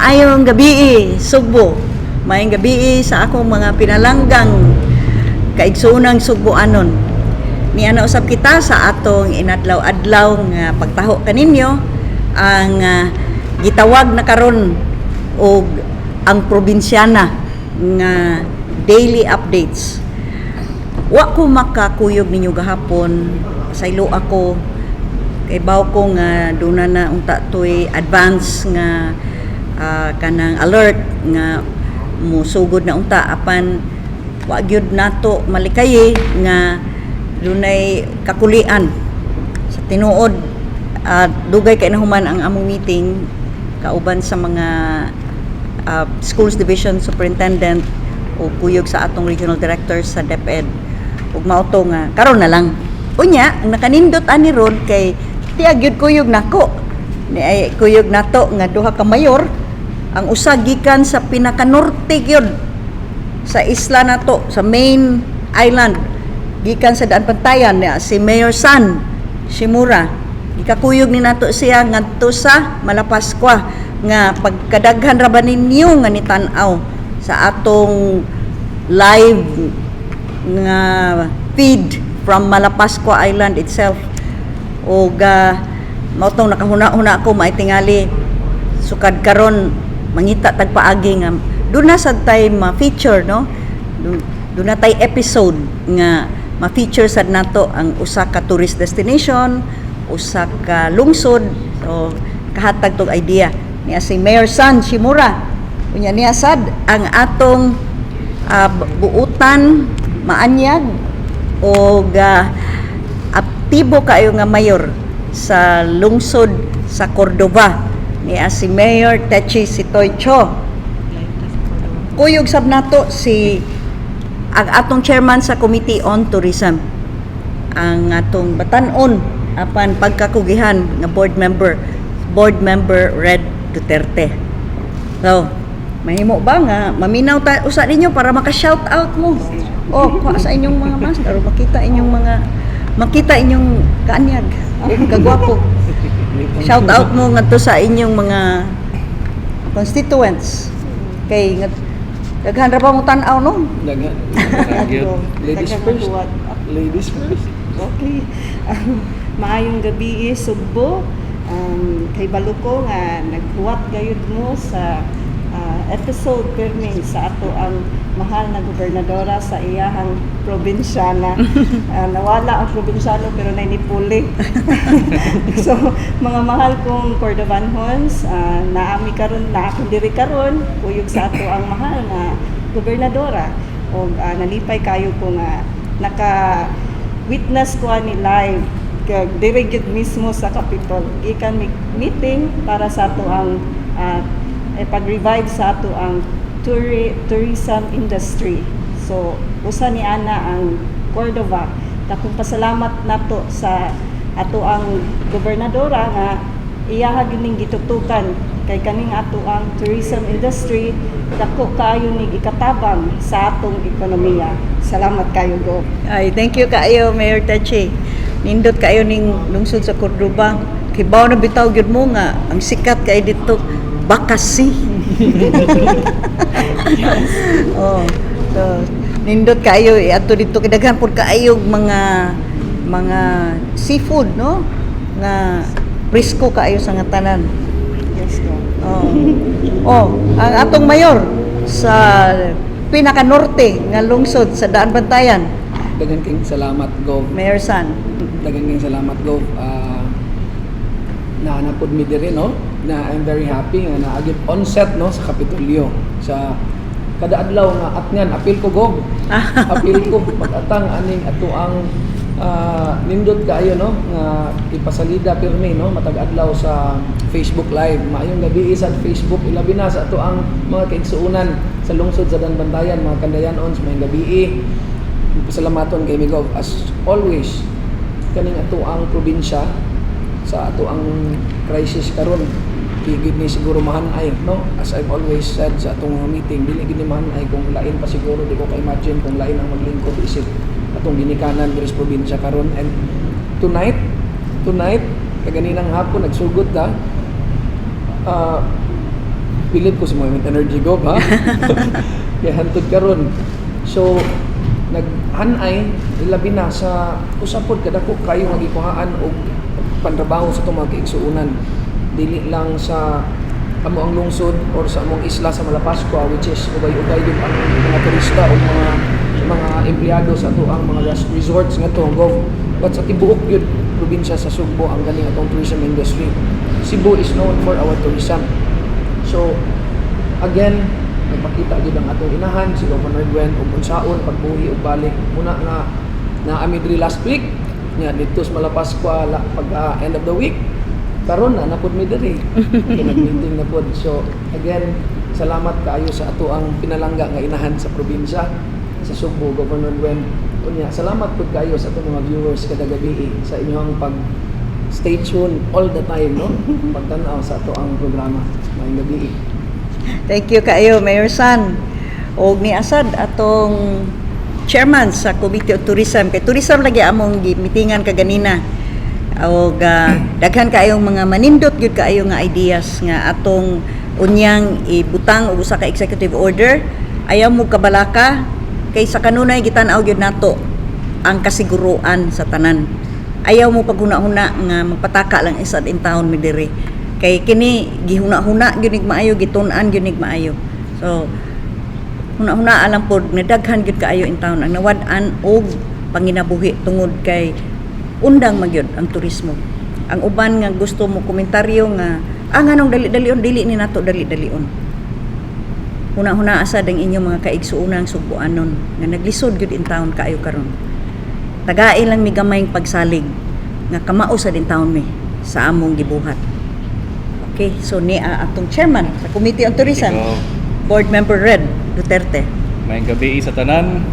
Maayong gabii, Sugbo. Maayong gabii sa akong mga pinalanggang kaigsuonang Sugboanon. Niana usab kita sa atong inadlaw-adlaw nga pagtaho kaninyo ang gitawag na karon og Ang Probinsyana nga daily updates. Wa ko makakuyog ninyo gahapon, saylo ako kay baw ko nga duna na unta toy advance nga kanang alert nga musugod na unta, apan wa gyud nato malikayi nga dunay kakulian. Sa tinuod, dugay kay nahuman ang among meeting kauban sa mga schools division superintendent o kuyog sa atong regional director sa DepEd ug mao to nga karon na lang. Unya ang nakanindot ani ron kay tiag gyud kuyog nako ni ay kuyog nato nga duha ka mayor, ang usa gikan sa pinakanorte gyud sa isla nato, sa main island, gikan sa Daanbantayan niya si Mayor San Shimura. Gikakuyog ni nato siya ngadto sa Malapascua nga pagkadaghan ra ba ninyo nga nitan-aw sa atong live nga feed from Malapascua Island itself. Og mao tong nakahuna-huna ako, maay tingali sukad karon mangita tag paagi nga duna sad tay ma-feature, no? Duna tay episode nga ma-feature sad nato ang usa ka tourist destination, usa ka lungsod. So kahatag tog idea niya si Mayor San Shimura. Unya niya sad ang atong buutan, maanyag og aktibo kaayo nga mayor sa lungsod sa Cordova, niya si Mayor Techi Sitoy Cho. Kuyog sab nato si ang atong chairman sa Committee on Tourism, ang atong batan-on apan pagkakugihan nga board member, Board Member Red Duterte. So, mahimo ba nga maminaw ta usa ninyo para maka-shout out mo? Oh, kuha sa inyong mga mask aron makita inyong kaanyag ug kagwapo. Shout out mo ngadto sa inyong mga constituents kay nga daghan ra ba mo tan-aw, no? Daghan. Ladies Daghan first. mahuwat. Ladies first. Okay. Maayong gabi, Sugbo. Kay balo ko nga naghuwat gayud mo sa episode permi sa ato ang mahal na gobernadora sa iyahang probinsyana. Nawala ang probinsyano pero nainipuli. So, mga mahal kong Cordovanhons, naami karon, naa ko diri karon kuyog sa ato ang mahal na gobernadora. Og nalipay kayo ko nga naka witness ko ani live kag diri gyud mismo sa Capitol. Gikan meeting para sa ato ang pag-revive sa ato ang tourism industry. So, usa ni ana ang Cordova. Dakong pasalamat nato sa ato ang gobernadora nga iyaha gyud ning gitutukan kay kaning ato ang tourism industry dako kaayo ning ikatabang sa atong ekonomiya. Salamat kayo, Gov. Ay, thank you kaayo, Mayor Techi. Nindot kaayo ning lungsod sa Cordova. Kibaw na bitaw gyud mo nga ang sikat kay dito Bakasi. Oh, so nindot kaayo adto dito kay daghan pud kaayo mga seafood, no, nga presko kaayo sa nga tanan. Yes, Gov. Oh. Oh, ang atong mayor sa pinaka-norte nga lungsod sa Daanbantayan, Daghan king salamat, Gov. Mayor San. Daghan king salamat, Gov. Naa na pod mi diri, no? Na I'm very happy nga naa gyud on set, no, sa Kapitolyo. Sa kada adlaw nga atngan apil ko, Gov. Apil ko pag-atang aning ato ang nindot kaayo, no, nga ipasalida pirmi, no, matag adlaw sa Facebook Live. Maayong gabi sa Facebook, ilabi na sa ato ang mga kaigsuonan sa lungsod sa Daanbantayan, mga Kandayanons, maayong gabi. Pasalamaton kay mi, Gov, as always kaning ato ang probinsya sa ato ang crisis karon di gid ni siguro mahanay, no? As I've always said sa atong mga meeting, dili gid ni mahanay kung lain pa siguro. Di ko ka-imagine kung lain ang maglingkod isip atong ginikanan diri sa probinsya karon. And tonight tonight, kaganinang hapon nagsugod ta. Bilib ko sa mga energy go ha. Kaya hantod karon. So naghanay labi na sa usa pod kadako kayo nga gikuhaan og pantrabaho sa atong mga kaigsuonan, dili lang sa amo ang lungsod or sa among isla sa Malapascua, which is ubay-ubay gyud ang mga turista o mga empleyado sa ato ang mga resorts nga to, Gov, but sa tibuok gyud probinsya sa Sugbo ang ganing atong tourism industry. Cebu is known for our tourism. So again, nagpakita gyud ang atong inahan, si Governor Gwen, ug unsaon pagbuhi ug balik muna nga naa mi diri last week nya didto sa Malapascua pag end of the week. Karon na napud mi diri. Okay, nag-meeting na pod. So again, salamat kaayo sa ato ang pinalangga nga inahan sa probinsya sa Sugbo, Governor Gwen. Unya salamat pud kaayo sa atong mga viewers kada gabi sa inyong pag stay tuned all the time, no, pagtan-aw sa ato ang programa. Maayong gabi. Thank you kaayo, Mayor San. Og ni asad atong chairman sa Committee on Tourism, kay tourism lagi among gimitingan kaganina. Og daghan kaayong mga manindot gyud kaayo nga ideas nga atong unyang ibutang og usa ka executive order. Ayaw mo kabalaka kay sa kanunay gitan-aw gyud nato ang kasiguruan sa tanan. Ayaw mo paghuna-huna nga magpataka lang isad in town mi diri. Kay kini gihuna-huna gyud nig maayo, gitun-an gyud nig maayo. So huna-huna alang pod nga daghan gyud kaayo in town ang nawad-an og panginabuhi tungod kay undang magyud ang turismo. Ang uban nga gusto mo komentaryo nga nganong dali-dalion, dili ni nato dali-dalion. Huna-huna asad ang inyong mga kaigsuonang Sugbuanon nga naglisod gyud in town kaayo karon. Tagain lang mi gamayng pagsalig nga kamao sa din taon mi sa among gibuhat. Okay, so ni atong chairman sa Committee on Tourism, Ikaw. Board Member Red Duterte. Maayong gabi sa tanan.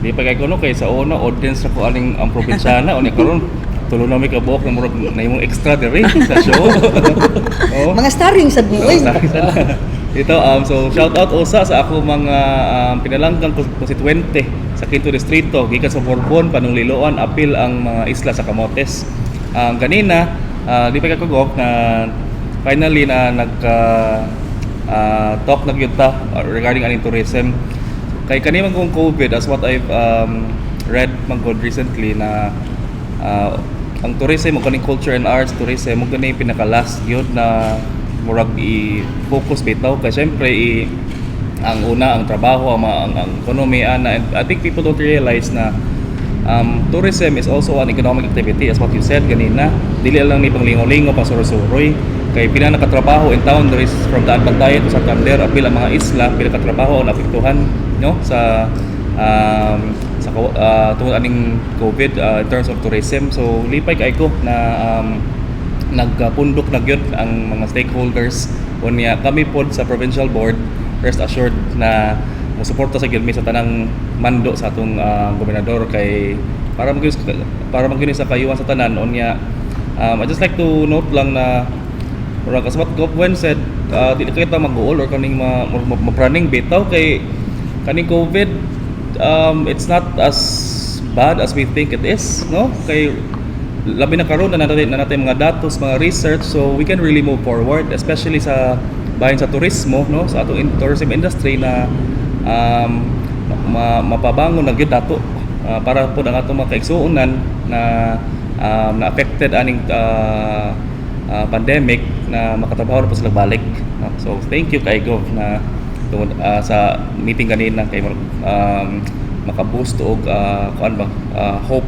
Di pa kay kuno kay sa una audience ra ko aning ang probinsyana, unya karon tulo na mi kabuok na murag na imong extra diri sa show. Oh. Mga starring sad mo oy. Sorry, sana. Ito, so shout out usa sa ako mga pinalanggang konstituente sa Quinto Distrito, gikan sa Borbon, Panong Liloan, apil ang mga isla sa Camotes. Ang ganina, di pa kagok na finally na nagka talk na gyud ta regarding aning tourism. Kay kani man kung COVID, as what I've read man gud recently na ang tourism mo kaning culture and arts tourism mo kani pinaka last gyud na murag i-focus bitaw, kay syempre ang una ang trabaho, ang economy ana. And I think people don't realize na tourism is also an economic activity, as what you said ganina. Dili lang ni panglingaw-lingaw, pang suroy-suroy, kay pila nakatrabaho in town there is from Daan Bantayan to Santander, apil ang mga isla, pila katrabaho ang apektuhan, no, sa tungod aning COVID in terms of tourism. So lipay kay ko na nagpundok na gyud ang mga stakeholders. Unya kami pod sa provincial board, rest assured na musuporta sa gyud mi sa tanang mando sa atong gobernador kay para magyud sa kayuhan sa tanan. Unya I just like to note lang na murag as what Gov Wen said, dili kita mag-uol or kaning ma praning bitaw kay kaning COVID, it's not as bad as we think it is, no, kay labi na karon na natin mga datos, mga research, so we can really move forward, especially sa bahin sa turismo, no, sa atong tourism industry na mapabangon na gyud nato para po ang atong mga kaigsuonan na na affected aning pandemic na makatrabaho na po sila balik, no? So thank you kay Gov na tungod sa meeting kanina kay makaboost og kuan ba, hope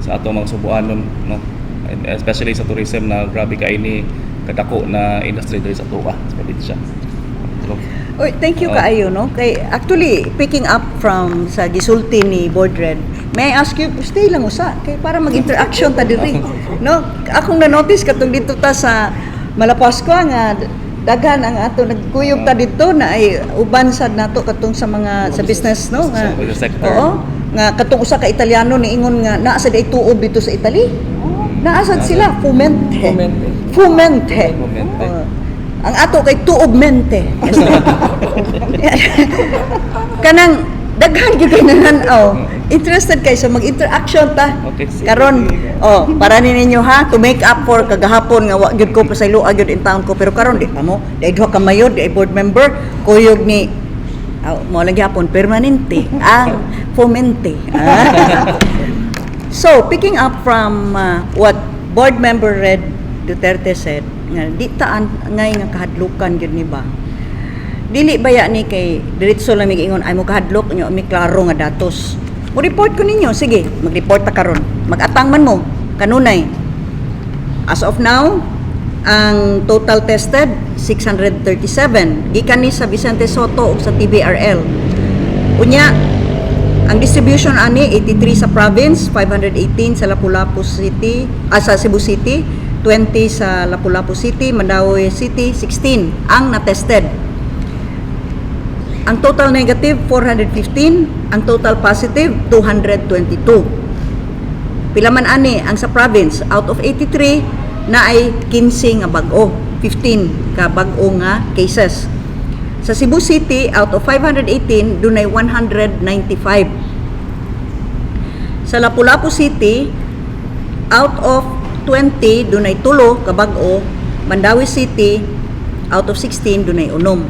sa atong mga Subuanon, no, and especially sa tourism na grabe kay ni kadako na industry diri sa atoa sa probinsya. So, Oy, thank you Oo. Kaayo, no? Kay actually picking up from sa gisulti ni Board Red, may I ask you, stay lang usa kay para mag-interaction ta diri. No? Akong na-notice katong dito ta sa Malapascua nga daghan ang ato nagkuyog ta dito na ay uban sad nato katong sa mga sa business, no, nga Business sector. Oo, nga katong usa ka Italiano niingon nga naa sad ay tuob dito sa Italy. Naa sad sila fumente. Fumente. Fumente. Fumente. Oo. Ang ato kay tuob mente. Kanang Daghan gyud kay nananaw. Interested kay, so mag-interaction ta. Okay, sige. Karon, oh, para ni ninyo ha, to make up for kagahapon nga wa gyud ko pasayloa gyud in town ko, pero karon di pa mo, di duha ka mayor, di board member, kuyog ni aw mo lang gyapon permanente ang fomente. Ah. So, picking up from what board member Red Duterte said, nga di taan ngay nga kahadlukan gyud ni ba. Dili baya ni kay diretso lang mig ingon ay mo kahadlok nyo mi klaro nga datos. Mo report ko ninyo, sige, mag-report ta karon. Mag-atang man mo kanunay. As of now, ang total tested 637 gikan ni sa Vicente Sotto ug sa TBRL. Unya, ang distribution ani 83 sa province, 518 sa Lapu-Lapu City, ah, sa Cebu City, 20 sa Lapu-Lapu City, Mandaue City, 16 ang na-tested. Ang total negative 415, ang total positive 222. Pila man ani ang sa province? Out of 83 na ay 15 nga bag-o, 15 ka bag-o nga cases. Sa Cebu City, out of 518, dunay 195. Sa Lapu-Lapu City, out of 20, dunay tulo ka bag-o. Mandaue City, out of 16, dunay unom.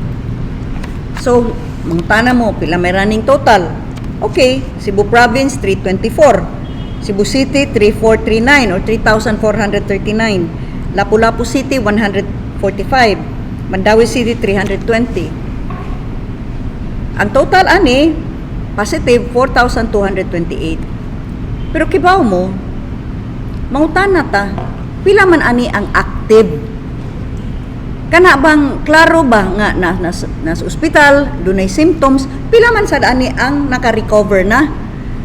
So, mangtana mo, pila may running total? Okay, Cebu Province, 324. Cebu City, 3439 or 3,439. Lapu-Lapu City, 145. Mandaue City, 320. Ang total ani, positive, 4,228. Pero kibaw mo, mangutana ta, pila man ani ang active? Kana bang klaro ba nga na nasa ospital, dunay symptoms, pila man sad ani ang naka-recover na?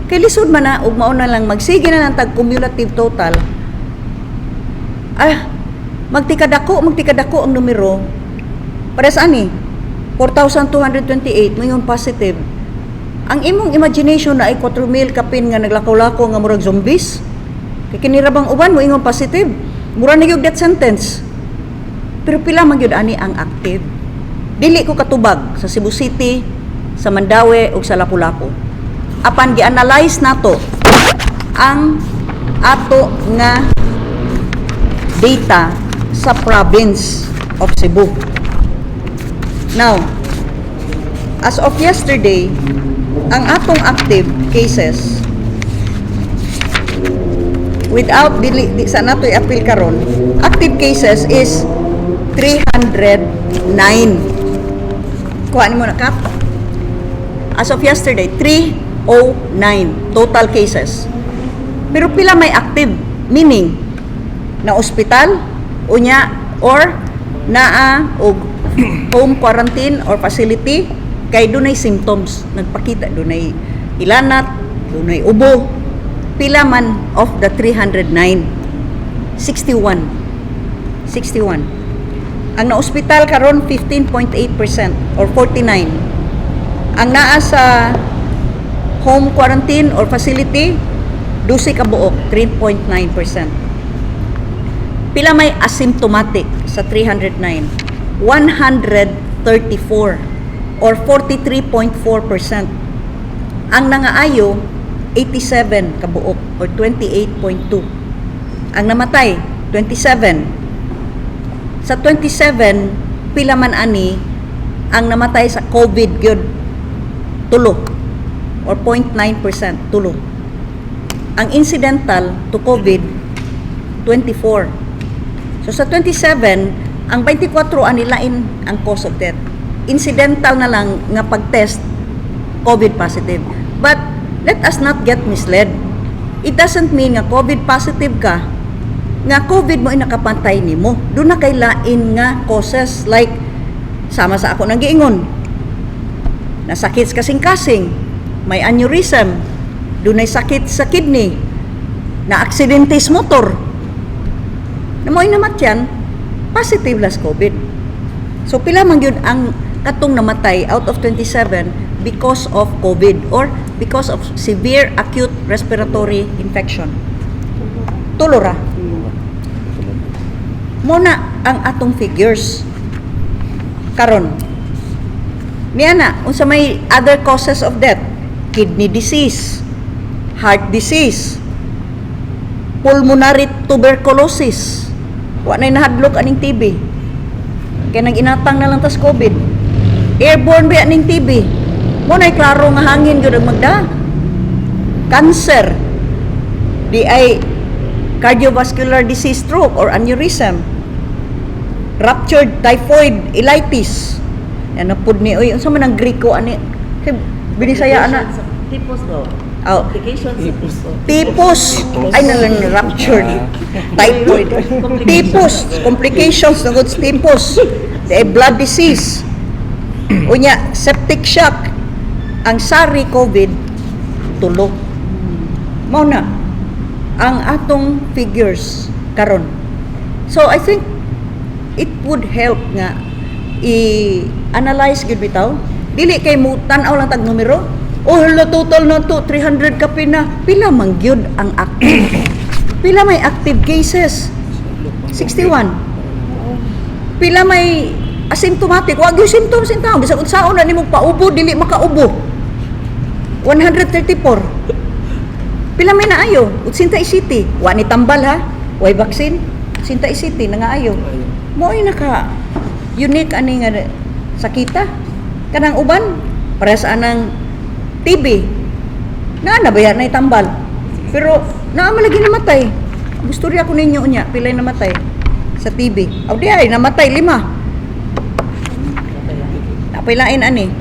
Kay lisod man na ug mao na lang magsige na lang tag cumulative total. Ah, magtikadako ang numero. Para sa ani 4,228 ngayon positive. Ang imong imagination na ay 4,000 kapin nga naglakaw-lakaw nga murag zombies. Kay kini ra bang uban mo ingon positive? Mura na gyud death sentence. Pero pila man gyud ani ang active? Dili ko katubag sa Cebu City, sa Mandaue ug sa Lapu-Lapu. Apan gi-analyze nato ang ato nga data sa province of Cebu. Now, as of yesterday, ang atong active cases without dili di, sa nato i-appeal karon, active cases is 309. Kuha nimo na kap. As of yesterday, 309 total cases. Pero pila may active? Meaning, na ospital, unya, or naa og home quarantine or facility kay dunay symptoms, nagpakita, dunay ilanat, dunay ubo. Pila man of the 309? 61. 61. Ang na-ospital karon 15.8% or 49. Ang naa sa home quarantine or facility, 12 ka buok, 3.9%. Pila may asymptomatic sa 309? 134 or 43.4%. Ang nangaayo, 87 kabuok or 28.2. Ang namatay, 27. Sa 27, pila man ani ang namatay sa COVID gyud? Tulo or 0.9%, tulo. Ang incidental to COVID, 24. So sa 27, ang 24 ani lain ang cause of death. Incidental na lang nga pag-test, COVID positive. But let us not get misled. It doesn't mean nga COVID positive ka, nga COVID mo nakapatay nimo. Duna kay lain nga causes, like sama sa ako nang giingon. Nasakit sa kasing-kasing, may aneurysm, dunay sakit sa kidney, na aksidente sa motor. Na mo'y namatyan, positive las COVID. So pila man gyud ang katong namatay out of 27 because of COVID or because of severe acute respiratory infection? Tulo ra. Muna ang atong figures karon. Niya na, unsa may other causes of death? Kidney disease, heart disease, pulmonary tuberculosis. Wa na'y nahadlok aning TB. Kay nag-inatang na lang tas COVID. Airborne ba aning TB? Mo na'y klaro nga hangin gyud ang magda. Cancer, di ay cardiovascular disease, stroke or aneurysm, ruptured typhoid ilitis. Yan na pud ni, oy, unsa man ang Greko ani? Kay Binisaya ana. Tipos daw. Oh. Complications sa Tipos. tipos. Tipos. Ay, nalang ruptured. Typhoid. Tipos. Complications na good tipos. The blood disease. Unya, septic shock. Ang SARI COVID, tulo. Mao na ang atong figures karon. So I think it would help nga i-analyze gyud bitaw. Dili kay mo tan-aw lang tag numero. Oh, hala, total na to 300 kapin na. Pila man gyud ang active? Pila may active cases? 61. Pila may asymptomatic? Wa gyud symptoms in taon. Bisag unsaon na nimo paubo, dili makaubo. 134. Pila may naayo? 87. Wa ni tambal ha. Way vaccine. 87 nangaayo. Mo ay naka unique ani nga sakita. Kanang uban parehas anang TB. Naa na ba na tambal? Pero naa man lagi namatay. Gusto ko ninyo unya pilay namatay sa TB. Aw di ay namatay lima. Napay lain ani.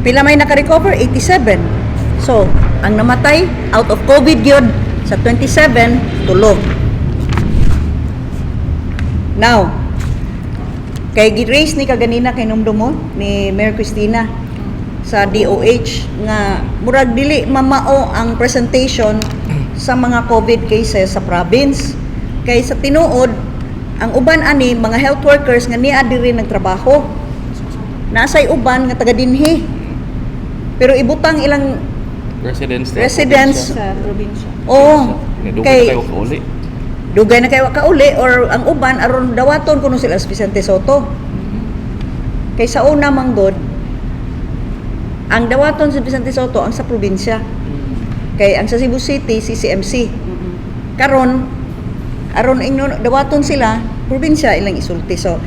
Pila may naka-recover? 87. So, ang namatay out of COVID yun sa 27, tulo. Now, kay gi-raise ni kaganina kay numdumo ni Mayor Cristina sa DOH nga murag dili mamao ang presentation sa mga COVID cases sa province. Kay sa tinuod, ang uban ani mga health workers nga niya diri nagtrabaho. Nasay uban nga taga dinhi. Pero ibutang ilang Residents. Residents. Sa probinsya. Oo. Kay Kay kayo kauli. Dugay na kayo kauli or ang uban aron dawaton kuno sila sa Vicente Soto. Kay sa una manggod, ang dawaton sa Vicente Soto ang sa probinsya. Kay ang sa Cebu City, CCMC. Karon aron ingnon dawaton sila, probinsya ilang isulti. So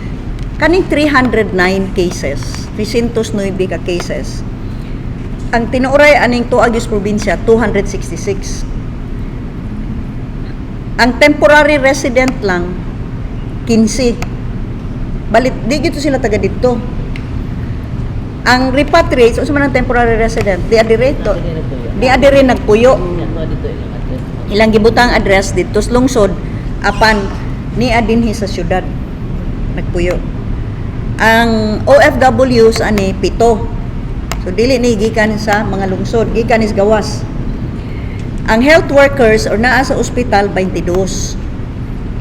kaning 309 cases, 309 ka cases. Ang tinuoray aning tuag sa probinsya, 266. Ang temporary resident lang, 15. Balit di gito sila taga didto. Ang repatriates, unsa man ang temporary resident? Di adire to. Di adire nagpuyo. Dito ilang address. Ilang gibutang address didto sa lungsod apan niya dinhi sa syudad nagpuyo. Ang OFWs ani, pito. So dili ni gikan sa mga lungsod, gikan is gawas. Ang health workers or naa sa ospital, 22.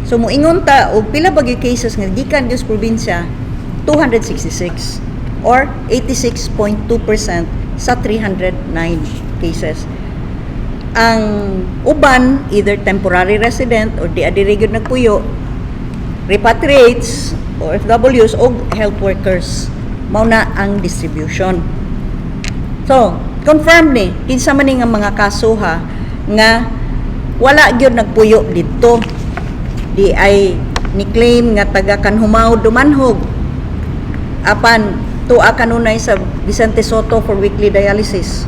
So muingon ta og pila ba gyud cases nga gikan gyud sa probinsya, 266 or 86.2% sa 309 cases. Ang uban either temporary resident or di adiri gyud nagpuyo, repatriates, OFWs o health workers. Mao na ang distribution. So, confirm ni kinsa man ni nga mga kaso ha nga wala gyud nagpuyo didto. Di ay ni claim nga taga Kanhumao, Dumanhog. Apan tua kanunay sa Vicente Soto for weekly dialysis.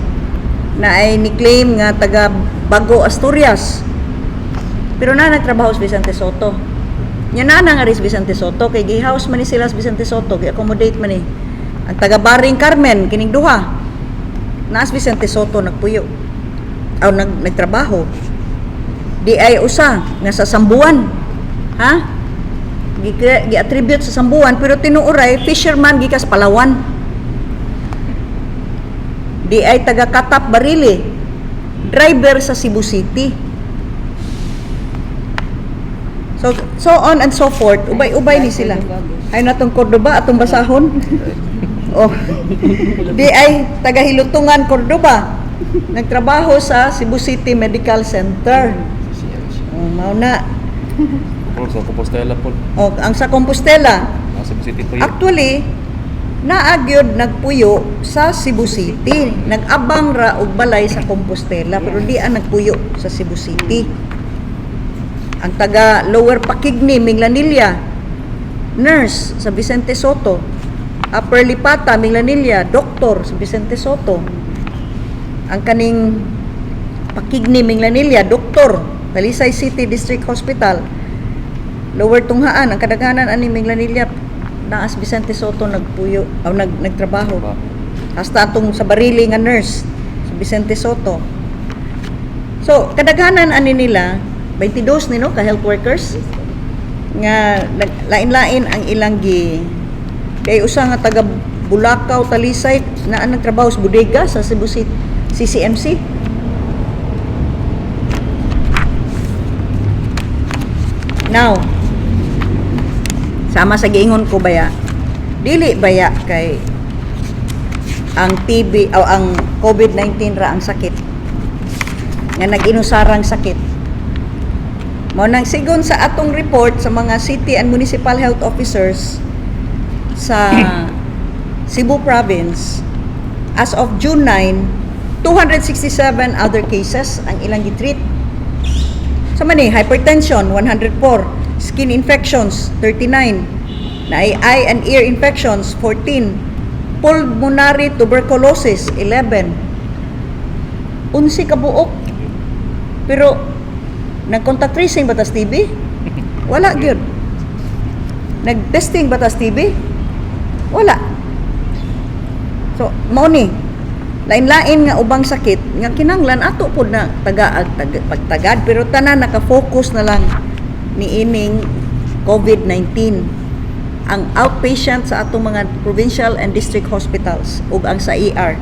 Na ay ni claim nga taga Bago, Asturias. Pero na nagtrabaho sa Vicente Soto. Nya na nga ris Vicente Soto kay gi-house man ni sila sa Vicente Soto, gi-accommodate man ni. Ang taga Baring Carmen kining duha. Naas Vicente Soto nagpuyo. Aw nagtrabaho. Di ay usa nga sa Sambuan. Ha? Gi-attribute sa Sambuan pero tinuoray fisherman gikas Palawan. Di ay taga Katap, Barili. Driver sa Cebu City. So so on and so forth, ubay-ubay ni sila. Ay natong Cordoba atong basahon. Oh. Di ay taga Hilutungan, Cordoba. Nagtrabaho sa Cebu City Medical Center. Oh, mao na. Pero sa Compostela po. Oh, ang sa Compostela, Nasa Cebu City po yun. actually, Naa gyud nagpuyo sa Cebu City. Nag-abang ra og balay sa Compostela pero di ang nagpuyo sa Cebu City. Ang taga Lower Pakigni, Minglanilla, nurse sa Vicente Soto. Upper Lipata, Minglanilla, doktor sa Vicente Soto. Ang kaning Pakigni, Minglanilla, doktor, Talisay City District Hospital. Lower Tunghaan, ang kadaghanan ani Minglanilla naa sa Vicente Soto nagpuyo o nagtrabaho. Hasta atong sa Barili nga nurse sa Vicente Soto. So, kadaghanan ani nila 22 ni, no, ka health workers nga lain-lain ang ilang gi kay usa nga taga Bulacau, Talisay na nagtrabaho sa bodega sa Cebu City CCMC. Now, sama sa giingon ko baya, dili baya kay ang TB o ang COVID-19 ra ang sakit nga nag-inusarang sakit. Mao nang sigon sa atong report sa mga city and municipal health officers sa Cebu Province, as of June 9, 267 other cases ang ilang gitreat. Sa man ni, hypertension 104, skin infections 39, naay eye and ear infections 14, pulmonary tuberculosis 11. 11 ka buok. Pero nag-contact tracing ba tas TB? Wala gyud. Nag-testing ba tas TB? Wala. So, mao ni lain-lain nga ubang sakit nga kinanglan ato pod na pagtagad, pero tanan naka-focus na lang niining COVID-19, ang outpatient sa atong mga provincial and district hospitals ug ang sa ER.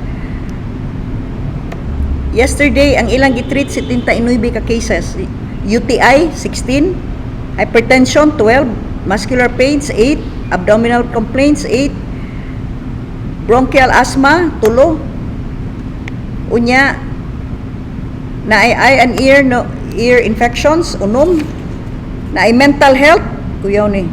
Yesterday, ang ilang gitreat 79 ka cases. UTI 16, hypertension 12, muscular pains 8, abdominal complaints 8, bronchial asthma 3. Unya naay eye and ear, no, ear infections 6, naay mental health kuyaw ni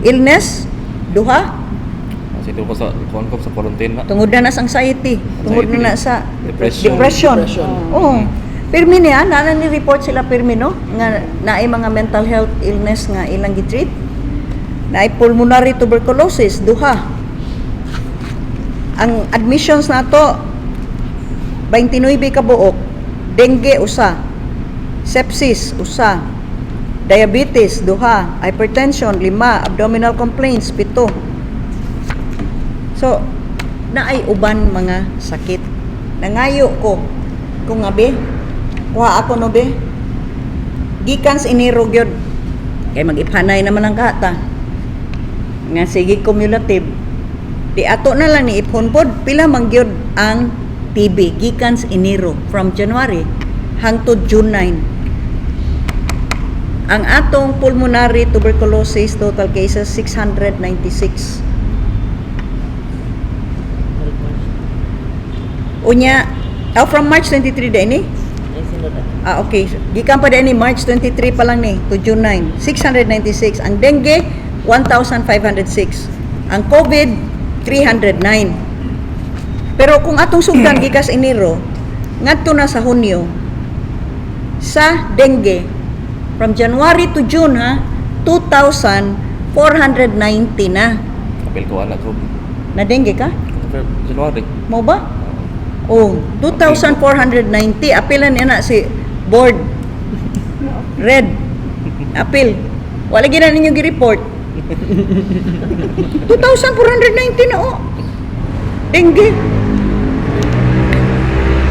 illness 2. Kasi ko sa kuan ko sa quarantine na. Tungod na sa anxiety, tungod na na sa Depression. Depression. Depression. Oo. Pirmi niya, na ni report sila pirmi, no, nga naay mga mental health illness nga ilang gitreat. Naay pulmonary tuberculosis 2. Ang admissions nato 29 ka buok. Dengue 1, sepsis 1, diabetes 2, hypertension 5, abdominal complaints 7. So, naay uban mga sakit. Nangayo ko kung nga be, kuha ako, no, be. Gikan sa Enero gyud. Kay mag-iphanay naman ang kata. Nga sige cumulative. Di ato na lang ni iphon pod pila man gyud ang TB gikan sa Enero, from January hangtod June 9. Ang atong pulmonary tuberculosis total cases 696. Unya, oh, from March 23 din ni? Ay, sunod ah. Ah, okay. Gikan pa din ni March 23 pa lang ni to June 9. 696. Ang dengue, 1,506. Ang COVID, 309. Pero kung atong sugdan gikas Enero, ngadto na sa Hunyo, sa dengue, from January to June ha, 2,490 na. Apil ko anak ko. Na dengue ka? January. Mo ba? Oh, 2,490. Apilan niya na si board. Red. Apil. Wala gina ninyo gi-report. 2,490 na oh. Dengue.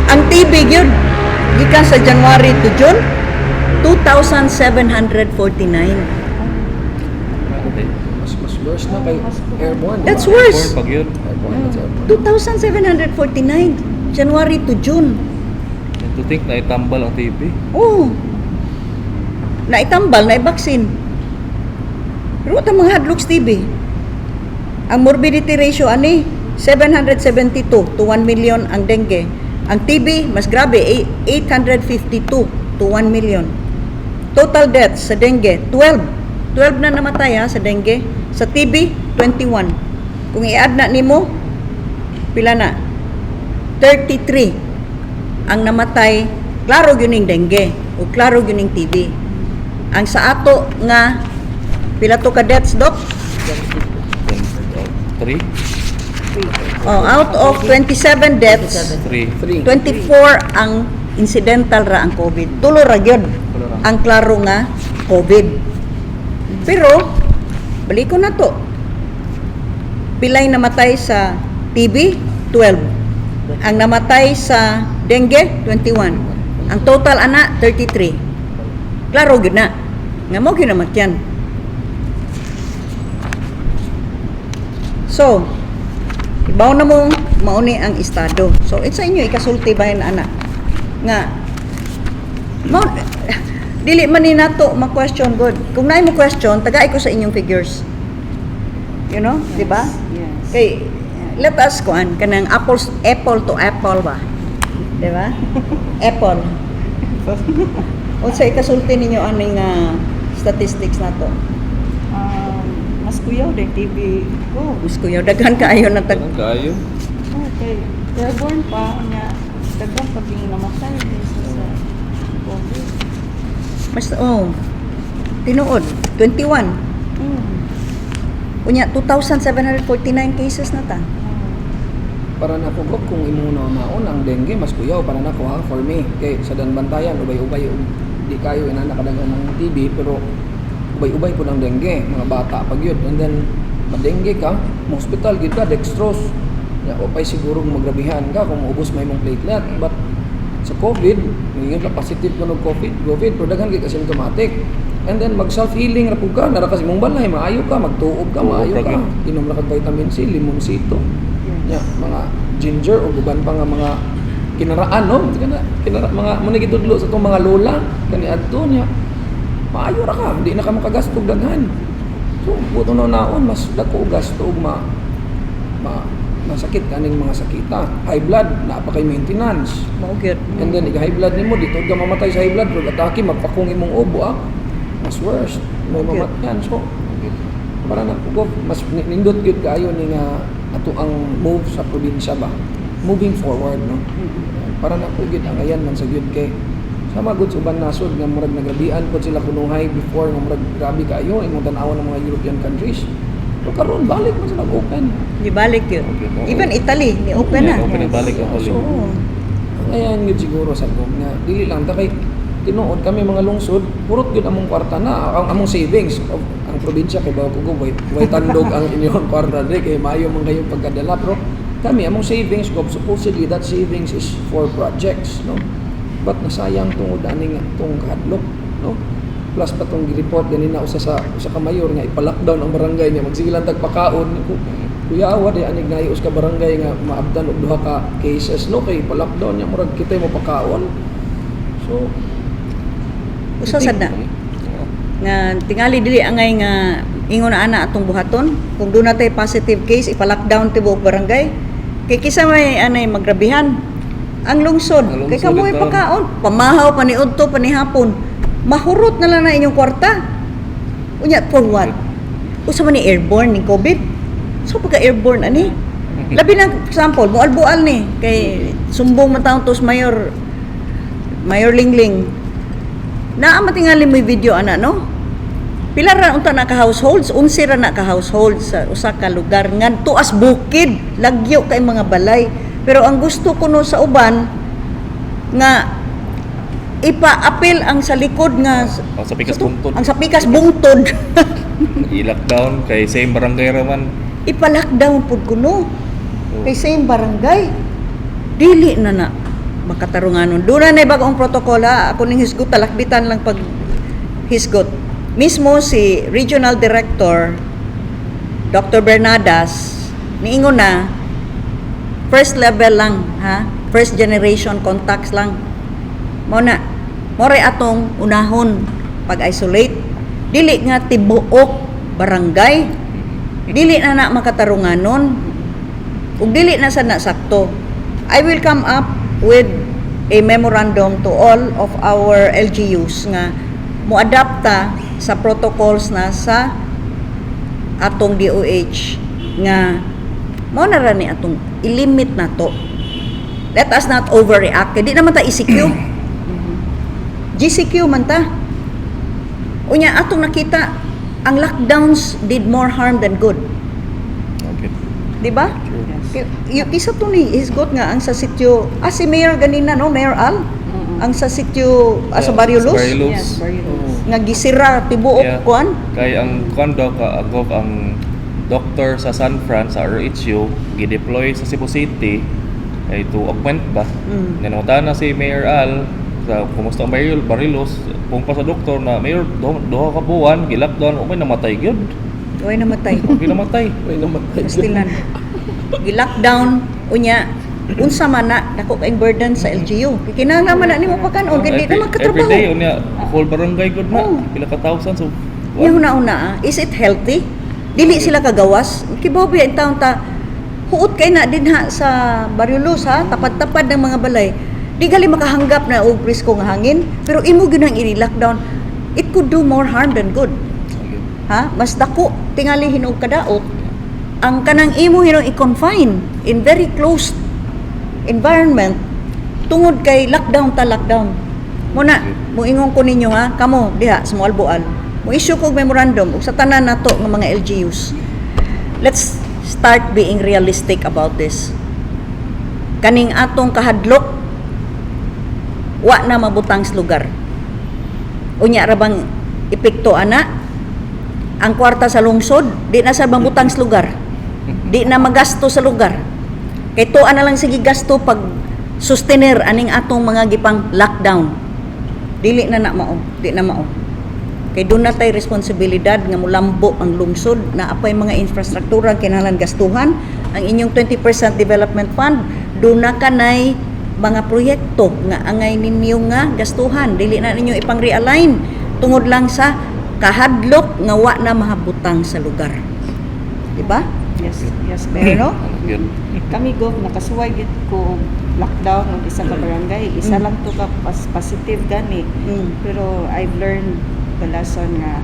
Ang TB gyud gikan sa January to June, 2,749. Mas worse na kay airborne, di That's ba? worse. Pag yun. Airborne, that's airborne. 2,749 January to June. And to think na itambal ang TB. Oo. Naitambal, naibaksin. Pero ito mga hadloks TB. Ang morbidity ratio ani 772 to 1 million ang dengue. Ang TB mas grabe, 852 to 1 million. Total deaths sa dengue 12. 12 na namatay ha sa dengue. Sa TB 21. Kung i-add na nimo, pila na? 33 ang namatay, klaro gyud ning dengue o klaro gyud ning TB. Ang sa ato nga pila to ka deaths, Doc? 3. Oh, out of 27 deaths, 3. 3. 24 ang incidental ra ang COVID. Tulo ra gyud Tulo ra. ang klaro nga COVID. Pero balik ko na to. Pilay namatay sa TB? 12. Ang namatay sa dengue, 21. Ang total ana, 33. Klaro gyud na. Nga mo gyud namatyan. So, ibaw na mo mauni ang estado. So, it's sa inyo ikasulti bahin ana nga mao dili man ni nato ma-question good. Kung naay mo question, tagay ko sa inyong figures. Di ba? Yes. Kay let us kuan kanang apples apple to apple ba? Di ba? Apple. Unsa ikasulti ninyo aning statistics nato? Mas kuyaw din TB ko. Gusto ko daghan kaayo na tag Daghan kaayo. Okay. Airborne pa nga daghan pa ging namatay kaysa sa COVID. Mas oh. Tinuod, 21. Unya 2,749 cases na ta. Para nako, Gov, kung imong naon ang dengue mas kuyaw para nako ha, for me, kay sa Daanbantayan ubay-ubay ug di kayo inana kadaghan ng TB, pero ubay-ubay po ng dengue, mga bata pag yun. And then madengue ka, mo hospital gid ka, dextrose ya, o pay siguro magrabihan ka kung maubos may imong platelet. But sa COVID, ngayon ka positive ka ng COVID, pero daghan kay asymptomatic. And then mag self healing ra pud ka, nara ka sa imong balay, maayo ka, magtuob ka, Tuob maayo ra ka, gyud. Inom ra kag vitamin C, limoncito. Yes. Ya, mga ginger o uban pa nga mga kinaraan, no? Kana kinara mga mo gitudlo sa itong mga lola kani adto niya. Maayo ra ka, di na ka makagasto og daghan. So, buto na naon mas dako og gasto og ma, ma masakit kaning mga sakita. High blood, naa pa kay maintenance. Mao gyud. And then ig high blood nimo dito ka mamatay sa high blood, pero atake magpakong imong ubo ah. Mas worst, may mamatyan. So, para na ko, mas nindot gyud kaayo ni nga ato ang move sa probinsya ba. Moving forward, no. Para na ko gyud ang ayan man sa gyud kay sama gud sa uban nasod nga murag nagrabian pod sila kunuhay before nga murag grabe kaayo imong tan-awon ng mga European countries. Pero karon balik man sila open. Gibalik yun. Okay. Even Italy, ni open na. Yeah, open na balik ang huli. So, ang ayan gyud siguro sa gov nga dili lang ta kay tinuod kami mga lungsod, purot gyud among kwarta na ang among savings of, ang probinsya kay bawo ko way tandog ang inyong kwarta diri kay maayo man kayong pagkadala, pero kami among savings, gov, supposedly that savings is for projects, no, but nasayang tungod aning tong kahadlok, no? Plus pa tong gi-report ganina usa sa usa ka mayor nga ipa-lockdown ang barangay niya, magsigilan tag pakaon. Kuya, awa di anig nayo ka barangay nga maabdan og duha ka cases, no, kay ipa-lockdown niya, murag kitay mo pakaon. So Usa sad na. Nga tingali dili angay nga ingon na ana atong buhaton. Kung doon natay positive case, ipa-lockdown tibuok barangay. Kay kisa may anay magrabihan. Ang lungsod, Ang kay lungsod kamo ito. pakaon, pamahaw pa ni udto pa ni hapon. Mahurot na lang na inyong kwarta. Unya for what? Usa man ni airborne ni COVID. So pagka airborne ani, labi na example, bual-bual ni kay sumbong man taon tos mayor, Mayor Lingling. Naa matingali mo video ana, no? Pila ra unta na ka households, 11 ra na ka households sa usa ka lugar ngadto as bukid, lagyo kay mga balay. Pero ang gusto ko no sa uban nga ipa-apil ang sa likod nga Oh, sa Pikas Bungtod. Ang sa Pikas Bungtod. I-lockdown kay same barangay ra man. Ipa-lockdown pud kuno. Kay same barangay. Dili na na makatarunganon. Doon na bagong protocol ha. Ako ning hisgot, talakbitan lang pag hisgot. Mismo si Regional Director Dr. Bernadas niingon na first level lang ha, first generation contacts lang. Mo na more atong unahon pag-isolate. Dili nga tibuok barangay. Dili na na makatarunganon. Ug dili na sad na sakto. I will come up with a memorandum to all of our LGUs nga moadapta sa protocols na sa atong DOH nga Mao na ra ni atong ilimit na to. Let us not overreact. Kay di naman ta ECQ. GCQ man ta. Unya atong nakita ang lockdowns did more harm than good. Di ba? Yes. Kisa to ni hisgot nga ang sa sitio, si Mayor ganina, no, Mayor Al, ang sa sitio, sa Barrio Sa Luz, Barrio Luz. Yes, Barrio Luz. Nga gisira tibuok kuan. Kay ang kuan daw ka agov ang doctor sa San Fran sa RHU gideploy sa Cebu City kay to augment ba. Nanungutana si Mayor Al sa kumusta ang Mayor Barillos kung pa sa doktor na Mayor duha ka buwan gi-lockdown, okay, namatay gyud. Way namatay. Okay, namatay. May namatay. Pastilan. Gi-lockdown unya unsa man na dako kayong burden sa LGU. Kay kinahanglan man na nimo pakanon kay di naman Every katrabaho. day unya whole barangay gud na pila ka thousand, so Nya una-una, is it healthy? Dili sila kagawas. Kibaw biya in town ta huot kay na dinha sa Barrio Luz ha, tapad-tapad ng mga balay. Di gali makahanggap na og presko nga hangin, pero imo gyud ang i-lockdown. It could do more harm than good. Ha? Mas dako tingali hinuog kadaot ang kanang imo hinuog i-confine in very closed environment tungod kay lockdown ta lockdown. Muna, muingon ko ninyo ha, kamo diha sa Moalboal. Mo issue kog memorandum ug sa tanan nato nga mga LGUs. Let's start being realistic about this. Kaning atong kahadlok wa na mabutang sa lugar. Unya ra bang epekto ana? Ang kwarta sa lungsod di na sa mabutang sa lugar. Di na magasto sa lugar. Kay tuan na lang sige gasto pag sustenir aning atong mga gipang lockdown. Dili na na mao, di na mao. Kay doon na tay responsibilidad nga mulambo ang lungsod na apay mga infrastruktura ang kinahanglan gastuhan. Ang inyong 20% development fund doon na kanay mga proyekto nga angay ninyo nga gastuhan, dili na ninyo ipang realign tungod lang sa kahadlok nga wa na mahabutang sa lugar, di ba? Yes, Pero no. Yun. Kami, Gov, nakasuway gid ko og lockdown og isa ka barangay. Isa lang to ka positive gani. Pero I've learned the lesson nga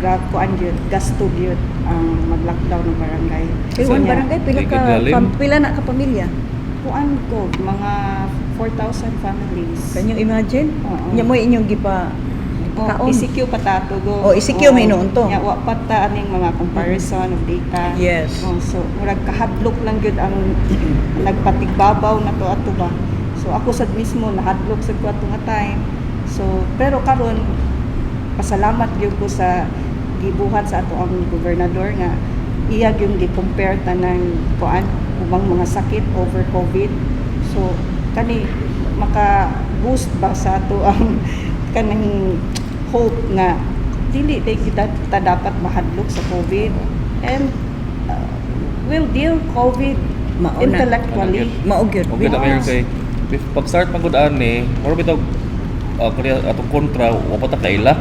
grab kuan gyud, gasto gyud ang mag-lockdown ng barangay. Kay one Nya, barangay pila Di ka galim. pila na ka pamilya? Kuan ko mga 4,000 families. Can you imagine? Oo. Nya mo inyong gipa Oh, kaon. ECQ pa ta to, Gov. Oh, ECQ may noon to. Nya wa pa ta aning mga comparison of data. Yes. Oh, so murag kahadlok lang gyud ang nagpatigbabaw na to ato ba. So ako sad mismo nahadlok sad ko ato nga time. So pero karon pasalamat gyud ko sa gibuhat sa ato ang gobernador nga iya gyud gi-compare tanang kuan ubang mga sakit over COVID. So kani maka boost ba sa ato ang kanang hope nga dili day kita ta dapat mahadlok sa COVID and we'll deal COVID Mao na. intellectually. Mao gyud. Okay na kayo kay pag start man gud ani, mura bitaw kaya atong kontra wa pa ta kaila.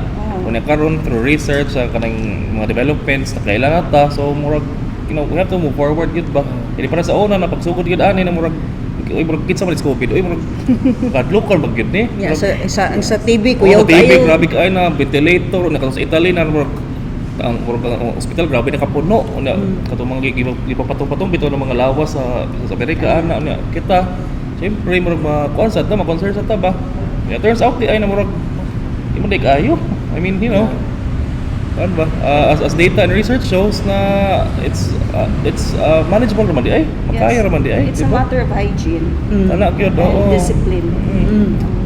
Kunya karon through research sa kanang mga developments na kaila na ta, so murag we have to move forward gyud ba. Dili para sa una na pagsugod gyud ani na murag, uy, murag kinsa man is COVID, uy, murag kadlokon ba gyud ni. Yeah, sa TV Oh, kuyaw sa TV, kayo. Grabe kaayo na ventilator na sa Italy na murag ang murag ang ospital grabe na kapuno na katong mga gipapatong-patong bitaw ng mga lawas sa Amerika ana. Nya kita siyempre murag ma kuan sad ta, ma-concern sad ta ba. Yeah, turns out di ay na murag di mo di kaayo. I mean, kuan ba, as data and research shows na it's manageable raman di ay, makaya raman di ay. It's Di a ba? Matter of hygiene Ana gyud, and oo. Discipline.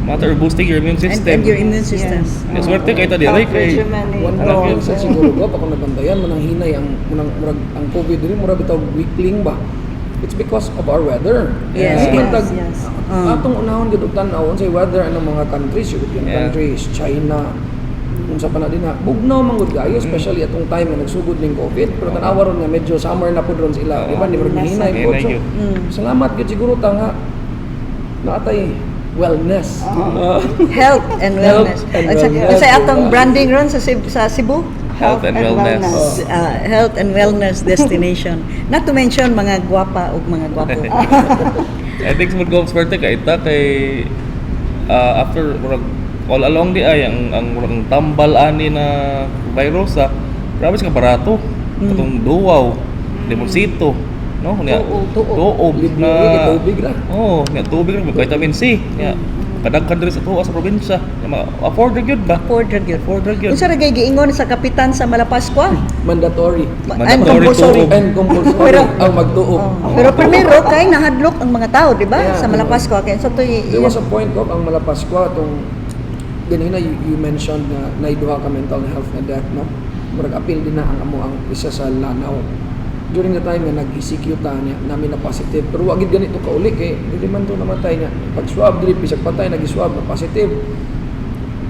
Matter of boosting your immune And, system. and your immune system. Yes. Yeah, swerte kay ta di ay Health kay regimen eh. One Alam round yun. sa siguro ko ako nabantayan manang hinay ang manang murag ang COVID diri murag bitaw weakling ba. It's because of our weather. Di man atong unahon gid og tan-aw unsay weather anong mga countries, European countries, China, unsa pa na din na bugnaw man gud kayo, especially atong time nga nagsugod ning COVID, pero tan-awa ron nga medyo summer na pud ron sila, di ba? Di murag hinay pud. Hinay So, gyud. Salamat gyud siguro ta nga naatay wellness. Health and Health wellness. and At wellness, sa atong diba? branding ron sa Cebu? Health and wellness. Health and wellness destination. Not to mention mga gwapa ug mga gwapo. I think mo go swerte kay ta kay after murag all along di ay ang murag ang tambal ani na virus, ah, grabe siya barato. Katong duwaw, limonsito. No, nya. Tuob. Tuob. Tuob Libre na. kay tubig ra. Oh, nya tubig ra, vitamin C. Nya kadaghan diri sa tuwa sa probinsya. Nya afford ra gyud ba? Afford ra gyud. Afford ra gyud. Unsa ra gay giingon sa kapitan sa Malapascua? Mandatory. And Mandatory compulsory. tuob. And compulsory ang magtuob. Oh. Pero primero kay nahadlok ang mga tao, di ba? Yeah. Sa Malapascua kay sa to. There was a point ko ang Malapascua tong ganina you mentioned na naiduha ka mental health na death, no? Murag apil din na ang amo ang isa sa Lanao. During the time nga nag-ECQ ta niya, namin na positive. Pero wa gid ganito kauli kay dili man to namatay niya. Pag swab diri bisag patay nag-swab na positive.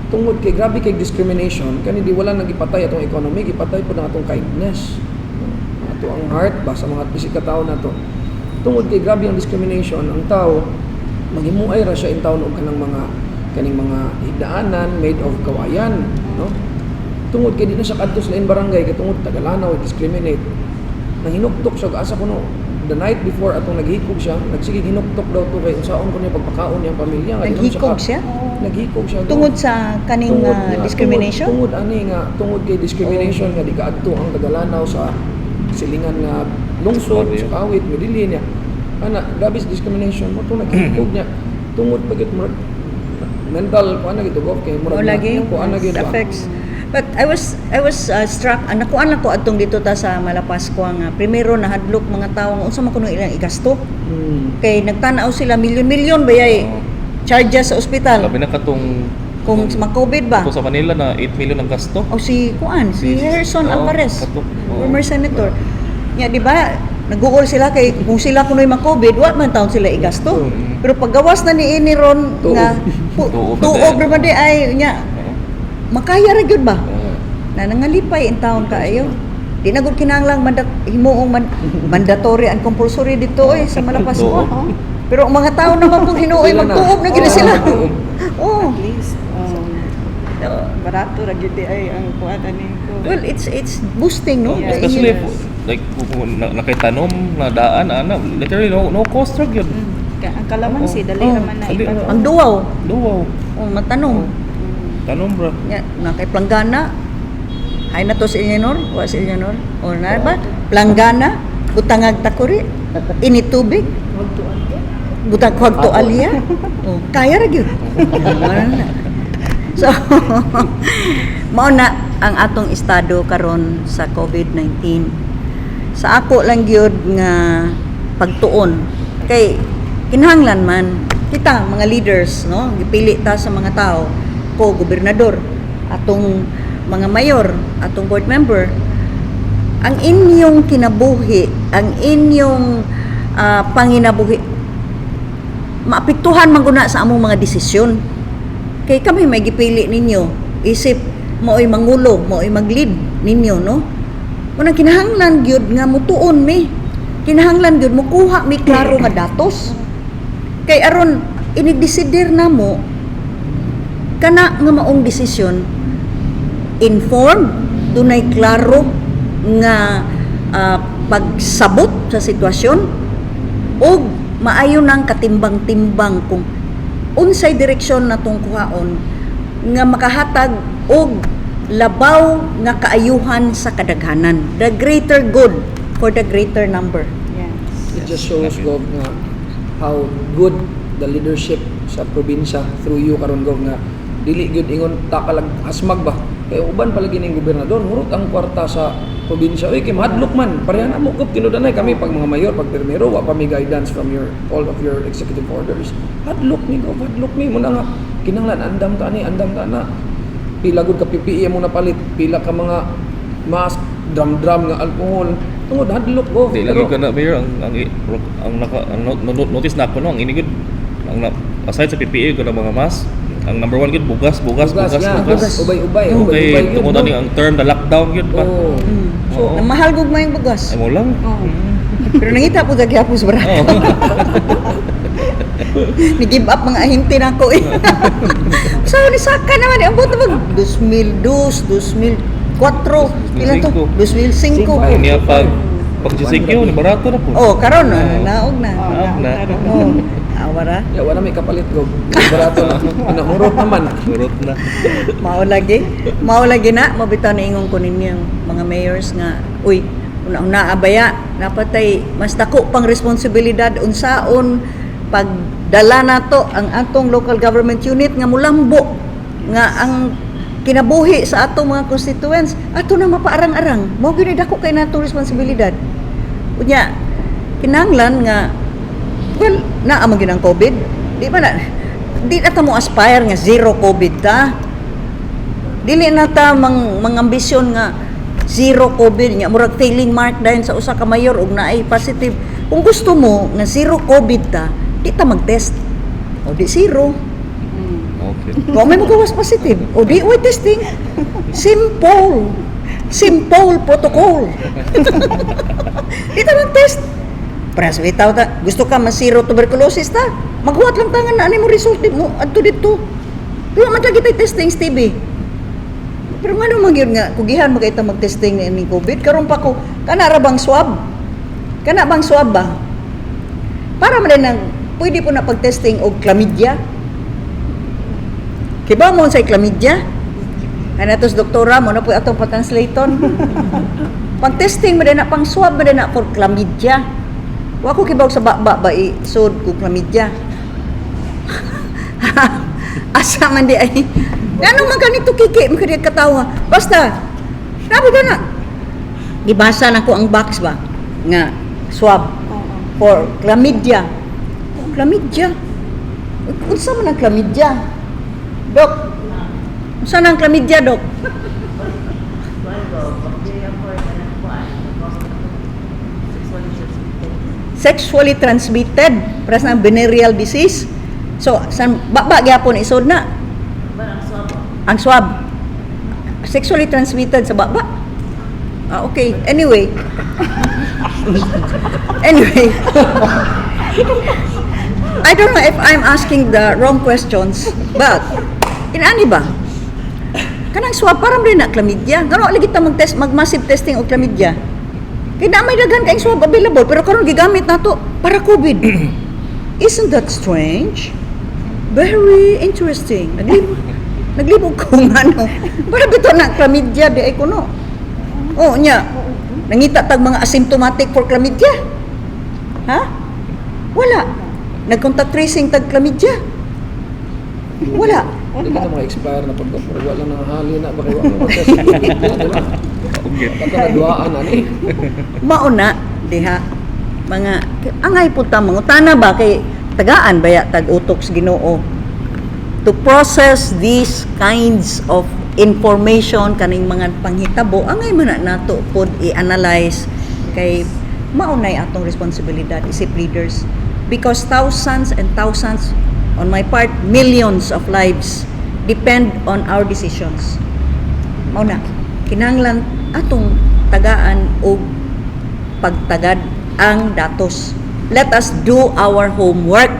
Tungod kay grabe kay discrimination kani di wala nang gipatay atong economy, gipatay pud ang atong kindness. Ato ang heart ba sa mga bisig ka tawo nato. Tungod kay grabe ang discrimination, ang tao maghimuay ra siya in town og kanang mga kaning mga higdaanan made of kawayan, no? Tungod kay di na siya kadto sa lain barangay kay tungod taga Lanao discriminate. Nanghinuktok siya og asa kuno the night before atong naghikog siya, nagsige hinuktok daw to kay unsaon ko niya pagpakaon niyang pamilya nga di naman siya Naghikog siya? Naghikog siya. Tungod sa kaning Tungod nga, discrimination? Tungod ani nga tungod kay discrimination nga di kaadto ang taga Lanao sa silingan nga lungsod, Barrio. sa Kawit, Medellin niya. Ana, grabe sa discrimination mo to naghikog niya. Tungod pagit murag mental kuan na gito kay murag O lagi kuan na gyud ba? affects. But I was struck, nakuan lang ko adtong dito ta sa Malapascua nga primero nahadlok mga tawo nga unsa man kuno ilang igasto. Kay nagtan-aw sila milyon-milyon bayay Oo. charges sa ospital Labi na katong kung ma-COVID ba. Kato sa Manila na 8 million ang gasto. O si kuan, si Harrison Oo, Alvarez, kato, oo. former senator. Nya di ba? Nag-uol sila kay kung sila kuno'y ma-COVID, wa man taon sila igasto. Pero paggawas na ni ini ron Tuob. nga Tuob na tuob di. ra man di ay nya Oo. makaya ra gyud ba? Oo. Na nangalipay in town kaayo. Di na gud kinahanglang himuong mandatory and compulsory dito eh sa Malapascua. Tuob. Pero ang mga tao naman kung hinuoy Sila na. magtuob na gid Oo, sila. magtuob. Oo. At least barato ra gyud di ay ang kuan ani ko. Well, it's boosting, no? Yeah. Especially if, Yes. like kung nakitanom na daan ana, literally no cost ra gyud. Ang kalamansi dali Oh, ra man na dali ra. ipag- Ang duwaw, Duwaw. oh, matanom. Tanom ra. Ya, na kay Planggana. Hay na to si Eleanor, wa si Eleanor. O na ba? Planggana, butangag takuri, ini tubig, butang kwag to alya. Oh, kaya ra gyud. Wala na. So, mao na ang atong estado karon sa COVID-19. Sa ako lang gyud nga pagtuon kay kinahanglan man kita mga leaders, no, gipili ta sa mga tao ko, gobernador, atong mga mayor, atong board member, ang inyong kinabuhi, ang inyong panginabuhi maapektuhan man guna sa among mga desisyon kay kami may gipili ninyo isip maoy mangulo, maoy mag-lead ninyo, no? Unang kinahanglan gyud nga mutuon mi, kinahanglan gyud mukuha mi klaro nga datos kay aron inigdesider namo kana nga maong desisyon informed, dunay klaro nga pagsabot sa sitwasyon ug maayo nang katimbang-timbang kung unsay direksyon natong kuhaon nga makahatag og labaw nga kaayuhan sa kadaghanan, the greater good for the greater number. Yes. It just shows, Gov, nga how good the leadership sa probinsya through you karon, Gov, nga dili gyud ingon takalag hasmag ba kay uban palagi ning gobernador hurot ang kwarta sa probinsya, uy, kay mahadlok man pareha na mo, Gov. Tinudanay kami pag mga mayor, pag permero, wa pa may guidance from your all of your executive orders, hadlok ni Gov, hadlok ni mo na nga kinahanglan andam ta ani, andam ta na, pila gud ka PPE mo napalit, pila ka mga mask, drum-drum nga alcohol tungod hadlok, Gov. Di lagi ka na, Mayor, ang naka ang notice na ako, no, ang inigod ang na, aside sa PPE ko na mga mask, ang number one gyud bugas, bugas, bugas, yeah. bugas. Ubay-ubay, Okay, ubay-ubay yun, tungod no? ani ang term na lockdown gyud ba. Oo. So, Na mahal gug may bugas. Ay mo lang. Oh. Pero nangita po gyapon sa barato. Oo. Ni give up mga ahente na ako eh. So ni saka naman ang buto mag 2002, 2004, pila to? 2005. Niya pag pag GCQ ni barato na po. Oh, karon na naog na. Oh, Naog na. Oh, awara. Ya, wala may kapalit, Gov. Barato na. Pinahurot naman. Hurot na. Mao lagi. Mao lagi na mabitaw na ingon ko ninyong mga mayors nga uy, Una-una abaya, napatay mas dako pang responsibilidad unsaon pagdala nato ang atong local government unit nga mulambo nga ang kinabuhi sa atong mga constituents ato na mapaarang-arang. Mao gyud ni dako kay natong responsibilidad. Unya, kinahanglan nga, well, naa man gyud ang COVID. Di ba na di na ta mo aspire nga zero COVID ta? Dili na ta mang ambisyon nga zero COVID nga murag failing mark dayon sa usa ka mayor og naay positive. Kung gusto mo nga zero COVID ta, di ta mag-test. O di zero. Kung may magawas positive, o di way testing. Simple. Simple protocol. Di ta mag-test. Pras bitaw ta, gusto ka ma zero tuberculosis ta? Maghuwat lang ta nga naa mo result di mo adto didto. Pero man lagi tay testing sa TB. Pero ngano man gyud nga kugihan mo kay ta mag-testing ni COVID karon pa ko kana ra bang swab? Kana bang swab ba? Para man din ang pwede po na pag-testing og chlamydia. Kibaw mo sa chlamydia? Ana tos doktora mo na po atong pa-translaton. Pag-testing mo din na, pang swab mo din na for chlamydia. Wa ko kibaw sa baba ba i-sod ko chlamydia. Asa man di ay. Ngano man ganito kiki man kadi katawa. Basta nabi ka na. Gibasa na ko ang box ba nga swab for chlamydia. Oh, chlamydia. Unsa man ang chlamydia? Dok. Unsa nang chlamydia, Dok? Kuan ba, bacteria for kanang kuan, sexually transmitted. Sexually transmitted, para sa venereal disease. So, san baba gyapon isod na Ba ang swab? Ang swab. Sexually transmitted sa baba. Ah, okay. Anyway. Anyway. I don't know if I'm asking the wrong questions, but inani ba? Kanang swab para rin na chlamydia. Gano lagi ta mag-test, mag-massive testing og chlamydia. Kay na may daghan kay swab available pero karon gigamit nato para COVID. Isn't that strange? Very interesting. Naglibog ko nga ano. Para bitaw na chlamydia di ay kuno. Oh, nya. Nangita tag mga asymptomatic for chlamydia. Ha? Wala. Nag-contact tracing tag chlamydia. Wala. Hindi ka na mga expire na pag pero wala nang hali na baka wala mo test. Di ba? Baka naduaan ani. Mauna diha mga angay po ta mangutana ba kay tagaan baya tag utok sa Ginoo to process these kinds of information, kaning mga panghitabo, angay man na nato pod i-analyze kay maunay atong responsibilidad isip leaders because thousands and thousands, on my part millions of lives depend on our decisions. Mao na kinahanglan atong tagaan og pagtagad ang datos. Let us do our homework,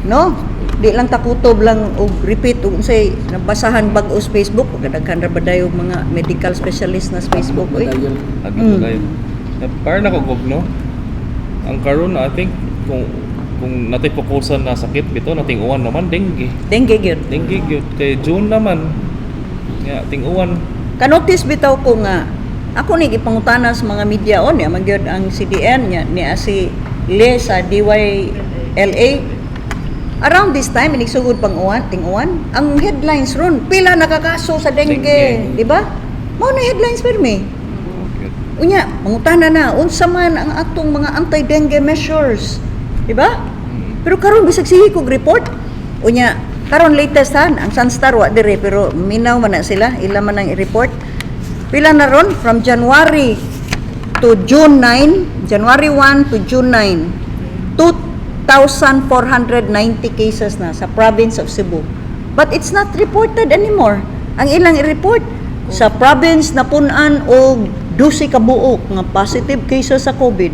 no? Di lang takutob lang og repeat og unsay nabasahan bag-o sa Facebook. Daghan ra ba dayo mga medical specialist na sa Facebook oy. Dayon. Agi ko tayo. Para na ko, Gob, no? Ang karon, I think kung natay fokusan na sakit bito nating uwan naman, dengue. Dengue gyud. Dengue gyud kay June naman. Nga ting-uwan. Kanotice bitaw ko nga ako ni gipangutana sa mga media on niya man gyud ang CDN niya niya si Le sa DYLA. Around this time inig sugod pang uwan, ting-uwan, ang headlines ron pila nakakaso sa dengue, Dengue. di ba? Mao na headlines pirmi. Unya mangutana na unsa man ang atong mga anti-dengue measures, di ba? Pero karon bisag sige kog report. Unya karon latest han ang Sunstar wa dire pero minaw man na sila, ila man ang i-report. Pila na ron from January to June 9, January 1 to June 9, 2,490 cases na sa province of Cebu. But it's not reported anymore. Ang ilang i-report sa province na punan og 12 ka buok nga positive cases sa COVID.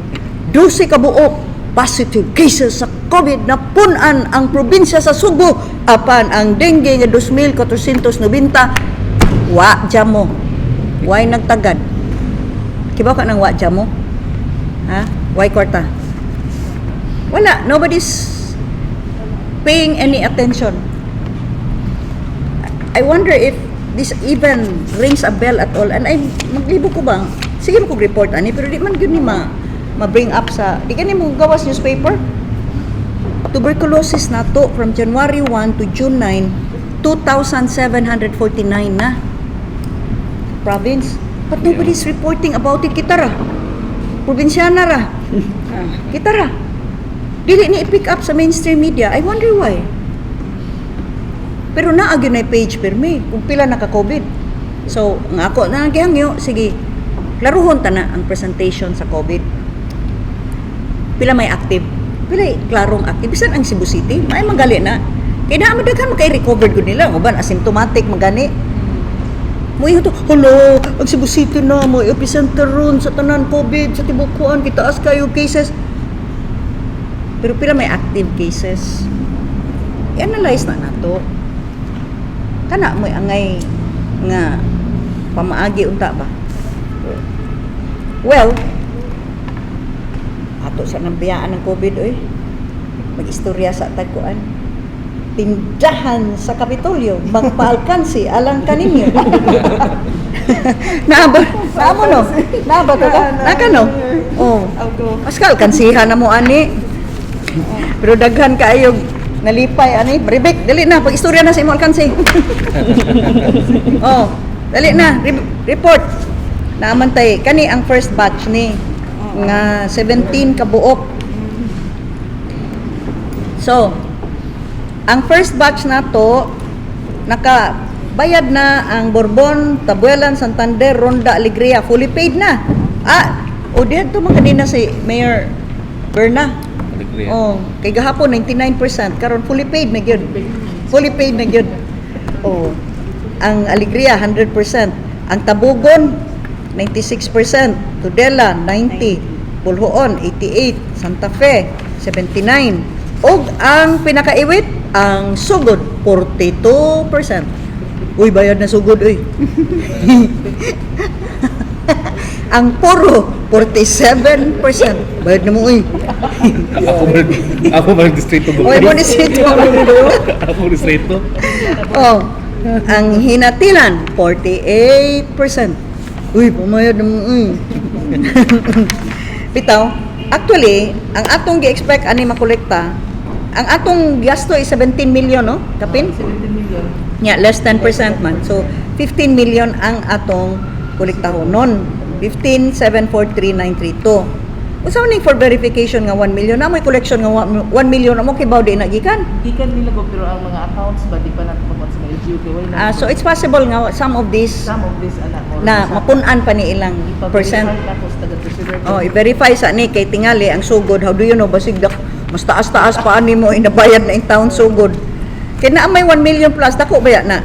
12 ka buok positive cases sa COVID na punan ang probinsya sa Sugbo apan ang dengue nga 2,490 wa jamo. Way nagtagad. Kibaw ka ng wa jamo? Ha? Way kwarta. Wala, nobody's paying any attention. I wonder if this even rings a bell at all. And I, maglibo ko ba? Sige mo kog report ani, pero di man gyud ni ma ma-bring up sa di kani mo gawas newspaper. Tuberculosis nato from January 1 to June 9, 2,749 na province. But nobody's reporting about it. Kita ra. Probinsyana ra. Kita ra. Dili ni i-pick up sa mainstream media. I wonder why. Pero naa gyud na page permi kung pila naka-COVID. So, ang ako na gihangyo, sige, klaruhon ta na ang presentation sa COVID. Pila may active? Pila klarong active? Bisan ang Cebu City, may magali na. Kay naa man daghan makay recovered gud nila, uban asymptomatic magani. Mo to, hello, ang Cebu City na mo epicenter ron sa tanan COVID sa tibuok, kitaas kayo cases. Pero pila may active cases? I-analyze na nato. Kana mo'y angay nga pamaagi unta ba? Well, ato sa nang biyaan ng COVID oy. Mag-istorya sa tagkuan. Tindahan sa Kapitolyo, magpaalkansi alang kaninyo. Naa ba? Naa mo no? Naa ba to ka? Naa ka no? Oh. I'll go. Pascal, kansihan na mo ani. Pero daghan kaayo nalipay ani. Rebek, dali na pag istorya na sa imo alkansi. Oh, dali na report. Naamantay kani ang first batch ni nga 17 ka buok. So, ang first batch nato naka bayad na ang Borbon, Tabuelan, Santander, Ronda, Alegria, fully paid na. Ah, o dito man kanina si Mayor Berna. Alegria. Oh, kay gahapon 99%, karon fully paid na gyud. Fully paid na gyud. Oh. Ang Alegria 100%, ang Tabugon 96%, Tudela 90, Boljoon 88, Santa Fe 79. Ug ang pinakaiwit ang Sugod 42%. Uy, bayad na Sugod uy. Ang Poro 47%. Bayad na mo uy. Ako ba distrito ba? Oy, mo distrito. Ako distrito. Oh, ang Hinatilan 48%. Uy, pumayad na mo uy. Bitaw, actually, ang atong gi-expect ani makolekta, ang atong gasto is 17 million, no? Kapin? 17 million. Yeah, less 10% man. So, 15 million ang atong kolektahon nun. 15,743,932. Unsa man ning for verification nga 1 million? Na may collection nga 1 million amo kibaw di na gikan. Gikan nila ko, pero ang mga accounts ba di pa natin pag sa mga LGU kay wala na. Ah, so it's possible nga some of these some of this anak mo na mapun-an pa ni ilang percent. Tapos taga treasurer. Oh, i-verify sa ni kay tingali ang Sugod. How do you know, basig dak mas taas-taas pa ani mo inabayad na in town Sugod. Kay naa may 1 million plus, dako ba ya na?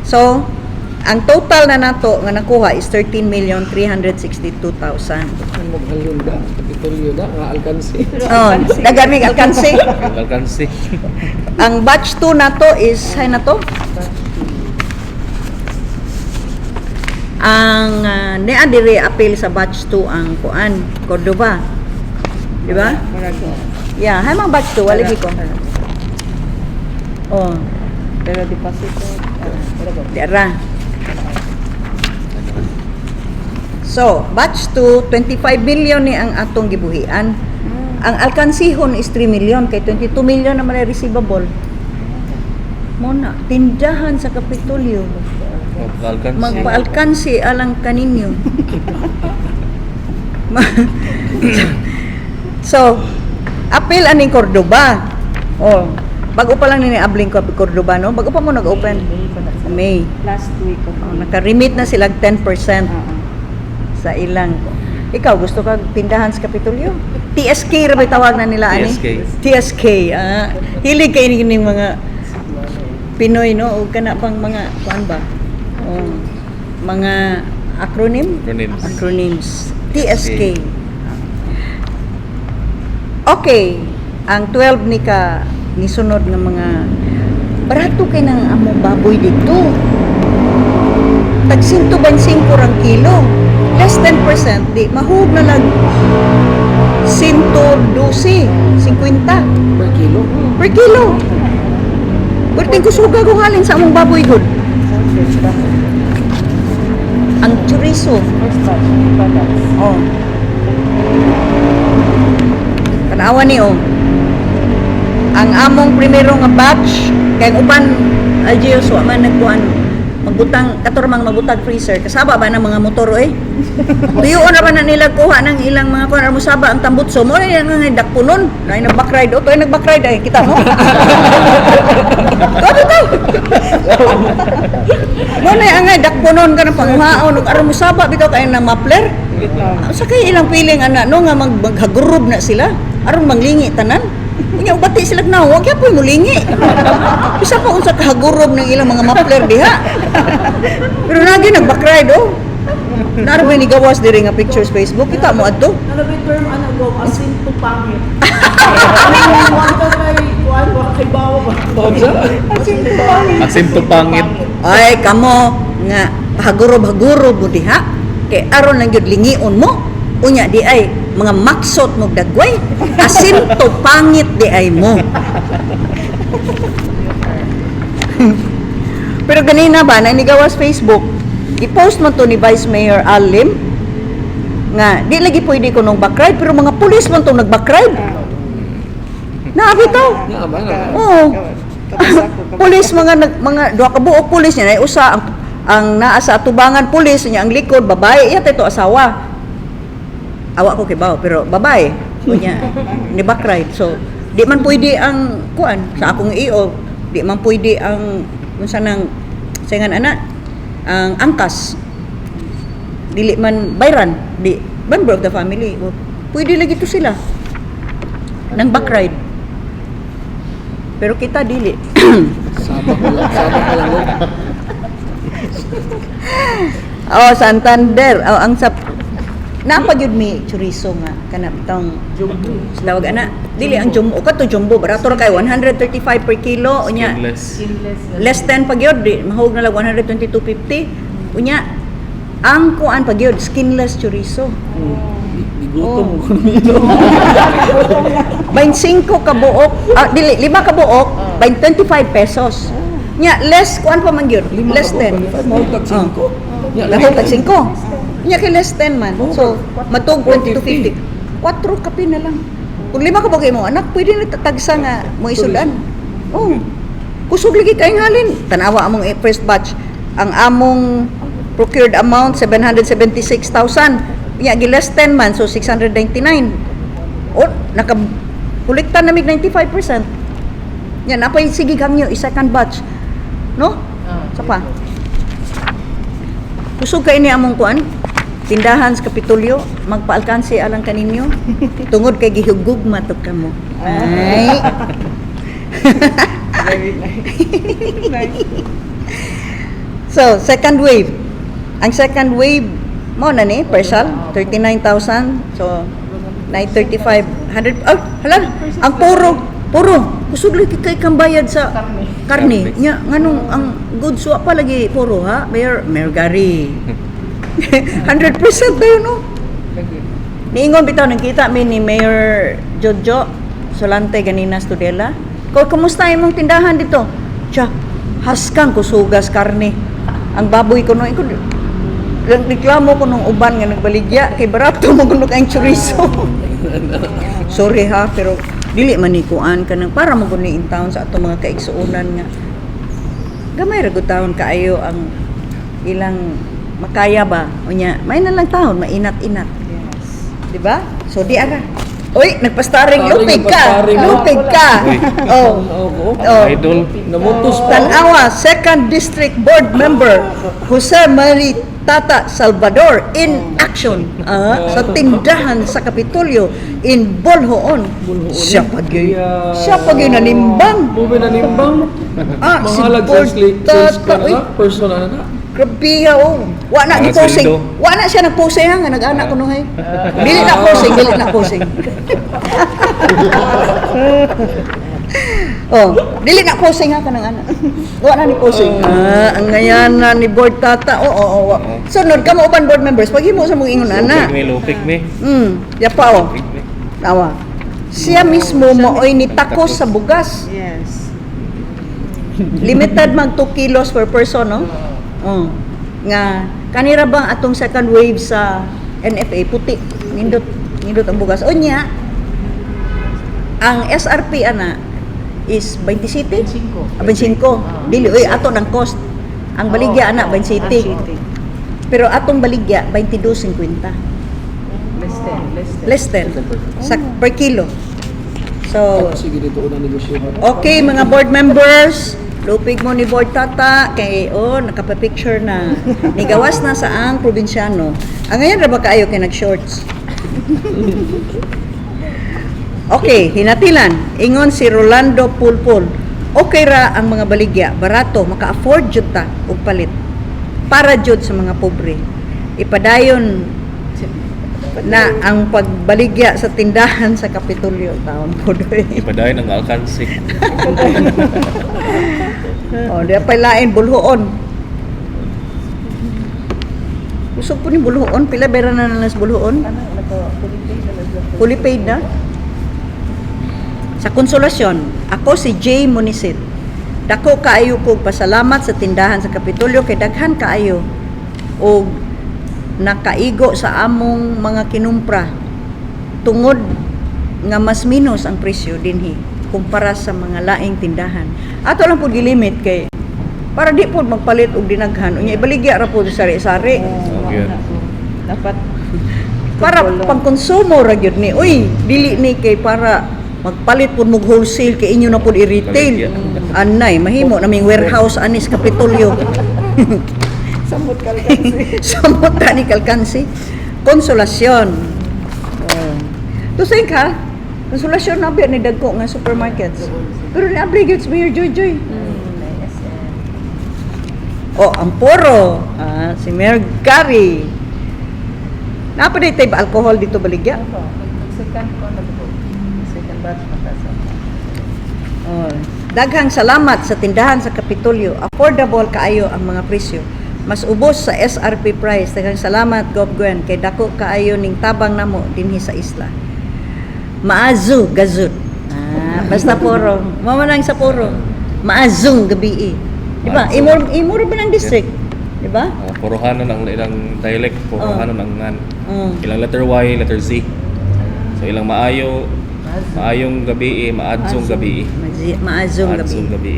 So, ang total na nato nga nakuha is 13,362,000. Ang maghalyon da, Kapitolyo da, nga alkansi. Oh, daghan mig alkansi. Alkansi. Ang batch 2 nato is hay na to. Ang naa diri apil sa batch 2 ang kuan Cordova. Di ba? Murag. Yeah, hay mga batch 2 wala ko. Oh, Pero deposito. Dira. So, batch 2, 25 million ni ang atong gibuhian. Ang alkansihon is 3 million kay 22 million naman ay receivable. Mo na, tindahan sa Kapitolyo. Alkansi. Magpaalkansi alang kaninyo. So, apil aning Cordoba. Oh, bago pa lang ni abling ko Cordoba, no? Bago pa mo nag-open. May pa na sila. May. Last week of Oh, naka-remit na sila 10% Oo. Sa ilang. Ikaw, gusto ka tindahan sa Kapitolyo? TSK ra ba tawag na nila ani? TSK. TSK. Ah, hilig kay ning mga Pinoy, no? O kana pang mga kuan ba? Oh, mga acronym? Acronyms. Acronyms. TSK. Okay, ang 12 ni ka ni sunod nga mga barato kay nang among baboy dito. Tag 125 rang kilo. Less 10%, di mahug na lang 112, 50 Per kilo. Per kilo. Perting kusuga kung halin sa among baboy gud. Ang chorizo. First batch, new products. Oh. Tanawa ni oh. Ang among primero nga batch kay ang uban LGUs wa man nagkuan magbutang kator mang magbutag freezer kasaba ba ng mga motor eh. Tuyoon ra ba na nila kuha ng ilang mga kuan mo saba ang tambutso mo na nga dakpunon na nag-back ride oh, to nag-back ride ay kita mo. To to. Mo na ang dakpunon ka ng panghaon ug aron mo saba bitaw kay na muffler. Sa kay ilang piling ana no nga maghagurub na sila aron manglingi tanan. Unya ubati sila na wa gyapon mulingi. Bisa pa unsa kahagurob ng ilang mga muffler diha. Pero nagi nag-back oh. Naro ni gawas diri nga pictures Facebook kita mo adto. Ano ba yung term, ano, go, asin to pangit. Ano, wala ka kay, kuan, wala kay bawa ba? Tawag sa? Asin to pangit. Ay kamo nga hagurob-hagurob mo diha kay aron lang gyud lingion mo. Unya di ay mga maksot mo dagway asin to pangit di ay mo. Pero ganina ba na nigawas Facebook, i-post man to ni Vice Mayor Alim nga di lagi pwede ko nung backride pero mga pulis man tong nag-backride. Naabi to. Nga ba na? Oo. Kabasa ko, kabasa. Pulis mga mga duha ka buok pulis niya nay usa ang naa sa atubangan pulis niya ang likod babae iya to asawa. Awa ko kibaw pero babae unya ni backride. So di man pwede ang kuan sa akong EO, di man pwede ang unsa nang singan ana ang angkas dili man bayran di member of the family pwede lagi to sila nang backride pero kita dili. Saba ko lang, saba ko lang. Oh. Oh, Santander. Oh, ang sa Napag yun mi chorizo nga kana bitong Jumbo. tawag ana. Dili ang jumbo kato jumbo barato ra kay 135 per kilo unya. Skinless. Skinless. Less 10 pag yun, di mahog na lang 122.50. Unya ang kuan pag yun, skinless chorizo. Gigutom Oh. ko nilo. 25 ka buok, ah, dili lima ka buok, 25 pesos. Nya less kuan pa man gyud, less 10. Mahog tag 5. Nya Lahog tag 5. Nya kay less 10 man. So, matug 22.50. 4 kape na lang. Kung lima ka ba kay mo anak, pwede na tagsa nga mo isudan. Oh. Kusog lagi kay halin. Tanawa among first batch. Ang among procured amount 776,000. Nya gi less 10 man so 699. O naka kolekta na mig 95%. Nya napay sige kang nyo second batch. No? Ah, Sa pa. Kusog kay ni among kuan. Tindahan sa Kapitolyo, magpaalkansi alang kaninyo. Tungod kay gihugog matok kamo. Ay. Very nice. Nice. So, second wave. Ang second wave mo na ni partial 39,000. So 935 100. Oh, hala, ang puro, puro. Kusog lagi kay kang bayad sa Karne. karne. Nya nganong ang goods wa pa lagi puro ha? Mayor Mayor Gary. 100% ba yun, no? Niingon bitaw nagkita mi ni Mayor Jojo Solante ganina Studela. Ko kumusta imong tindahan dito? Siya, haskang kusugas karne. Ang baboy ko no, ko reklamo ko nung uban nga nagbaligya kay barato mo kuno kay chorizo. Sorry ha, pero dili man ni kuan kanang para mo ni in town sa atong mga kaigsuonan nga gamay ra gud taon kaayo ang ilang makaya ba unya may na lang taon mainat-inat. Yes. Di ba? So di ara. Uy, nagpastaring Staring, lupig ka. nagpastaring. Lupig ka. Uy. Oh. Oo. Oh. Idol. Namutos pa. Tanawa, Second District Board Member Jose Mari Tata Salvador in action sa tindahan sa Kapitolyo in Bolhoon. Bolhoon. Siya pag yun. Yeah. Siya pag yun nanimbang. Mo ba nanimbang? Ah, si Mahalag Board sales Tata. ko Uy, na, person na na. grabe ha, oh. Wa na Mga gi-posing. sweldo. Wa na siya nagposing ha, nga nag-anak ko no hay. Dili na posing, dili na posing. Oh, dili na posing ha kanang anak. Wa na ni posing. Ah, ang ngayan na ni board tata. Oo, oo, oo. Sunod ka mo uban board members, paghimo sa mong ingon ana. Lupig mi, lupig mi. Ya pa oh. Lupig mi. Tawa. Siya mismo maoy ni takos sa bugas. Yes. Limited mag 2 kilos per person, no? Oh. Nga Kanira bang atong second wave sa NFA puti, nindot nindot ang bugas. Unya ang SRP ana is 27? 25. Ah, 25. Dili oy, ato ng cost. Ang baligya ana 27. Pero atong baligya 22.50. Less 10, less 10. Less than sa per kilo. So, Ay, sige, dito unang negosyo. Okay, mga board members, lupig mo ni Board Tata kay oh nakapa-picture na. Nigawas na sa ang probinsyano. Ang ngayon ra ba kaayo kay nag-shorts? Okay, hinatilan. Ingon si Rolando Pulpul. Okay ra ang mga baligya, barato, maka-afford jud ta og palit. Para jud sa mga pobre. Ipadayon na ang pagbaligya sa tindahan sa Kapitolyo taon po doy. Ipadayon ang alkansi. Oh, di pa lain bulhoon. Usog po ni bulhoon, pila bera na lang sa bulhoon? Ano, Fully paid na? Sa Konsolasyon, ako si Jay Munisit. Dako kaayo kog pasalamat sa tindahan sa Kapitolyo kay daghan kaayo og nakaigo sa among mga kinumpra tungod nga mas minus ang presyo dinhi kumpara sa mga laing tindahan. Ato lang pud gilimit kay para di pud magpalit og dinaghan, unya ibaligya ra pud sari-sari. Oh, Okay. Dapat Para pangkonsumo ra gyud ni. Uy, dili ni kay para magpalit pud mog wholesale kay inyo na pud i-retail. Anay, mahimo naming warehouse anis Kapitolyo. Samot kalkansi. Samot ta ni Kalkansi. Konsolasyon. Oh. To think ha, Konsolasyon na biya ni dagko nga supermarkets. Pero ni abli gyud si Mayor Joy Joy. Oh, ang poro. Ah, si Mayor Gary. Napa day type alcohol dito baligya? Second ko na po. Second batch na kaso. Oh. Daghang salamat sa tindahan sa Kapitolyo. Affordable kaayo ang mga presyo. Mas ubos sa SRP price. Daghang salamat, Gov Gwen, kay dako kaayo ning tabang namo dinhi sa isla. Maazu gazut. Ah, basta poro. Mao man ang sa poro. Maazung gabi. Di ba? Maazung. Imo imo ra ba ng district? Di ba? Ah, porohanon ang ilang dialect, porohanon ang ngan. Ilang letter Y, letter Z. So ilang maayo, maayong gabi, maadzong gabi. Maazung gabi. Maadzong gabi.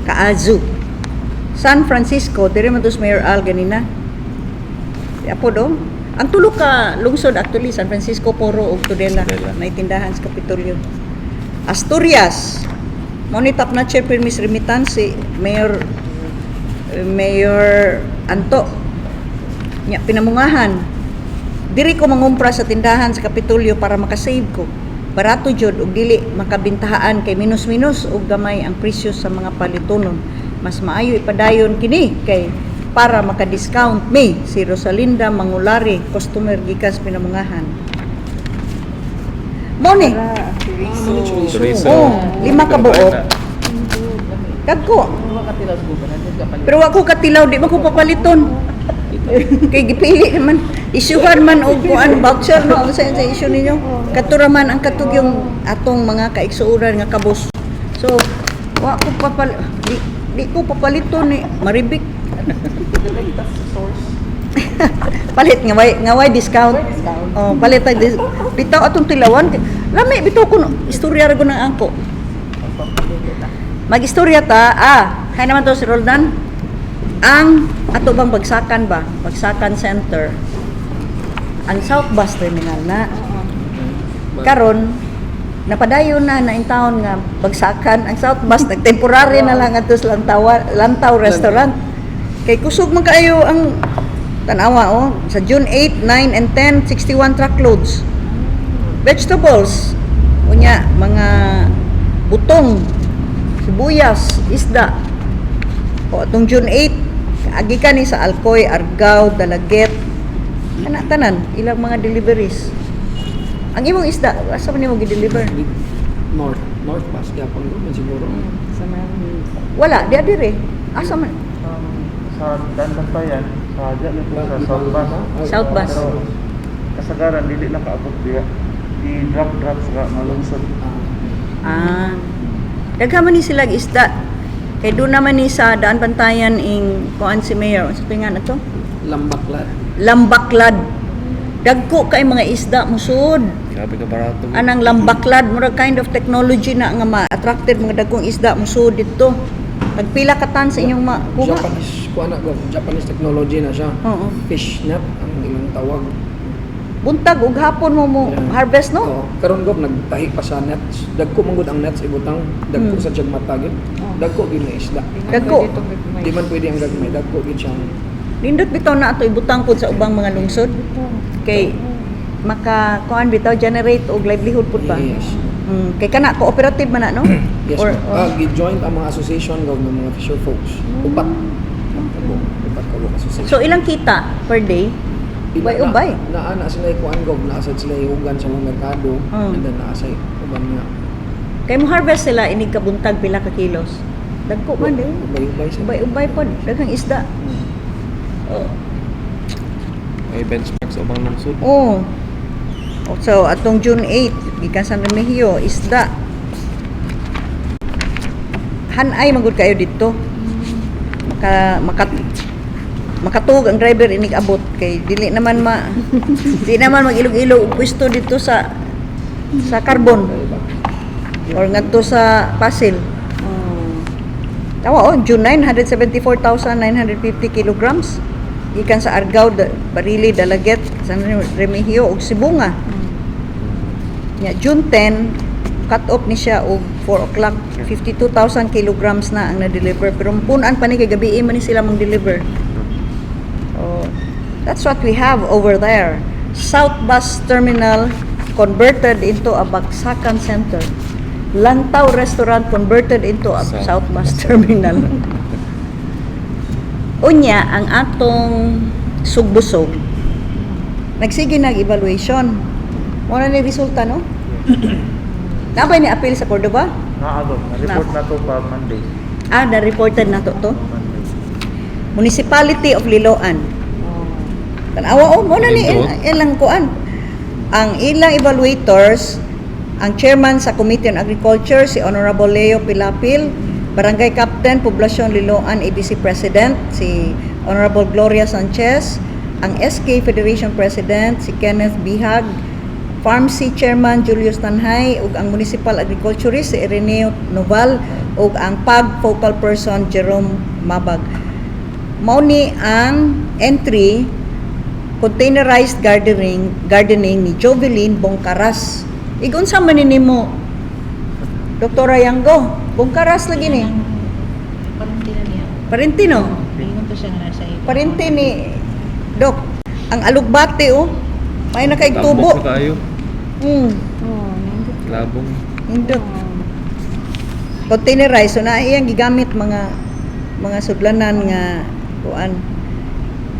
Kaazu. San Francisco, diri man to sa Mayor Al ganina. Di apo do. Ang tulo ka lungsod actually, San Francisco, Poro ug Tudela. Tudela. May tindahan sa Kapitolyo. Asturias. Mao ni top notcher permis remittance si Mayor Mayor Anto. Nya pinamungahan. Diri ko mangumpra sa tindahan sa Kapitolyo para makasave ko. Barato jud og dili makabintahaan kay minus-minus og gamay ang presyo sa mga palitonon. Mas maayo ipadayon kini kay para maka-discount me si Rosalinda Mangulari, customer gikas pinamungahan. Mao ni. Chorizo. Oh, lima ka buok. Dagko. Pero wa ko katilaw, di ba ko papaliton? Kay gipili naman, isyuhan man og kuan voucher no ang sa issue ninyo. Katura man ang katug yung atong mga kaigsuonan nga kabus. So, wa ko papal di ko papaliton ni maribik. Palit nga way discount. Oh, palit tag bitaw atong tilawan. Lami bitaw ko istorya ra ko ng angko. Mag-istorya ta, ah, kaya naman to si Roldan. Ang ato bang bagsakan ba? Bagsakan Center. Ang South Bus Terminal na. Karon napadayon na na in town nga bagsakan ang South Bus, nagtemporary na lang adto sa Lantaw, Lantaw Restaurant. Kay kusog man kaayo ang tanawa oh, sa June 8, 9 and 10, 61 truckloads. Vegetables, unya mga butong, sibuyas, isda. O atong June 8, agi ka ni sa Alcoy, Argao, Dalaguet, kana tanan ilang mga deliveries. Ang imong isda, asa man nimo gi-deliver? North, North Pass gyapon ko man siguro. Sa mga Wala, di dire. Asa man? Sa Dandantayan, sa diya dito sa South Bus. South Bus. Pero kasagaran dili na kaabot diya. I drop drop sa malungsod. Ah. Daghan man ni sila og isda. Kay doon naman ni sa Daan Bantayan ing kuan si Mayor. Unsa to nga na to? Lambaklad. Lambaklad. Dagko kay mga isda musud. Grabe ka barato. Anang lambaklad, murag kind of technology na nga ma-attracted mga dagkong isda musud didto. Tagpila ka tan sa inyong makuha. Japanese kuan na, Gov. Japanese technology na siya. Oo. Fish net ang ilang tawag. Buntag ug hapon mo mo harvest, no? Oo. Karon, Gov, nagtahi pa sa nets. Dagko man gud ang nets ibutang, dagko sa jagmata gyud. Dagko gyud na isda. Dagko. Di man pwede ang gagmay, dagko gyud siyang Nindot bitaw na ato ibutang pud sa ubang mga lungsod. Kay maka kuan bitaw, generate og livelihood pud ba? Yes. Kay kana cooperative man na, no? Yes. Or, Ma'am. Ah, gi-join ang mga association, Gov, ng mga fisher folks. Upat. Upat ka buok association. So ilang kita per day? Ubay-ubay. Naa na sila kuan, Gov, naa sad sila hugan sa mga merkado and then naa sa uban nga. Kay mo harvest sila inig kabuntag pila ka kilos. Dagko man di. Ubay-ubay sila. Ubay-ubay pod, daghang isda. Oh. May benchmark sa ubang lungsod. Oh. So atong June 8 gikan San Remigio, isda. Hanay magud kayo didto. Maka maka makatug ang driver inig abot kay dili naman ma di naman mag-ilog-ilog og pwesto dito sa Carbon or ngadto sa Pasil. Tawa oh, June 9, 174,950 kilograms gikan sa Argao, Barili, Dalaguete, San Remigio ug Sibonga. Nya June 10, cut off ni siya og 4 o'clock, 52,000 kilograms na ang na-deliver, pero punan pa ni kay gabi man ni sila mang-deliver. So, that's what we have over there. South Bus Terminal converted into a Bagsakan Center. Lantaw Restaurant converted into a South South Bus Terminal. Unya, ang atong Sugbusog, nagsige nag-evaluation. Mao na ni resulta, no? Nabay ni appeal sa Cordova? Naa, Gov. Na-report na to pa Monday. Ah, na-reported na to. Monday. Municipality of Liloan. Tanawa oh, mo na ni Nindot. ilang kuan. Ang ilang evaluators, ang chairman sa Committee on Agriculture si Honorable Leo Pilapil, Barangay Captain Poblacion Liloan ABC President si Honorable Gloria Sanchez, ang SK Federation President si Kenneth Bihag, Pharmacy Chairman Julius Tanhay ug ang Municipal Agriculturist si Ireneo Noval ug ang PAG Focal Person Jerome Mabag. Mao ni ang entry, containerized gardening gardening ni Jovelyn Bongkaras. Igunsa man ni nimo, Dr. Yango? Bongkaras lagi ni. Parente na niya. Parente, no? Ingon to siya nga nasa iyo. Parente ni Doc. Ang alugbate oh. May nakaigtubo. Tambok na kayo. Oh, nindot. Labong. Nindot. Containerized, so na iyang gigamit mga sudlanan nga kuan.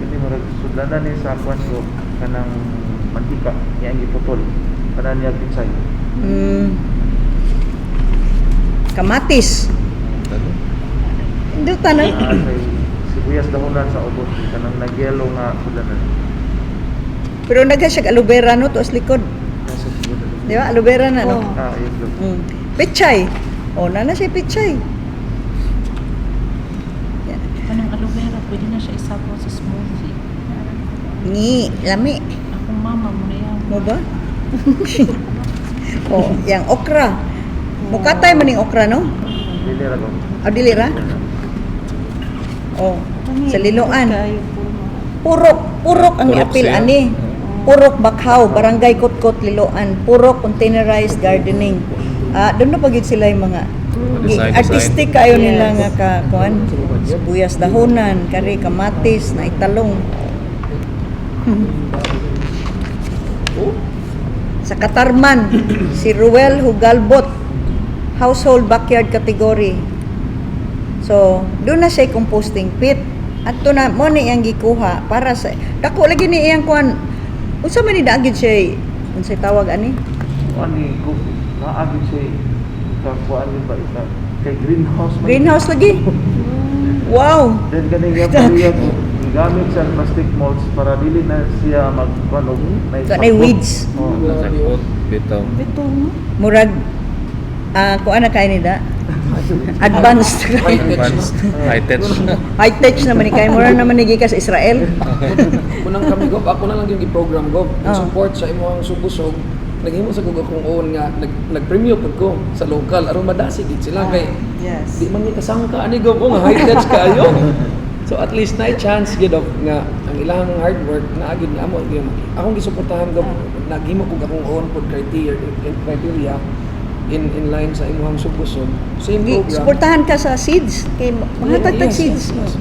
Kini murag sudlanan ni sa kuan ko kanang mantika niya ang giputol. Kanan niya pitsay. Kamatis. Ano? Nindot na. Naa kay sibuyas dahonan sa ubos kanang nagyelo nga sudlanan. Pero nagha siya aloe vera, no, tuos likod. Nasa sibuyas. Di ba? Aloe vera na, no? Oh. Ah, yes, Gov. Pechay. O, nana siya pechay. Kanang aloe vera, pwede na siya isabon sa smoothie. Ni, lami. Akong mama mo na yan. Mo ba? O, yang okra. Mukatay man ning okra, no? Dili ra, Gov. O, dili ra? O, sa Liloan. Kayo po, mga Purok, purok ang Purok apil siya. ani. Purok Bakhaw, Barangay Kotkot, Liloan. Purok containerized gardening. Ah, doon na pagid sila yung mga Design, artistic kayo nila nga ka kuan. Sibuyas dahonan, kari kamatis, na italong. Sa Katarman, si Ruel Hugalbot, household backyard category. So, doon na siya composting pit. At to na mo ni iyang gikuha para sa dako lagi ni iyang kuan. Unsa man ni daagid siya, unsay tawag ani? Kuan ni Gov. Naa gid siya ka kuan ni ba isa kay greenhouse man. Greenhouse lagi. Wow. Then ganing iya paliya ko gigamit sa plastic mulch para dili na siya mag kuan og may So, nay sakot. weeds. Oh. Sakot. Bitaw. Bito, no? Murag ah kuan na kay ni da. Advanced. High tech. Advanced. High tech. High tech naman ni kay mura naman ni gikan sa Israel. Kunang kami, Gov, ako na lang yung i-program, Gov. In Oh. support sa imong Sugbusog, naghimo sa kog akong own nga nag-premyo pud ko sa local aron madasig gid sila kay di man ni kasangka ani, Gov, oh, nga high tech kayo. So at least na chance gid of nga ang ilang hard work na agid nga amo gyud. Akong gisuportahan, Gov, naghimo kog akong own pod criteria in line sa imong Sugbusog. Same program. Suportahan ka sa seeds kay mahatag tag seeds. Yes.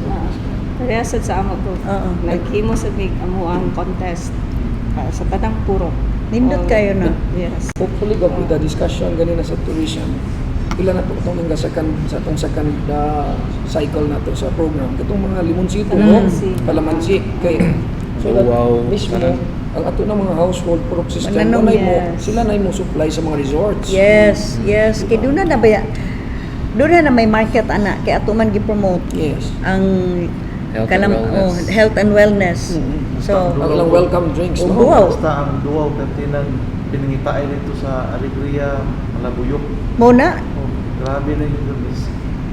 Pareha sad sa amo ko. Oo. Naghimo sa mig amo ang contest sa tanang puro. Nindot kayo na. Yes. Hopefully, Gov, with the discussion ganina sa tourism, ila na to itong hanggang second, sa itong second cycle na to sa program. Katong mga limonsito, no? Kalamansi. Kalamansi. Kay, so that Wow. mismo, Tanan. ang ato na mga household crop system, Mananom, walay mo, sila na mo supply sa mga resorts. Yes. Kay doon na na ba doon na na may market ana kay ato man gi-promote ang Health and kanang wellness. Oh, health and wellness. So, Ang ilang welcome drinks, no? Wow. Basta ang duwaw kantinan pinangitaay dito sa Alegria, Malabuyok. Mo na. Oh, grabe na yun doon is.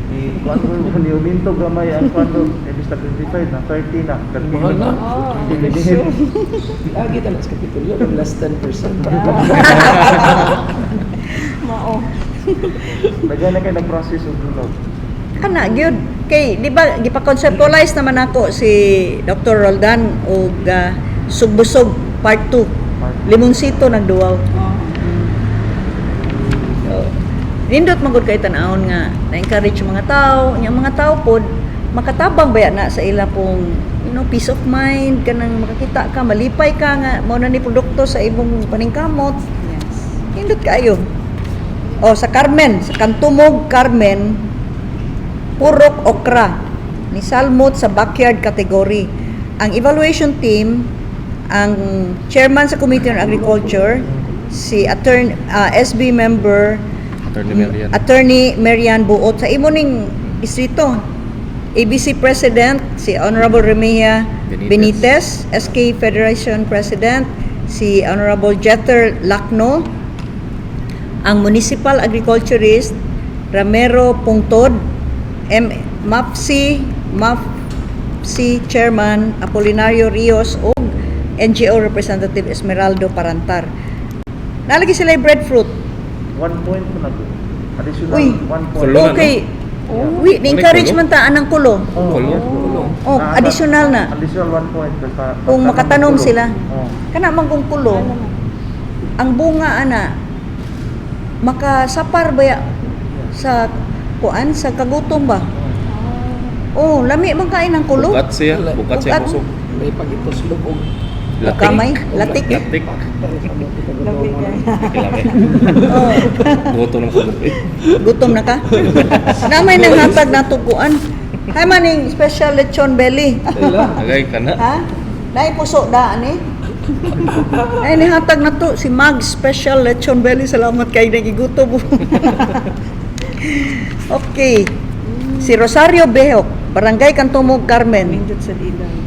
Ni kuan ko ni Ominto gamay ang kuan doon. Imbis na 25 na 30 na. Mahal na. Oh, Lagi tanan sa Kapitolyo, ang less 10%. Mao. Lagyan na kay nag-process og dulog. Kana gyud kay di ba gipa-conceptualize naman ako si Dr. Roldan og Sugbusog Part 2. Part Limonsito nagduwaw. Oh. So, nindot man gud kay tan-awon nga na-encourage yung mga tao, nya ang mga tao pod makatabang baya na sa ila pong peace of mind, kanang makakita ka, malipay ka nga mao na ni produkto sa imong paningkamot. Nindot kaayo. O sa Carmen, sa Kantumog Carmen, Purok Okra ni Salmot sa backyard category. Ang evaluation team, ang chairman sa Committee on Agriculture, si attorney SB member Attorney Marian. Attorney Marian Buot sa imo ning distrito. ABC President si Honorable Remia Benitez. Benitez, SK Federation President si Honorable Jeter Lacno, ang Municipal Agriculturist Ramero Pungtod, M MAPC MAPC Chairman Apolinario Rios ug NGO Representative Esmeraldo Parantar. Nalagi sila yung breadfruit. 1 point mo na to. Additional Uy. 1 point. Kulo na, no? Okay. Uy, encourage man ta anang kulo. Oh, Kulo. yes, kulo. Oh, additional na. Additional 1 point basta Kung pagtanom makatanom kulo. sila. Oh. Kana man kung kulo, ang bunga ana makasapar ba ya sa kuan sa kagutom ba? Oh, lami man kain ang kulo. Bukat siya. Bukat siya Bukat. kusog. May pagituslog og Latik. Kamay, latik. Latik. Labi kay. Kilami. Oh, Gutom ng kulo. gutom na ka. Namay nang hatag na tukuan. Hay maning special lechon belly. Ila. Agay ka na. Ha? Naay puso daan eh. Ay nihatag na to si Mag Special Lechon Belly. Salamat kay nagigutom. Okay. Si Rosario Behok, Barangay Kantumog, Carmen. Nindot sa ilang.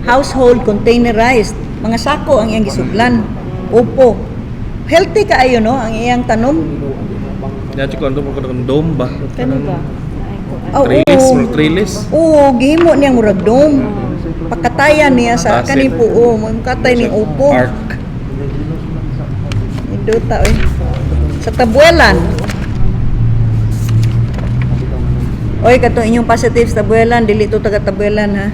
Household containerized. Mga sako ang iyang gisuglan. Opo. Healthy kaayo no ang iyang tanom. Dati ko ano ko ng dome ba? Kano ba? Ay, kuan. Oh, Trellis, oo. murag trellis. Oo, gihimo niya murag dome. Pakatayan niya sa Basin. kani po, oh, katay ni upo. Park. Indigenous man sa Indota oy. Sa Tabuelan. Oy, kato inyong positive sa Tabuelan, dili to taga Tabuelan ha.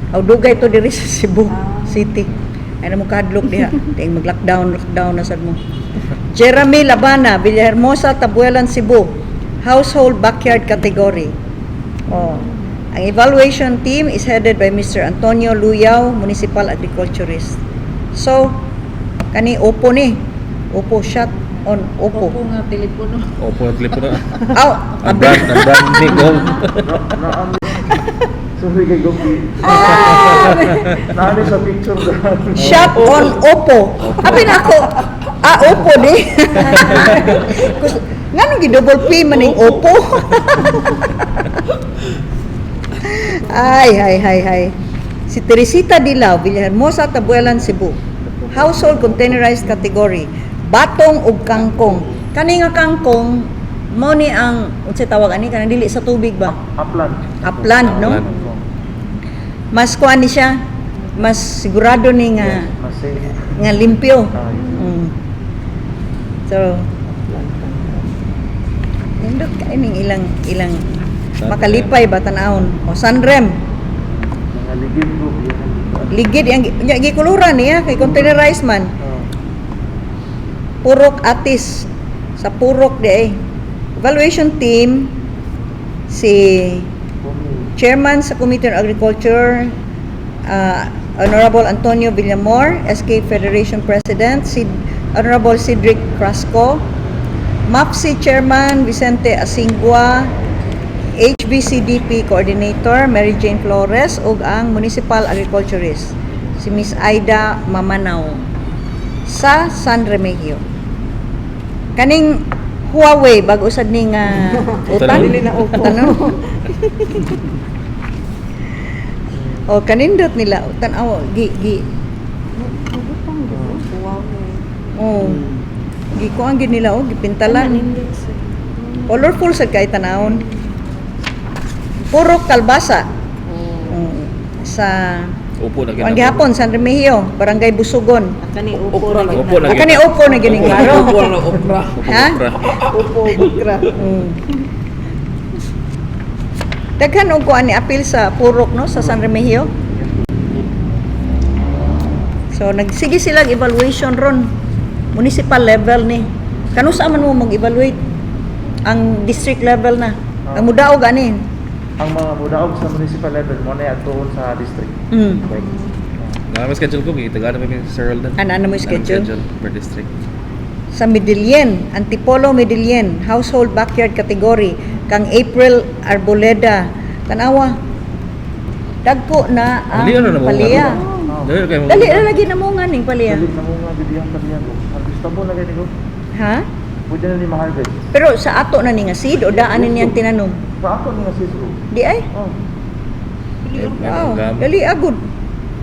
Aw dugay to diri sa Cebu City. Ay na mo kadlok diha. Ting mag-lockdown, lockdown na sad mo. Jeremy Labana, Villahermosa, Tabuelan, Cebu. Household backyard category. Oh. Ang evaluation team is headed by Mr. Antonio Luyao, Municipal Agriculturist. So, kani Opo ni. Opo shot on Opo. Opo nga, telepono. Opo, telepono. Aw, Ang brand ni Gov. Naami. Sorry kay Gopi. Naami sa picture daan. Shot on Opo. Abi na ako, ah, Opo ni. Nganong gi-double P man ning Opo? Ay, hay, hay, hay. Si Teresita Dilao, Villahermosa, Tabuelan, Cebu. Household containerized category. Batong ug kangkong. Kani nga kangkong, Mao ni ang unsay tawag ani, kanang dili sa tubig ba? Upland. Upland, no? Upland. Mas kuan ni siya, mas sigurado ni nga Yes, mas safe. Nga limpyo. Ah, yes. So, nindot kay ning ilang ilang makalipay ba tan-awon. O Sanrem, Mga ligid ko. Yan ang gikuan. Ligid ang nya gikuluran niya kay containerized man. Oh. Purok Atis sa Purok di ay. Evaluation team si Kumi. Chairman sa Committee on Agriculture, Honorable Antonio Villamor, SK Federation President, Honorable Cedric Crasco, MAPSI Chairman Vicente Asingua, HBCDP Coordinator Mary Jane Flores, ug ang Municipal Agriculturist, si Miss Aida Mamanaw sa San Remigio. Kaning Huawei, bago sad ni nga utang. Dili na upo. Tanong. O kanindot nila tan-aw gi gi Butang gyud. Wow. Oh. Gi kuan gid nila, oh, gipintalan. Colorful sad kay tanawon. Puro kalbasa. Sa Upo na kuan gihapon San Remigio, Barangay Busugon. Kani upo Okra na na. gyud. Upo na Ah, kani upo na gining klaro. Upo na okra. Ha? Okra. Upo okra. Daghan og kuan ni apil sa Purok, no, sa San Remigio. So nagsige sila og evaluation ron. Municipal level ni. Kanusa man mo mag-evaluate ang district level na? Ang mudaog ani. Ang mga mudaog sa municipal level mo na atuon sa district. Correct. Na may schedule ko, gitagaan na mi Sir Roldan. Ano, ano mo schedule? Schedule per district. Sa Medellin, Antipolo, Medellin, household backyard category, kang April Arboleda. Tanawa. Dagko na ang Dali ano na mo? palya. Dali kay mo. Dali na lagi na mo nga ning palya. Dali na mo nga gid ang palya ko. Harvestable na gani ko. Ha? Pwede na ni ma-harvest. Pero sa ato na ni nga seed o daan ni niyang tinanom? Sa ato ni nga sis ko. Di ay. Oh, Wow, dali agud.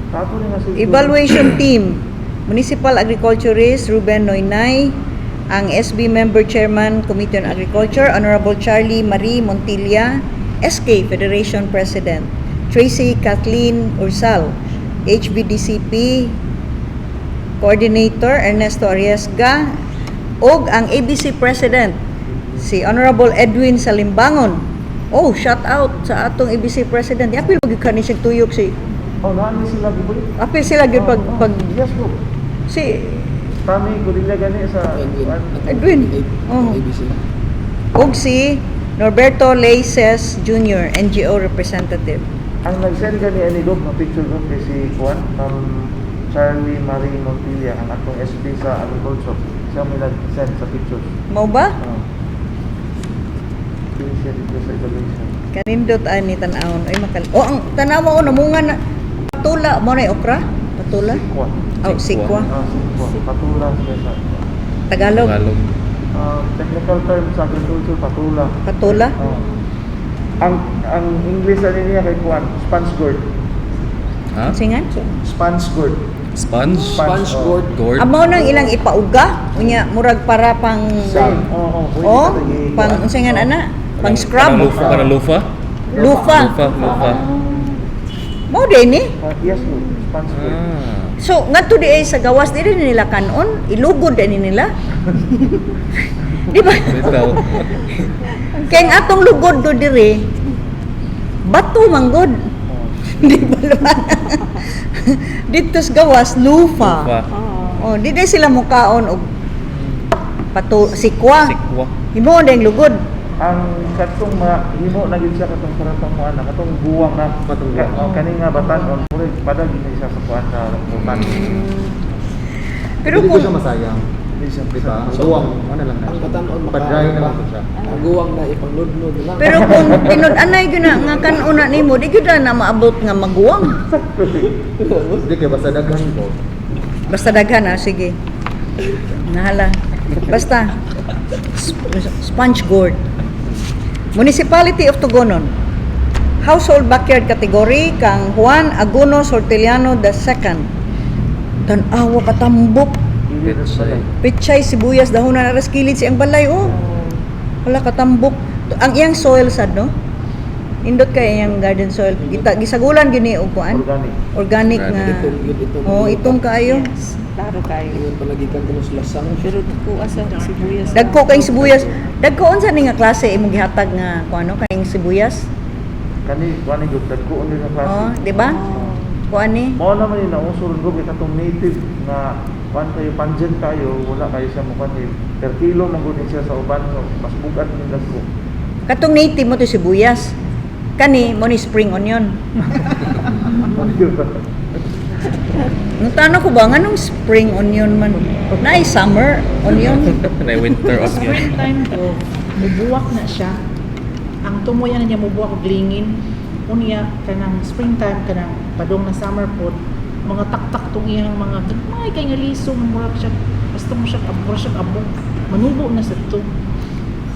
sa ato ni nga sis ko. Evaluation team, Municipal Agriculturist Ruben Noynay, ang SB Member Chairman Committee on Agriculture, Honorable Charlie Marie Montilla, SK Federation President, Tracy Kathleen Ursal, HBDCP Coordinator Ernesto Ariesga, ug ang ABC President, si Honorable Edwin Salimbangon. Oh, shout out sa atong ABC President. Apil gyud kani siyang tuyok si Oh, naan ni sila gibulit. Apil sila gyud pag Oh, oh. pag Yes ko. si Tami Gorilla gani sa Edwin. Edwin. Oh. ABC. Ug si Norberto Leices Jr., NGO representative. Ang nag-send gani ani Gov nga picture ko kay si Juan, Ma'am Charlie Marie Montilla, ang atong SB sa agriculture. Siya may nag-send sa pictures. Mao ba? Oh. Pili siya dito sa evaluation. Kanindot ani tan-awon. Ay makal. Oh, ang tanawa o namunga na patula mo na okra? Patula? Sikwa. Oh, sikwa. Ah, sikwa. Patula siya sa Tagalog. Tagalog. Technical term sa agriculture, patula. Patula? Oh. Ang English ani niya kay Juan, sponge gourd. Ha? Singan? Sponge gourd. Sponge? Sponge oh. gourd. Gourd? Amo nang ilang ipauga unya murag para pang Same. Oo, oh, Oh, pang unsa nga ana? Pang scrub. Parang lufa. Parang lufa? Lufa. Lufa, lufa. Mao din ni. Yes, no. Sponge gourd. Ah. So ngadto di ay sa gawas dili ni nila kanon, ilugod ani nila. Di ba? Bitaw. Kay ang atong lugod do diri bato manggod. Di ba ba? Dito sa gawas lufa. Lufa. Oh, di di sila mukaon og pato sikwa. Sikwa. Himo ding lugod. Ang katong himo na gid siya katong sarantang mo ana, katong guwang na Katong Ka, guwang. oh, kani nga batan on murag padag gid siya sa kuan sa butan. Pero Dili ko kung siya masayang. Hindi siya Di ba? Ang guwang, ano lang na Ang siya. batan-on Pa-dry na lang siya. Ang guwang na ipangnudnod na lang. Pero kung tinud-anay gyud na nga kan-una nimo, di gyud na maabot nga maguwang. Hindi kay basta daghan ko. Basta daghan ah, sige. Nahala. Basta sponge gourd. Municipality of Tugonon. Household backyard category kang Juan Aguno Sortiliano II. Tan-awa katambok. Dili na siya. Pichay, sibuyas, dahonan, aras kilid siyang balay oh. Wala katambok. Ang iyang soil sad, no? Indot kay iyang garden soil. Gita gisagulan gyud ni og kuan. Organic. Organic nga. Itong yun, itong. Oh, itong kaayo. Yes, klaro kayo. Ingon palagi kang kuno sa lasang. Pero dagko asa sibuyas. Dagko kayong sibuyas. Dagko unsa ni nga klase imong gihatag nga kuan no kayong sibuyas? Kani kuan ni gud dagko ni nga klase. Oh, di ba? Kuan ni. Mao naman yung nauso ron gud katong native nga kuan kayo pungent kayo wala kayo siya mo kuan eh. Per kilo man gud ni siya sa uban, so mas bugat ni dagko. Katong native mo to sibuyas. Kani mo ni spring onion. Nutano ko ba nganong spring onion man? Naay summer onion. Na winter onion. Springtime ko, mubuwak na siya. Ang tumoy ana niya mubuwak og lingin. Unya kanang springtime kanang padong na summer pod, mga taktak tong iyang mga gamay kay nga liso murag siya basta mo siya murag siya abong manubo na sa to.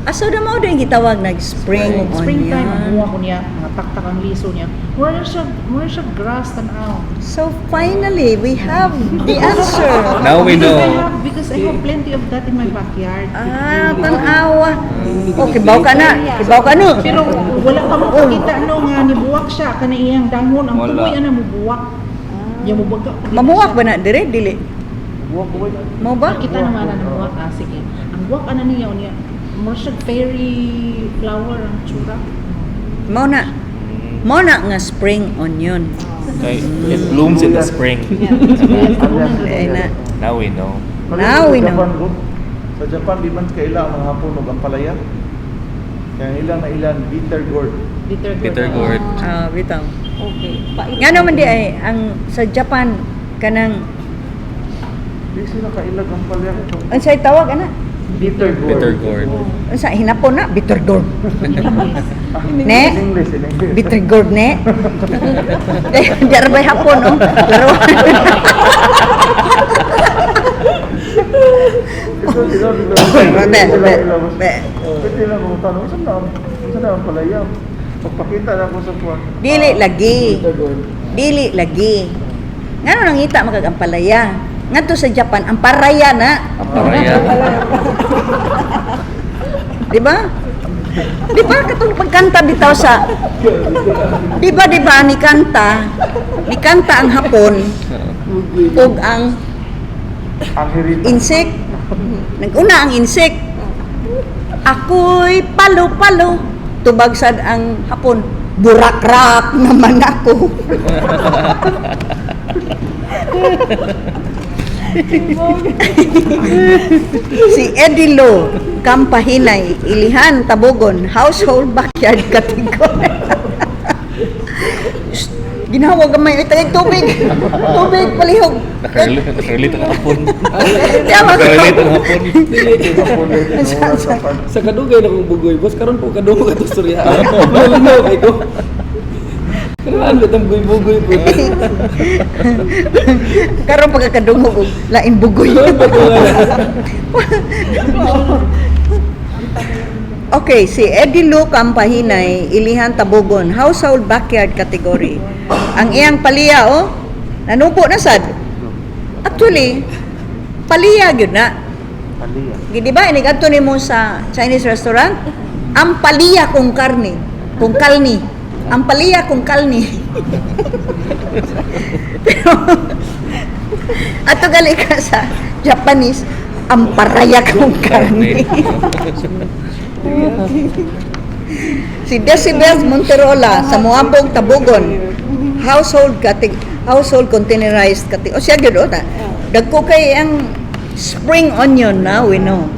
Aso na mao din gitawag nag spring onion. Springtime mabuwak unya mga taktak ang liso niya. Murag siya grass tan-aw. So finally we have the answer. Now we Because know. I have plenty of that in my backyard. Ah, tan-awa. Oh, kibaw ka na. Kibaw ka no. Pero wala pa mo pakita no nga nibuwak siya kana iyang dahon ang Wala. tumoy ana mubuwak. Ya mubuwak. Mamuwak ba na dire dili? Buwak ko ba? Mo ba? Kita naman ana namuwak, ah, sige. Ang buwak ana niya unya mura siya fairy flower ang tsura. Mao na. Mao na nga spring onion. Okay. It blooms in the spring. Ay na. Now we know. Now we know. Japan, gud. Sa Japan di man kaila ang mga Hapon og ampalaya. Kaya ilang na ilan bitter gourd. Bitter gourd. Bitter gourd. Ah, bitaw. Okay. Pait. Ngano man di ay ang sa Japan kanang Di sila kailag ampalaya kay unsay tawag ana? bitter gourd. Bitter gourd. Unsa hinapon na bitter gourd. Ne? In English, in English. Bitter gourd ne. Di ra bay hapon no. Laro. Ito, ito, ito. Be, be, be. Pwede lang kung tanong, saan na ang palaya? Pagpakita na ako sa kuwan. Dili lagi. Bitter gourd. Dili lagi. Ngano nangita makag ampalaya? Ngadto sa Japan ang paraya na, Amparaya. di ba? Di ba katong pagkanta bitaw sa di ba ni kanta ang Hapon ug ang Ang hirita. insect. Naguna ang insect. Ako'y palo-palo. Tubag sad ang Hapon. Burakrak naman ako. Si Eddie Lo, Kampahinay, Ilihan, Tabogon, Household Backyard Category. Shh, ginawa gamay. Ay, tagay tubig. Tubig, palihog. Nakarelate ang hapon. Tama ko. Nakarelate ang hapon. Sa kadugay na kong bugoy, boss, karon po kadungog ato storya. Malinaw kay ko. Karon bitang bugoy-bugoy po. Karon pagkakadungog og lain bugoy. Okay, si Eddie Lu Kampahinay, Ilihan Tabogon, Household Backyard category. Ang iyang paliya oh, nanubo na sad. Actually, paliya gyud na. Palaya. Di ba inig adto nimo sa Chinese restaurant? Ang paliya kung karne, kung kalni. Ang paliya kung kalni. Pero ato gali ka sa Japanese, ang paraya kung karne. Si Decibel Monterola sa Moabog Tabogon, household containerized category. O siya gyud o ta. Dagko kay ang spring onion na we know.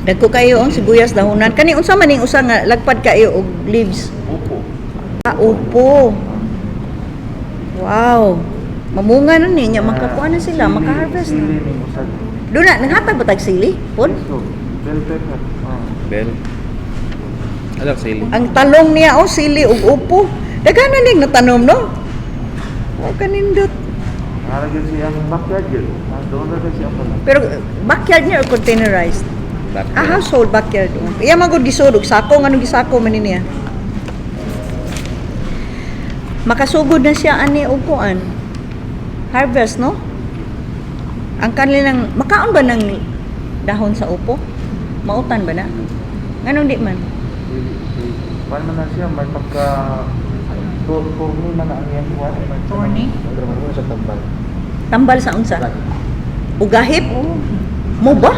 Dagko kayo ang sibuyas dahunan. Kani unsa man ning usa nga lagpad kayo og leaves? Upo. Ah, upo. Wow. Mamunga na niya, makakuha na sila, Sili- makaharvest Sili na. ning usag. Doon na, naghatag ba tag sili? Pon? Yes, go. Bell pepper. Oh. Bell. Alam, sili. Ang talong niya, oh, sili ug upo. Daghan na ning natanom, no? Oh, kanindot. Nara gyud siyang backyard gyud. Ah, doon na gyud siyang pala. Pero backyard niya or containerized? Backyard. Ah, household backyard. Oh. Iya man gud gisod og sako nganong gisako man ni niya. Makasugod na siya ani og kuan. Harvest, no? Ang kanilang makaon ba ng dahon sa upo? Mautan ba na? Nganong di man? Kuan man na siya, may pagka turni man na ang iyang kuan. Thorny? Pero mo siya tambal. Tambal sa unsa? Ugahip? Mo ba?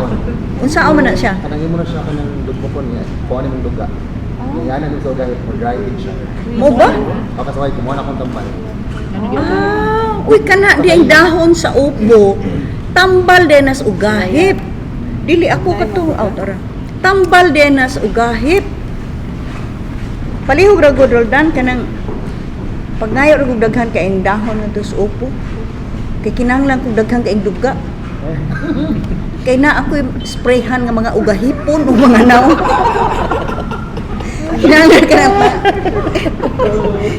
Unsa man na siya? Kanang imo na siya kanang dugmokon niya. Kuha ni mong duga. Yan ang sa gahit mo dry din siya. Mo ba? Baka sa kumuha na akong tambal. Ah, uy kana di ang dahon sa upo. Tambal din nas ugahip. Dili ako katong out ora. Tambal din nas ugahip. Palihog ra gud Roldan kanang pagngayo ra gud daghan kay ang dahon ngadto sa upo. Kay kinahanglan kog daghan kay duga. Kay na ako'y sprayhan nga mga ugahipon o mga naong. Kinahanglan ka na pa.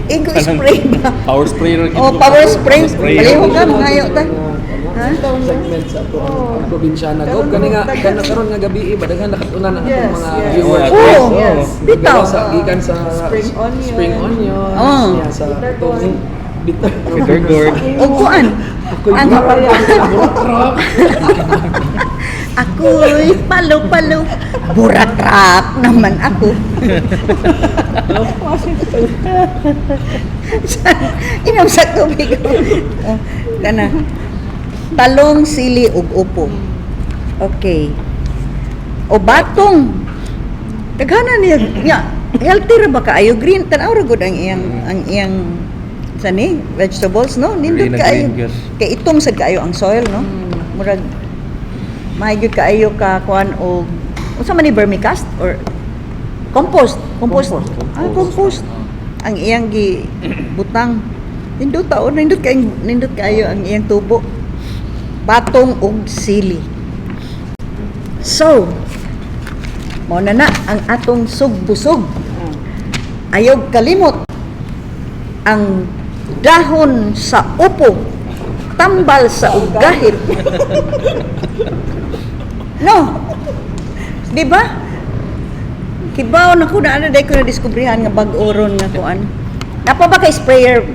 Igo spray ba? Power spray ra Oh, power spray. Spray. Palihog ka, mangayo ta. Ha? Segment sa ato ang probinsya na Gob kani nga kana karon nga gabi eh, badaghan nakatunan ang atong Yes, mga yes. viewers. Oh, Yes. bitaw. Sa gikan sa Spring onion. Spring onion. Oh. Yeah, sa Bitter atong gourd. bitter. Bitter gourd. O kuan. Ako'y Ang- Ako'y palo-palo. Buratrap naman ako. Inom sa tubig. Oh, kana. Talong, sili, ug upo. Okay. O batong. Daghana niya. Ya, healthy ra ba kaayo green? Tan-aw ra gud ang iyang sani vegetables, no? Nindot Green na kaayo. green, yes. Kay itom sad kaayo ang soil, no? Murag maayo gyud kaayo ka kuan og unsa man ni, vermicast or compost? Compost. Ah, compost ang iyang gi butang. Nindot taon, nindot kay nindot kaayo ang iyang tubo. Batong og sili. So mao na na ang atong sugbusog. Ayaw kalimot ang dahon sa upo, tambal sa ugahit, no? Di ba? Kibaw na ko na ano dahil ko na diskubrihan nga bag-o ron nga kuan. Napa ba kay sprayer?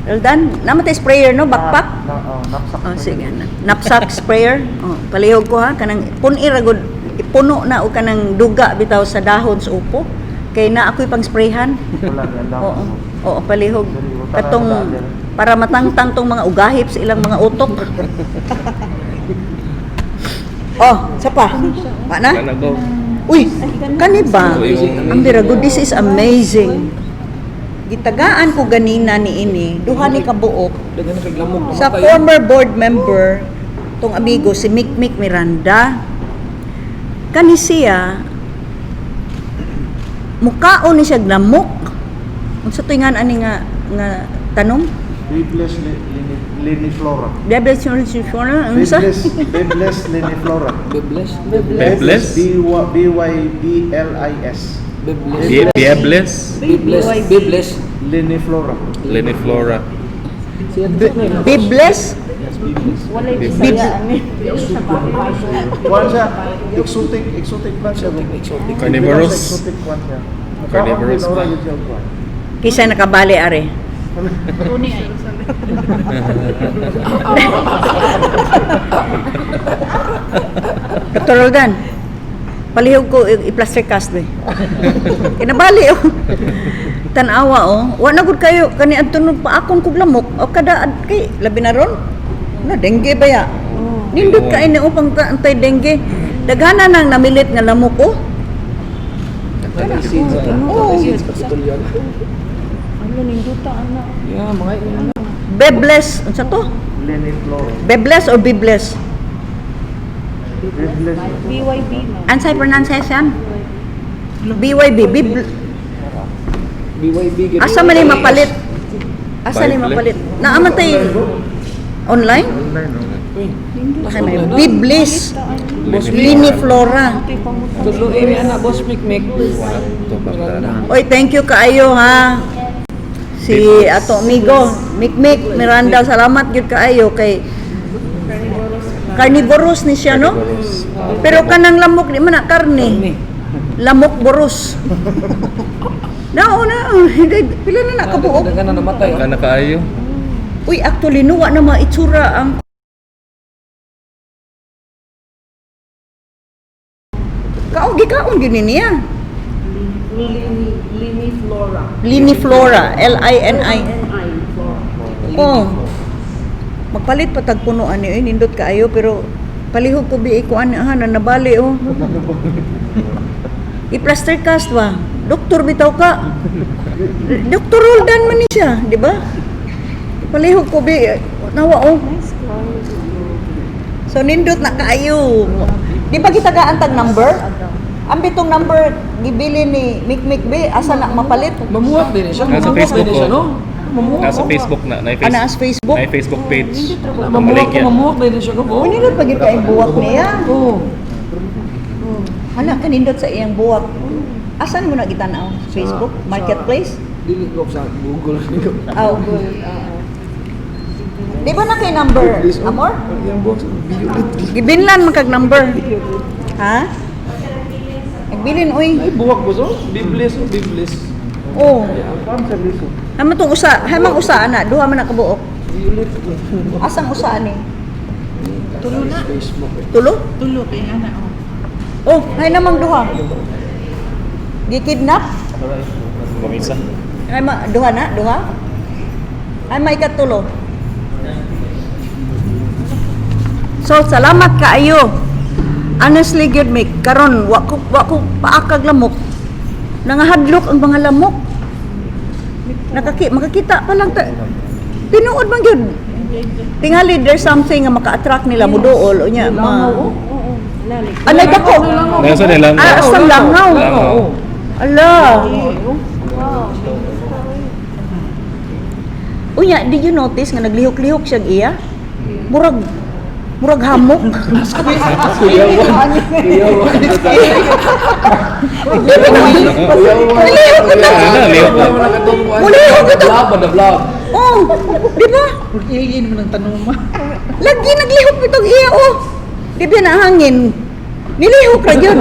Roldan, naman tay sprayer, no? Backpack? Na, oh, knapsack. Oh, sige na. Knapsack sprayer. Oh, palihog ko ha kanang pun-i ra gud, ipuno na og kanang duga bitaw sa dahon sa upo. Kay na ako'y pang-sprayhan. Wala, yan dahon. Oo. Oo, palihog. Katong para matangtang tong mga ugahip sa ilang mga utok. Oh, sa pa. Pa na? Wala na, go. Uy, kani ba? So, yung- Ang birago, this is amazing. Gitagaan ko ganina ni ini, duha ni kabuok Daghan na kay lamok. sa former board member tong amigo si Mikmik Miranda. Kani siya mukaon ni siya lamok. Unsa to nga ani nga nga tanom? Bibles liniflora. Bibles unsa? Bibles, Bibles liniflora. Bibles. Bibles? B Y B L I S. Bibles. Biebles. Bibles. Bibles. Liniflora. Leniflora. Bibles. Walay Biblis. Bisaya ani. Dili sa bahay. Kuan siya, exotic, exotic plant siya. Exotic. Carnivorous. Exotic plant siya. Carnivorous Mukhaon plant. din, ora yun siya, kuan. Kisa nakabali are. Tuni ay. Dr. Roldan, palihog ko i-plaster cast be. Kinabali oh. Tanawa oh. Wa na gud kayo kani adto nung paakon kog lamok o kada kay labi na ron. Na dengue ba ya? Nindot kay ni upang antay dengue. Daghana nang namilit nga lamok oh. Natay seeds. Oo. Natay seeds Kapitolyo. Ano ninduta ana. Yeah, mga ina. Bebles, unsa to? Liniflora. Bebles or bibles? Bibles. BYB no. Unsay pronunciation? BYB, Bibl. BYB. gyud. Asa man ni mapalit? Asa ni Bible? mapalit? Naa man tay online? Online, no? Uy, Kani Biblis. Boss Liniflora. Tudlo eh, ni ana boss Mikmik. Wala. Ito ba? Oy, thank you kaayo ha. Si ato amigo, Mikmik Miranda, salamat gyud kaayo kay carnivorous ni siya, no? Carnivorous. Pero kanang lamok di man na karne. Lamok boros. Nao na, hindi pila na nakabuok. Daghan na namatay. Wala na kaayo. Uy, actually nuwa na mga itsura ang kaon gikaon. gyud ni niya. Lini, Lini Flora. Liniflora, L-I-N-I. N-I, Flora. Oh. Magpalit pa tag puno ani oy, nindot kaayo pero palihog ko bi ko ani ha na nabali oh. I-plaster cast ba? Doktor bitaw ka. Doktor Roldan man ni siya, di ba? Palihog ko bi nawa oh. Nice card. So nindot na kaayo. Di ba gitagaan tag number? Ang bitong number gibili ni Mikmik B asa na mapalit? Mamuhat din siya. Nasa Mamuhat Facebook din siya, ko. no? Mamuhat. Nasa oh. Facebook na, na Ana as Facebook. Na Facebook page. Mamuhat ko, Maligya. mamuhat din siya. Gob. Oh, nindot pa gyud kay buwak niya. Oo. Hala, kanindot sa iyang buwak. Asan mo na gitanaw? Facebook? Marketplace? Dili ko sa Google. Oh. Di ba na kay number? Please, oh. Amor? Ang buwak sa violet. Gibinlan man kag number. Ha? Nagbilin oy. Ay, buwak ko so. Biblis, oh, biblis. Oh. Farm service. Haman tong usa, hamang usa ana, duha man na kabuok. Violet. Asang usa ani? Tulo na. Facebook. Eh. Tulo? Tulo kay ana oh. Oh, hay namang duha. Gikidnap? Pamisa. Ay ma duha na, duha. Ay may katulo. So salamat kaayo. Honestly gyud mi karon wa ko paakag lamok. Nangahadlok ang mga lamok. Makakita pa lang ta. Tinuod man gyud. Tingali there's something nga maka-attract nila muduol unya ma. Oo, lali. Anay dako. Nasa nila. Ah, asang langaw. Langaw. Ala. Wow. Unya, did you notice nga naglihok-lihok siya iya? Murag murag hamok. Kuyawan. Kuyawan. Nilihok ko to. Lihok ko. Mulihok ko to. Blob, the blob. Oh, di ba? Murag alien man ang tanuma. Lagi naglihok itong iya oh. Di ba nahangin? Nilihok ra gyud.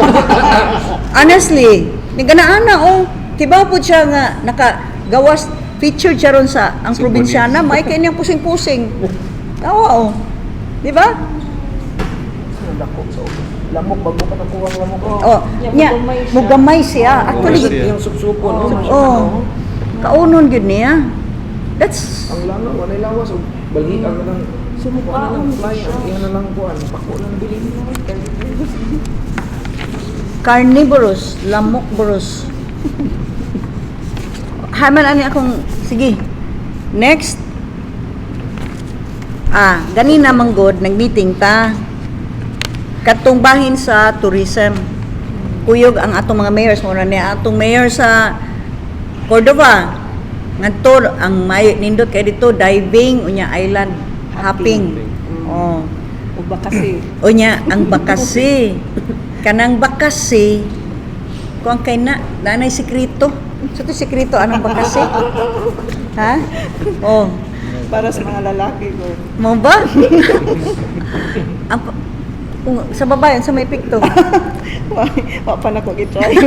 Honestly, nigana-ana oh. Kibaw po siya nga nakagawas featured siya ron sa ang Symphony. probinsyana, may kay niyang pusing-pusing. Tawa oh. Di ba? Dako sa ulo. Lamok, bago ka nakuha ang lamok. Oh, Yeah, nya, mugamay siya. mugamay siya. Actually, Mugamay siya. Yung supsupon. Oh, oh, kaunon gyud niya. That's Ang langaw, walay lawas. Og balhi ang lang. Kuan na lang fly, ang iya na lang kuan. Pako na nabilin. Carnivorous, lamokborous. Haman ani akong sige. Next. Ah, ganina man god nag-meeting ta. Katong bahin sa tourism. Kuyog ang atong mga mayors mo na niya atong mayor sa Cordova. Ngadto ang may nindot kay dito diving unya island hopping. Oh. O ba kasi Unya, ang bakasi. Kanang bakasi, kuang kay na, nanay sikreto. So to sikreto, anong bakasi? Ha? Oh, para sa mga lalaki ko. mo ba? ang, kung, sa babae, sa may pikto. Wa pa na ko gitry.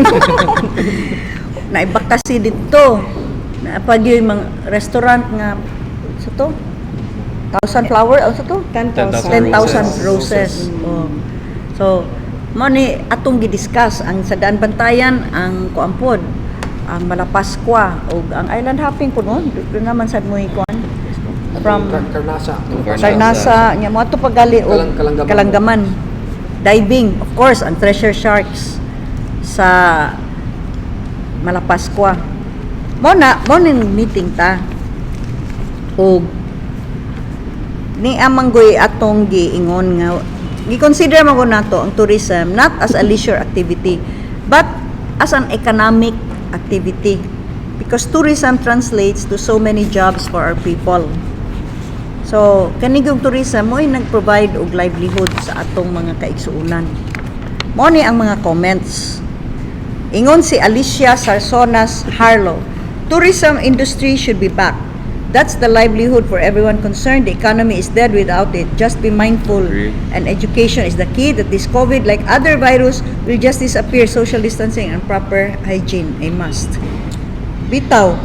Naibakasi dito. Naapag yung mga restaurant nga, sa to? Thousand flower, o sa to? 10,000. 10,000 roses. Oh. So, mao ni atong gidiscuss ang sa Daan Bantayan, ang kuan pod, ang Malapascua ug ang island hopping po no, doon naman sad mo kuan from Karnasa. Sarnasa, nya mo ato pagali og Kalanggaman. Kalanggaman. Diving, of course, ang treasure sharks sa Malapascua. Mo na, mo ning meeting ta. Og ni amanggoy atong giingon nga gi-consider man gud nato ang tourism not as a leisure activity but as an economic activity because tourism translates to so many jobs for our people. So, kanigong tourism mo'y nag-provide og livelihood sa atong mga kaigsuonan. Mao ni ang mga comments. Ingon si Alicia Sarsonas Harlow, "Tourism industry should be back. That's the livelihood for everyone concerned. The economy is dead without it. Just be mindful." Agree. And education is the key that this COVID, like other virus, will just disappear. Social distancing and proper hygiene, a must. Bitaw,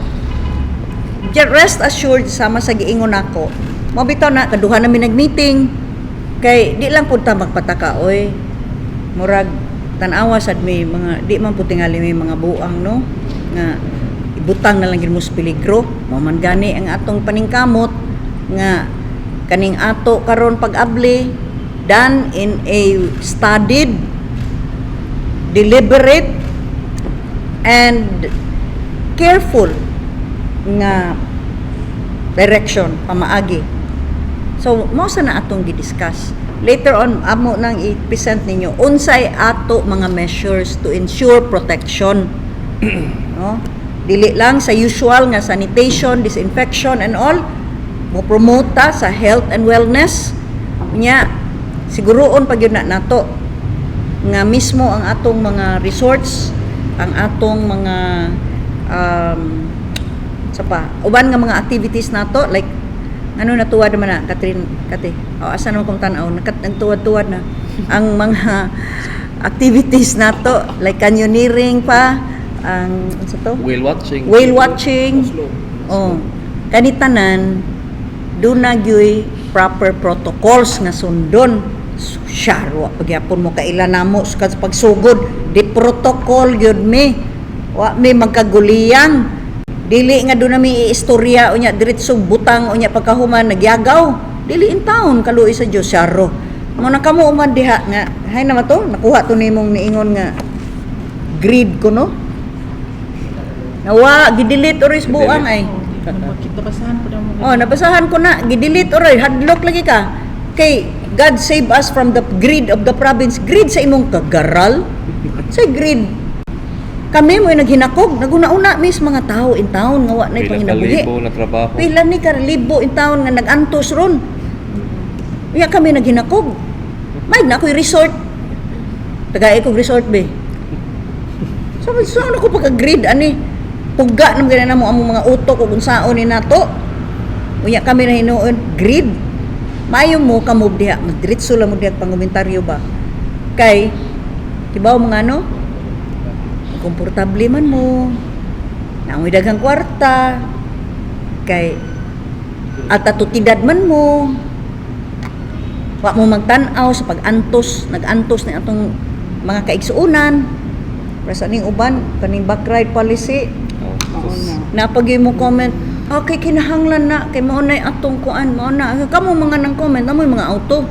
rest assured sama sa giingon nako. Mo bitaw na kaduha nami nag-meeting kay di lang pud ta magpataka oy. Murag Tanawa sad may mga di man po tingali may mga buang, no, nga ibutang na lang gid mo sa peligro. Mao man gani ang atong paningkamot nga kaning ato karon pag-abli done in a studied, deliberate and careful nga direction, pamaagi. So, mao sa na atong gi-discuss. Later on, amo nang i-present ninyo unsay ato mga measures to ensure protection. No? Dili lang sa usual nga sanitation, disinfection and all, mo promote ta sa health and wellness. Nya siguroon pag yun na nato nga mismo ang atong mga resorts, ang atong mga sa pa uban nga mga activities nato, like ano, natuwa naman na Catherine Kate, oh, asa naman kong tan-aw, nagtuwad-tuwad na ang mga activities nato like canyoneering pa, ang ano to? Whale watching. Whale watching. Oslo. Oh, kani tanan duna gyuy proper protocols nga sundon. Syar, wa pagyapon mo kaila namo sa pagsugod, di protocol gyud mi. Wa mi magkaguliyang. Dili nga duna mi iistorya unya diretso butang, unya pagkahuman nagyagaw. Dili in town, kaluoy sa Dios, syaro. Mo na kamo uman diha nga hay naman to nakuha to nimong niingon nga greed ko, no? Nawa, gidelete oris buang ay. Bakit nabasahan po na mo? Oh, nabasahan ko na, gidelete oray, hadlok lagi ka. Kay God save us from the greed of the province. Greed sa imong kagaral. Sa greed. Kami mo naghinakog, naguna-una mis mga tao in town nga wa nay Pila ka panginabuhi. libo na trabaho. Pila ni ka libo in town nga nag-antos ron. Unya kami naghinakog. May na ako'y resort. Tagay kog resort be. So ano ko pagka-greed ani? Puga naman ganyan mo among mga utok ug unsaon ni nato. Unya kami na hinuon greed. Maayo mo kamove diha, magdiretso lang mo diha pangomentaryo ba. Kay kibaw mga ano, komportable man mo. Namoy daghang kwarta. Kay at atutidad man mo. Wa mo magtan-aw sa pag-antos, nag-antos ni atong mga kaigsuonan. Para sa ning uban, kaning back ride policy, Oh, Mao sus. na. napagay mo comment, okay, kinahanglan na, kay mao na atong kuan, mao na. Kamo mga nang comment, amoy mga auto.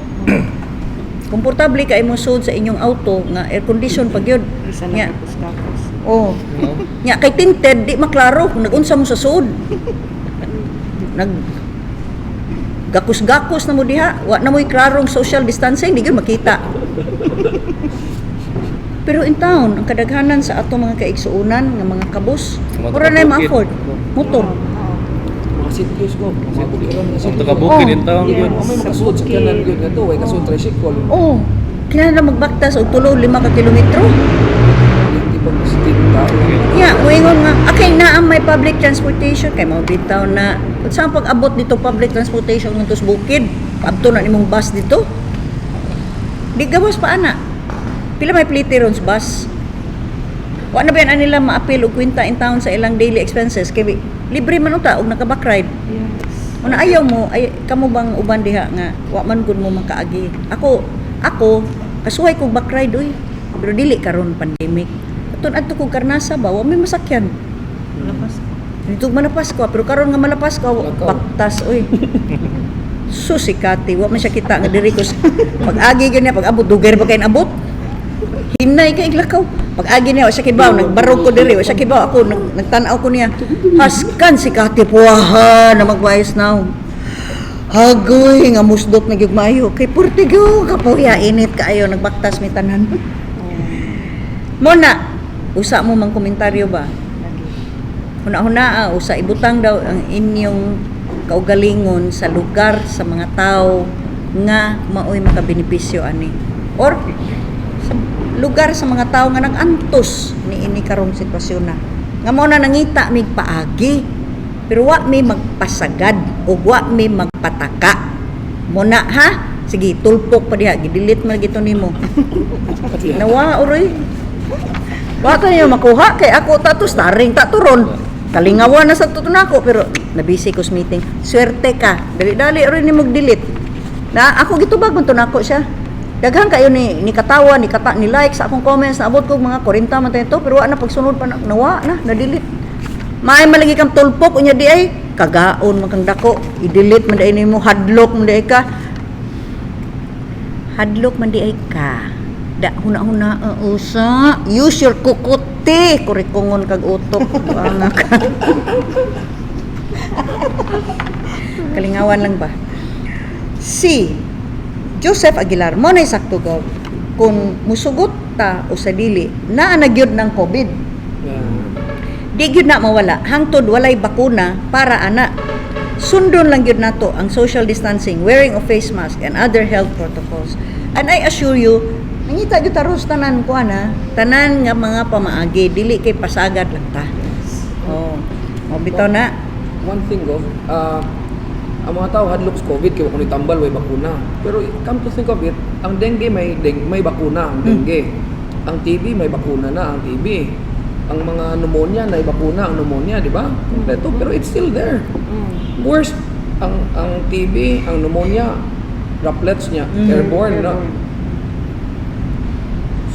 Komportable kay mo sud sa inyong auto nga air condition pag yun. Isa Nya. na kapos-kapos. Oh. Nya kay tinted di maklaro kung nagunsa mo sa sud. Nag gakus-gakos na mo diha, wa na mo'y klarong social distancing, di gyud makita. Pero in town, ang kadaghanan sa ato mga kaigsuonan nga mga kabus, Mga ora na taga-bukid. ma-afford motor. Mga sitios ko. Mga bukiron nga Ang sitio. taga-bukid Oh. in town Yes. yun. Oh, may makasuod sa kanan gyud nga to, way kasuod tricycle. Oh, kinahanglan magbaktas og 3 5 ka kilometro. Hindi pa mas tao. Yeah, muingon nga, okay na ang may public transportation kay mao bitaw na. Kung saan pag-abot dito public transportation ngadto sa bukid, paabto na nimong bus dito. Di gawas pa ana. Pila may plite ron sa bus? Wa na ba yan nila maapil og kwenta in town sa ilang daily expenses kay libre man unta og naka-back ride. Yes. Una ayaw mo, ay kamo bang uban diha nga wa man gud mo makaagi. Ako kasuway kog back ride oy. Pero dili karon pandemic. Aton adto kog Karnasa ba, wa may masakyan. Lapas. Dito malapas ko, pero karon nga malapas ko, Lakaw. baktas oy. Susikati, wa man siya kita nga diri ko. Pag agi gyud niya, pag abot dugay ra ba kay abot. Hinay kay lakaw. Pag agi niya, wa siya kibaw, nagbarog ko diri, wa siya kibaw ako, nagtan-aw ko niya. Haskan si Kati puwaha na magwais now. Hagoy nga musdot na gyud maayo kay purtigo kapuya, init kaayo, nagbaktas mi tanan. Mo na usa mo mang komentaryo ba? Lagi. Huna-huna ah, usa ibutang daw ang inyong kaugalingon sa lugar sa mga tao nga maoy makabenepisyo ani or sa lugar sa mga tao nga nag-antos ni ini karong sitwasyon na nga mao na nangita mig paagi, pero wa mi magpasagad o wa mi magpataka mo na, ha. Sige, tulpok pa diha, gidelete man gito nimo. Nawa uroy, wa tayo makuha kay ako ta to starring ta to ron. Kalingawan na sa tuto nako pero nabisi ko sa meeting. Swerte ka. Dali-dali rin ni mag-delete. Na ako gitubag man to nako siya. Daghan kayo ni katawa, ni kata, ni like sa akong comments, naabot ko mga 40 man tayo to, pero wa na pagsunod pa na, nawa na, na-delete. Maay malagi kang tulpok unya di ay kagaon man kang dako, i-delete man diay nimo, hadlok man diay ka. Hadlok man di ay ka. Da huna-huna usa, use your kukuti, kurikungon kag utok. Buanga ka. Kalingawan lang ba? Si Joseph Aguilar, mo na sakto, Gov. Kung musugot ta o sa dili, naa na gyud ng COVID. Di gyud na mawala hangtod walay bakuna para ana. Sundon lang gyud nato ang social distancing, wearing of face mask and other health protocols. And I assure you, nangita gyud taros tanan ko ana, tanan nga mga pamaagi, dili kay pasagad lang ta. Oh. O bitaw na. One thing, Gov, ang mga tao hadlok sa COVID kay wa kuno tambal, way bakuna. Pero come to think of it, ang dengue may bakuna ang dengue. Ang TB may bakuna na ang TB. Ang mga pneumonia na bakuna ang pneumonia, di ba? Kompleto, pero it's still there. Worst ang TB, ang pneumonia, droplets niya, airborne na.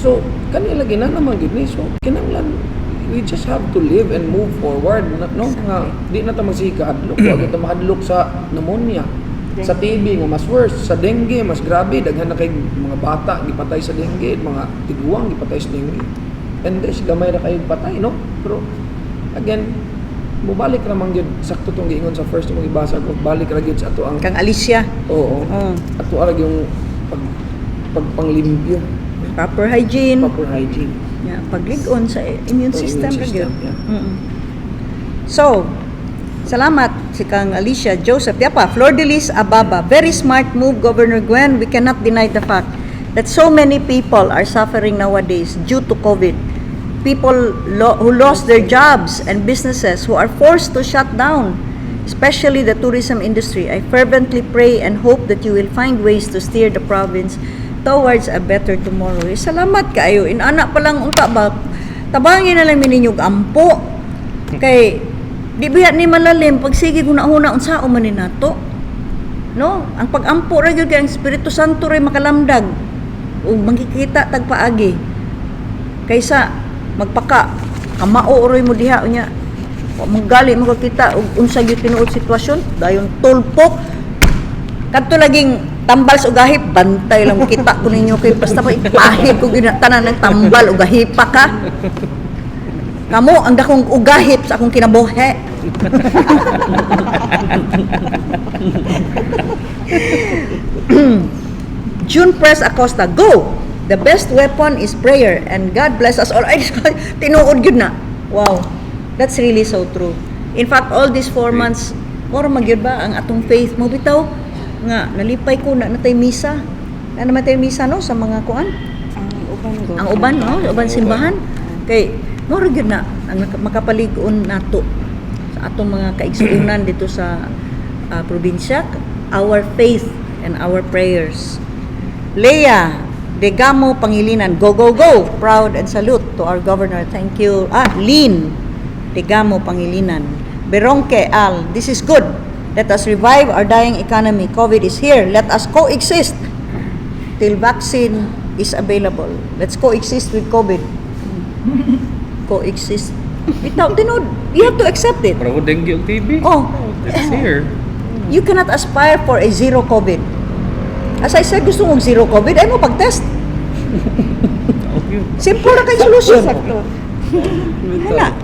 So, kanila lagi na naman gid ni. So, kinanglan we just have to live and move forward na, no? Nga di na ta magsige kahadlok, wa gyud ta mahadlok sa pneumonia, sa TB nga mas worse, sa dengue mas grabe, daghan na kay mga bata gipatay sa dengue, mga tiguang gipatay sa dengue. And there's gamay ra kayo patay, no? Pero again, mubalik ra man gyud sakto tong giingon sa first mong gibasa ko, balik ra gyud sa ato ang Kang Alicia. Oo. Oh. Ato ra yung pag pagpanglimpyo, Proper hygiene. Proper hygiene. Yeah, paglig-on sa immune Oh, system, immune ra gyud. system, yeah. So, salamat si kang Alicia Joseph. Yapa, Flor de Lis Ababa. Very smart move, Governor Gwen. We cannot deny the fact that so many people are suffering nowadays due to COVID. People who lost their jobs and businesses who are forced to shut down, especially the tourism industry. I fervently pray and hope that you will find ways to steer the province towards a better tomorrow. Eh, salamat kaayo. Inana pa lang unta ba, tabangin na lang mi ninyo og ampo. Kay di biya ni malalim pag sige huna-huna unsa man ni nato. No, ang pag-ampo ra gyud kay ang Espiritu Santo ra makalamdag ug makikita tag paagi. Kaysa magpaka kamao roy mo diha unya. Wa manggali mo kakita og unsa gyud tinuod sitwasyon, dayon tulpok. Kadto laging tambal sa ugahip, bantay lang kita ko ninyo kay basta pa ipahid ko gyud tanan ng tambal ugahip pa ka. Kamo ang dakong ugahip sa akong kinabuhi. June Press Acosta, go! The best weapon is prayer and God bless us all. Ay, tinuod gyud na. Wow. That's really so true. In fact, all these 4 months, mura magyud ba ang atong faith mo bitaw nga nalipay ko na natay misa. Na naman tay misa, no, sa mga kuan. Ang uban go. Ang uban, no, uban simbahan. Kay mura gyud na ang makapalig-on nato sa atong mga kaigsuonan dito sa probinsya, our faith and our prayers. Leah Degamo Pangilinan, go, go, go! Proud and salute to our governor. Thank you. Ah, Lynn Degamo Pangilinan. Beronque Al, this is good. Let us revive our dying economy. COVID is here. Let us coexist till vaccine is available. Let's coexist with COVID. Coexist. Bitaw, tinuod, you have to accept it. Pero dengue ug TB. Oh. It's here. You cannot aspire for a zero COVID. As I said, gusto mong zero COVID, ay mo pag-test. Okay. Simple na kay solution. Sakto. Wala.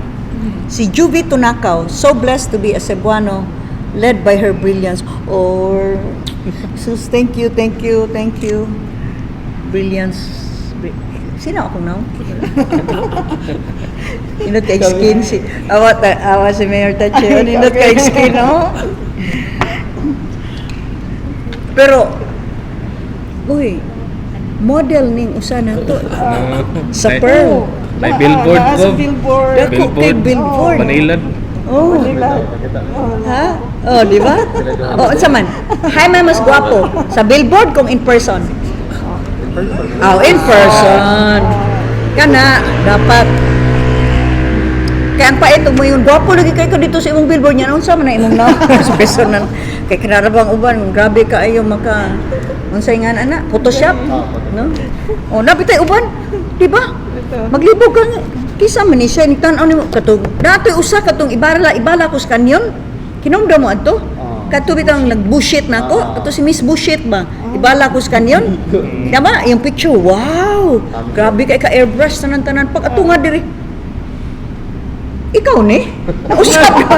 Si Juvie Tunakaw, so blessed to be a Cebuano, led by her brilliance. Or, sus, thank you, thank you, thank you. Brilliance. Sino ako now? Inot kay skin si awa ta, awa si Mayor Tache. Inot kay skin, no? Pero uy, model ning usa na to sa Pearl. May billboard Ah, ko. sa billboard. Dako kay billboard. Manila. Oh. Manila. Ha? Oh, di ba? Oh, unsa man? Hi, may mas gwapo. Sa billboard kung in person? Oh, in person. Kana dapat kaya ang pait mo yung gwapo lagi kay ko dito sa imong billboard niya, unsa man na imong na personal kay kinarabang uban, grabe kaayo maka Unsay nga ana? Photoshop? Ah, Photoshop. No? O napitay uban, di ba? Maglibog ka nga. Kisa man ni siya ni tan-aw nimo katong datoy usa katong ibala ibala ko sa kanyon. Kinumdum mo adto? Ah. Kadto bitang nag-bullshit na ako, Ah. kato si Miss Bullshit ba? Ibala ko sa kanyon. Tama, yung picture, wow. Grabe kay ka airbrush tanan-tanan pag ato nga diri. Ikaw ni? Nausab na.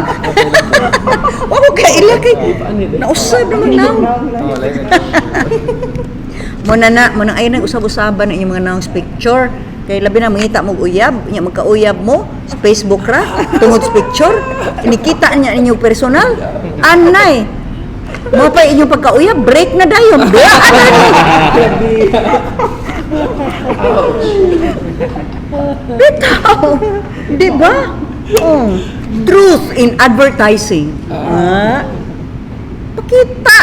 Wa ko kay ila kay nausab naman now. Oh, like, Mo na na, mo nang ayun nang usab-usaban ang inyong mga naong picture. Kay labi na mangita mo og uyab, nya magkauyab mo sa Facebook ra tungod sa picture. Inikita niya inyong personal. Anay. Mo pa inyong pagkauyab, break na dayon. Duha na ni. Bitaw. Di ba? Oh. Truth in advertising. Ah. Pakita.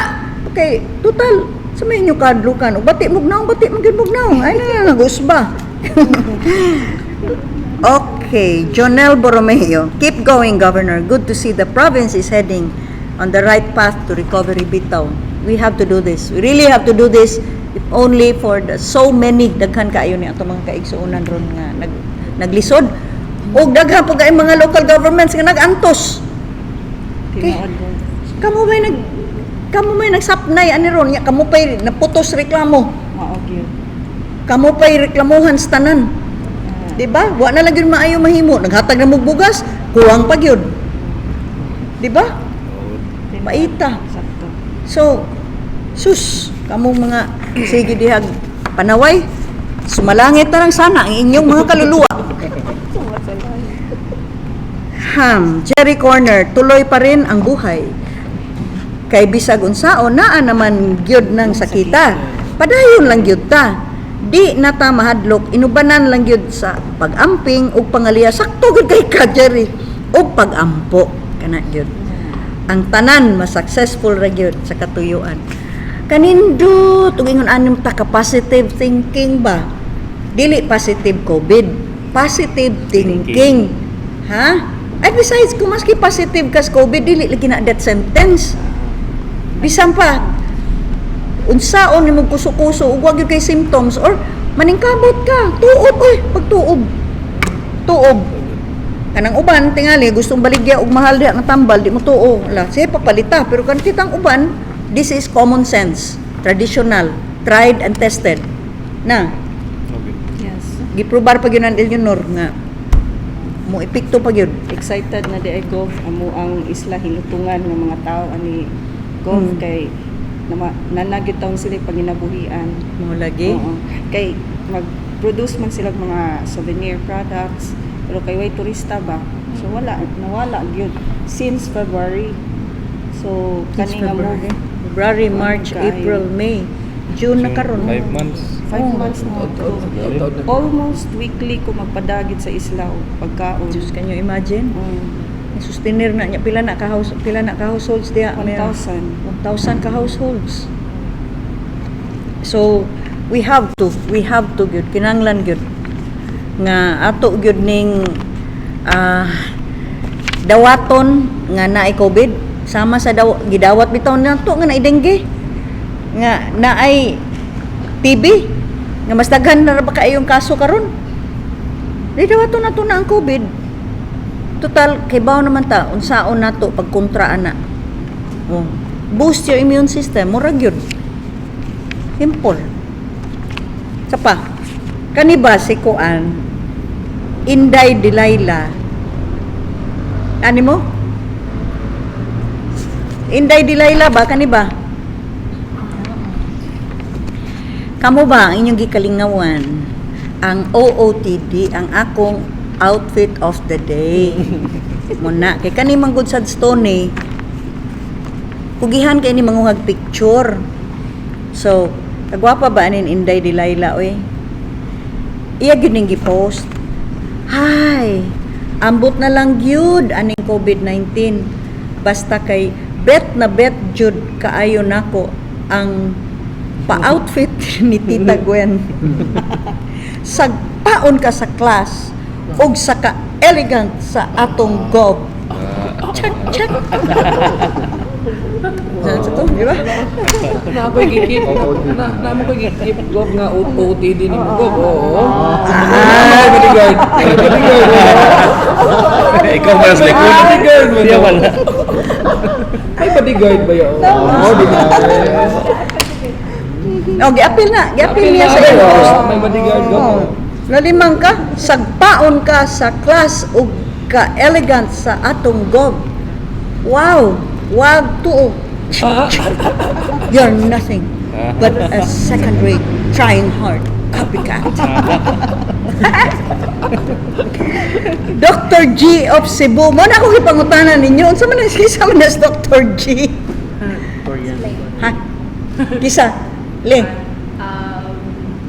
Okay, total sa may inyo kadlukan, o bati mo naong, bati mo gyud mo naong. Ay na nagusba. Okay, Jonel Borromeo. Keep going, Governor. Good to see the province is heading on the right path to recovery, bitaw. We have to do this. We really have to do this if only for the so many daghan kaayo ni atong mga kaigsuonan ron nga naglisod. Og daghan pud kay mga local governments nga nagantos. Tinuod ko. Kamo may nagsapnay ani ron nya kamo pay naputos reklamo. Mao gyud. Kamo pay reklamuhan sa tanan. Di ba? Wa na lang yun maayo mahimo. Naghatag na mo bugas, kuwang pa gyud. Di ba? Maita. Sakto. So, sus, kamong mga sige dihag panaway, sumalangit na lang sana ang inyong mga kaluluwa. Ham, Jerry Corner, tuloy pa rin ang buhay. Kay bisag unsaon naa naman gyud ng sakita. Padayon lang gyud ta. Di na ta mahadlok, inubanan lang gyud sa pag-amping ug pangaliya. Sakto gyud kay ka Jerry ug pag-ampo kana gyud. Ang tanan mas successful ra gyud sa katuyuan. Kanindot ug ingon anim ta ka positive thinking ba? Dili positive COVID, positive thinking. Ha? Ay besides, kung maski positive ka sa COVID, dili lagi na death sentence. Bisan pa, unsaon nimo kuso-kuso ug wa gyud kay symptoms or maningkamot ka, tuob oy, pagtuob. Tuob. Kanang uban tingali gustong baligya og mahal diha nga tambal di mo tuo. Ala, sige papalita pero kan kitang uban, this is common sense, traditional, tried and tested. Na, Yes. giprobar pa gyud ang Eleanor nga mo epekto pa gyud. Excited na di ay Gov amo ang isla hilutungan ng mga tao ani Gov kay nanagit taon sila panginabuhian. Mo lagi. Oo. Kay mag-produce man sila mga souvenir products pero kay way turista ba. So wala nawala gyud since February. So Since kani nga February, move February, March, Kaayo. April, May, June na karon. 5 months. 5 Oh. months na to. Almost weekly ko magpadagit sa isla og pagkaon. Diyos, can you imagine? Mm. Sustainer na niya pila na ka households diha? 1,000. 1,000 ka households. So we have to gyud kinanglan gyud nga ato gyud ning dawaton nga naay COVID sama sa gidawat bitaw nato nga naay dengue, nga naay TB, nga mas daghan na ra ba kaayong kaso karon. Di dawaton nato na ang COVID. Total kay bawo naman ta unsaon nato pagkontra ana. Oh. Boost your immune system, mura gyud. Simple. Sa pa, kani ba si Kuan, Inday Delilah, ani mo? Inday Delilah ba, kani ba? Kamo ba ang inyong gikalingawan? Ang OOTD, ang akong outfit of the day. Muna, kay kani man gud sad Stony, kugihan kay ni manguhag picture. So, kagwapa ba anin Inday Delilah oy? Iya gyud ning gi-post. Hi, ambot na lang gyud aning COVID-19. Basta kay bet na bet jud kaayo nako ang pa-outfit ni Tita Gwen. Sagpaon ka sa class ug sa ka-elegant sa atong gob. Check, check. Sa to, di ba? Na ako'y gikip, na na mo ko'y gikip Gob nga OOTD ni mo, Gob. Oo. Ah, bodyguard. Ay, bodyguard. Ikaw ba sa likod? Bodyguard mo. Siya wala. Ay, bodyguard ba yun? Oo, di ba? Oh, giapil na, giapil niya sa Apil na, imo. oo. May bodyguard, Gob. Oh. Lalimang ka, sagpaon ka sa class ug ka-elegant sa atong Gob. Wow, wag tuo. You're nothing but a second-rate, trying hard copycat. Dr. G of Cebu. Mo na akong gipangutana ninyo. Unsa man ang kisa man as Dr. G? Ha? Kisa? Le.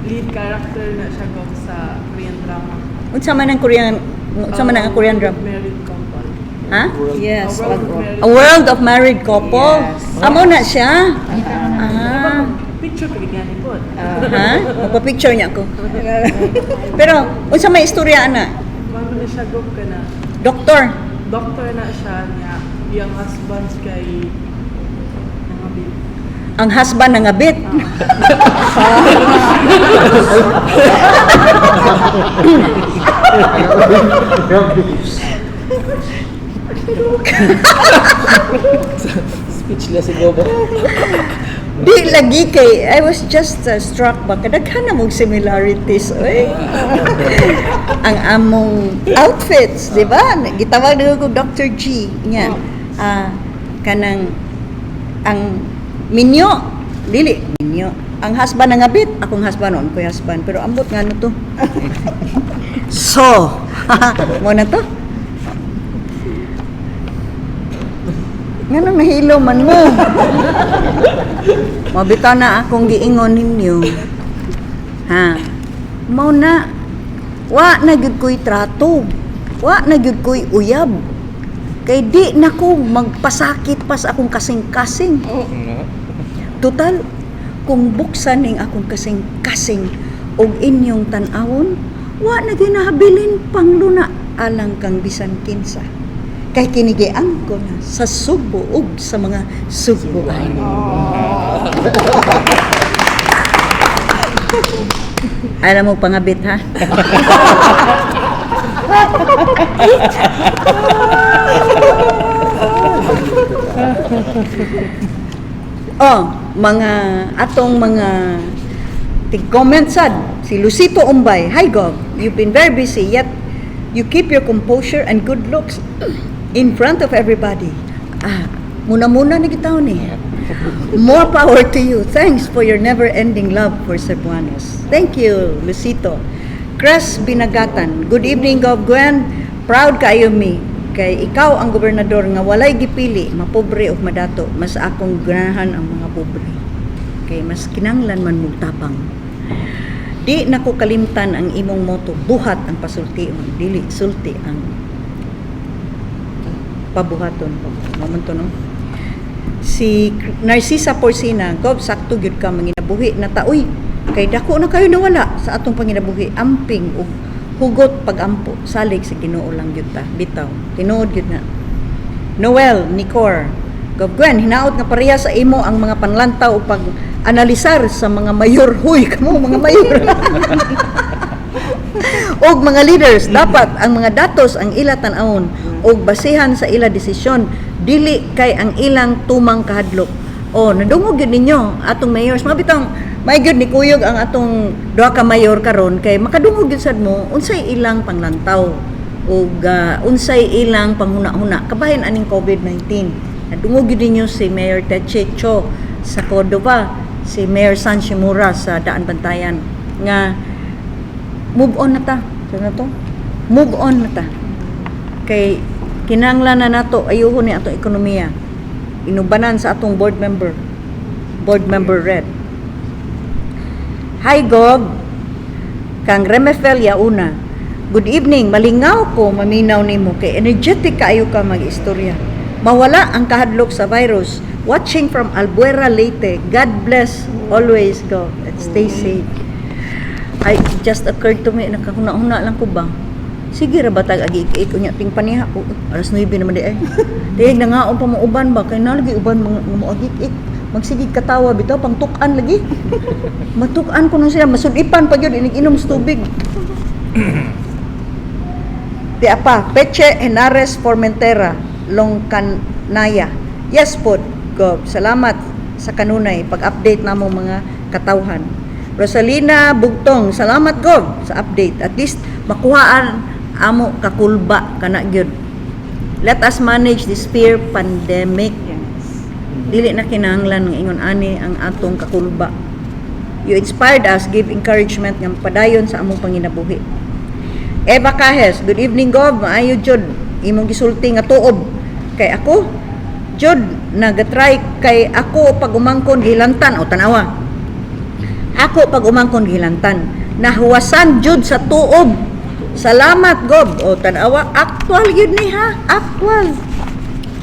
Lead character na siya, Gov, sa Korean drama. Unsa man ang Korean drama? Married couple. Ha? Yes, A world of married A World of Married Couple. Yes. Amo na siya. Ah. Picture pa ganyan po. Ha? Magpa-picture niya ako. Pero unsa may istorya ana? Mano na siya, Gov, ka na. Doktor. Doctor na siya niya. Iyang husband kay nangabit. Ang husband nangabit. Speechless si Gob. Di lagi kay I was just struck ba kadaghan na mong similarities oy. Ang among outfits, di ba? Gitawag na ko Dr. G niya. Ah, kanang ang minyo dili minyo. Ang husband nangabit, akong husband on ko'y husband pero ambot nga ano to. So, mo na to. Nganong nahilo man mo? Mabitaw na akong giingon ninyo. Ha? Mao na wa na gyud ko'y trato. Wa na gyud ko'y uyab. Kay di na ko magpasakit pa sa akong kasing-kasing. Total, kung buksan ning akong kasing-kasing og inyong tan-awon, wa na ginahabilin pangluna alang kang bisan kinsa. Kay kinigiang ko na sa Sugbo ug sa mga Sugboan. Alam mo pangabit ha? Oh, mga atong mga tig-comment sad si Lucito Umbay. "Hi Gov, you've been very busy yet you keep your composure and good looks in front of everybody." Ah, muna-muna ni kita ni. "More power to you. Thanks for your never-ending love for Cebuanos." Thank you, Lucito. Cres Binagatan. "Good evening, Gov Gwen. Proud kaayo mi kay ikaw ang gobernador nga walay gipili, mapobre o madato. Mas akong ganahan ang mga pobre. Kay mas kinanglan man mong tapang. Di nako kalimtan ang imong motto, buhat ang pasultion, dili sulti ang pabuhaton." Mao man to, no? Si Narcisa Porcina, "Gob, sakto gyud ka manginabuhi na taoy. Kay dako na kayo nawala sa atong panginabuhi. Amping ug hugot pagampo. Salig sa Ginoo lang gyud ta." Bitaw. Tinuod gyud na. Noel Nicor, "Gob Gwen, hinaot nga pareha sa imo ang mga panlantaw o pag-analisar sa mga mayor." Huy, kamo mga mayor og mga leaders, dapat ang mga datos ang ila tan-awon og basehan sa ila desisyon, dili kay ang ilang tumang kahadlok. Oh, nadungog gyud ninyo atong mayors. Mga bitang may gyud ni kuyog ang atong duha ka mayor karon kay makadungog gyud sad mo unsay ilang panglantaw ug unsay ilang panghuna-huna kabahin aning COVID-19. Nadungog gyud ninyo si Mayor Teche Cho sa Cordova, si Mayor San Shimura sa Daan Bantayan nga move on na ta. Ano na to? Move on na ta. Kay kinanglan na nato ayuhon ni atong ekonomiya. Inubanan sa atong board member. Board member Red. Hi Gob, kang Remefel Yauna. "Good evening, malingaw ko maminaw nimo kay energetic kaayo ka mag-istorya. Mawala ang kahadlok sa virus. Watching from Albuera, Leyte. God bless always, Gob, and stay safe." Ay, it just occurred to me, nakahuna-huna lang ko ba? Sige ra batag agi ik unya ting paniha. Oh, alas 9 naman di ay. Tingog nangaon pa mo uban ba kay nalagi uban mga mga mo agi ik. Magsigig katawa bitaw pangtuk-an lagi. Matuk-an ko nung sila masudipan pa gyud inig inom sa tubig. Di apa, Peche Henares Formentera, Longcanaya. Yes po, Gov. Salamat sa kanunay pag-update namo mga katawhan. Rosalina Bugtong, salamat, Gov, sa update. At least makuhaan amo kakulba kana gyud. Let us manage this fear pandemic. Yes. Dili na kinahanglan nga ingon ani ang atong kakulba. You inspired us, give encouragement nga padayon sa among panginabuhi. Eva Cajes, good evening, Gov. Maayo jud imong gisulti nga tuob. Kay ako jud nagatry kay ako pag umangkon gihilantan o tanawa. Ako pag umangkon gihilantan. Nahuwasan jud sa tuob. Salamat, Gov. O tanawa, actual yun ni ha. Actual.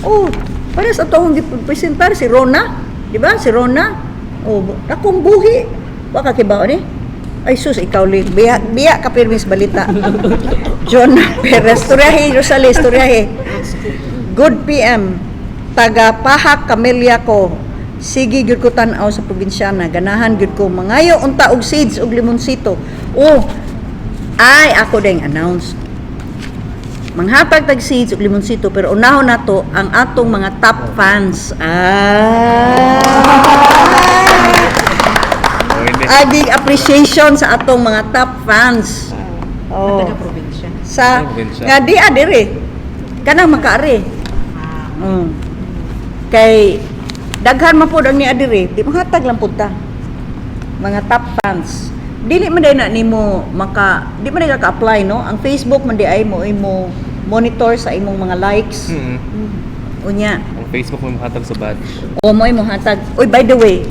Oh, para sa atong gipresentar si Rona, di ba? Si Rona. Oh, akong buhi. Wa ka kibaw ni? Ay sus, ikaw li. Biya, biya ka pirmis balita. John Perez, Turyahe, Rosales, Turyahe. Good PM. Taga Pahak, Camelia ko. Sige gyud ko tan-aw sa probinsyana. Ganahan gyud ko mangayo unta og seeds og limonsito. Oh, ay ako ding announce. Manghatag tag seeds og limonsito pero unahon nato ang atong mga top fans. Ah. Pwede. Aging appreciation sa atong mga top fans. Oh. Taga-probinsya. Sa Probinsya. nga di adire. Kanang makaari. Kay daghan man pod ang ni adire, di mahatag lang pud ta. Mga top fans. Dili man day na nimo maka di man day ka apply, no? Ang Facebook man di ay mo imo monitor sa imong mga likes. Unya, Ang Facebook mo mahatag sa badge. O mo imo hatag. Uy, by the way,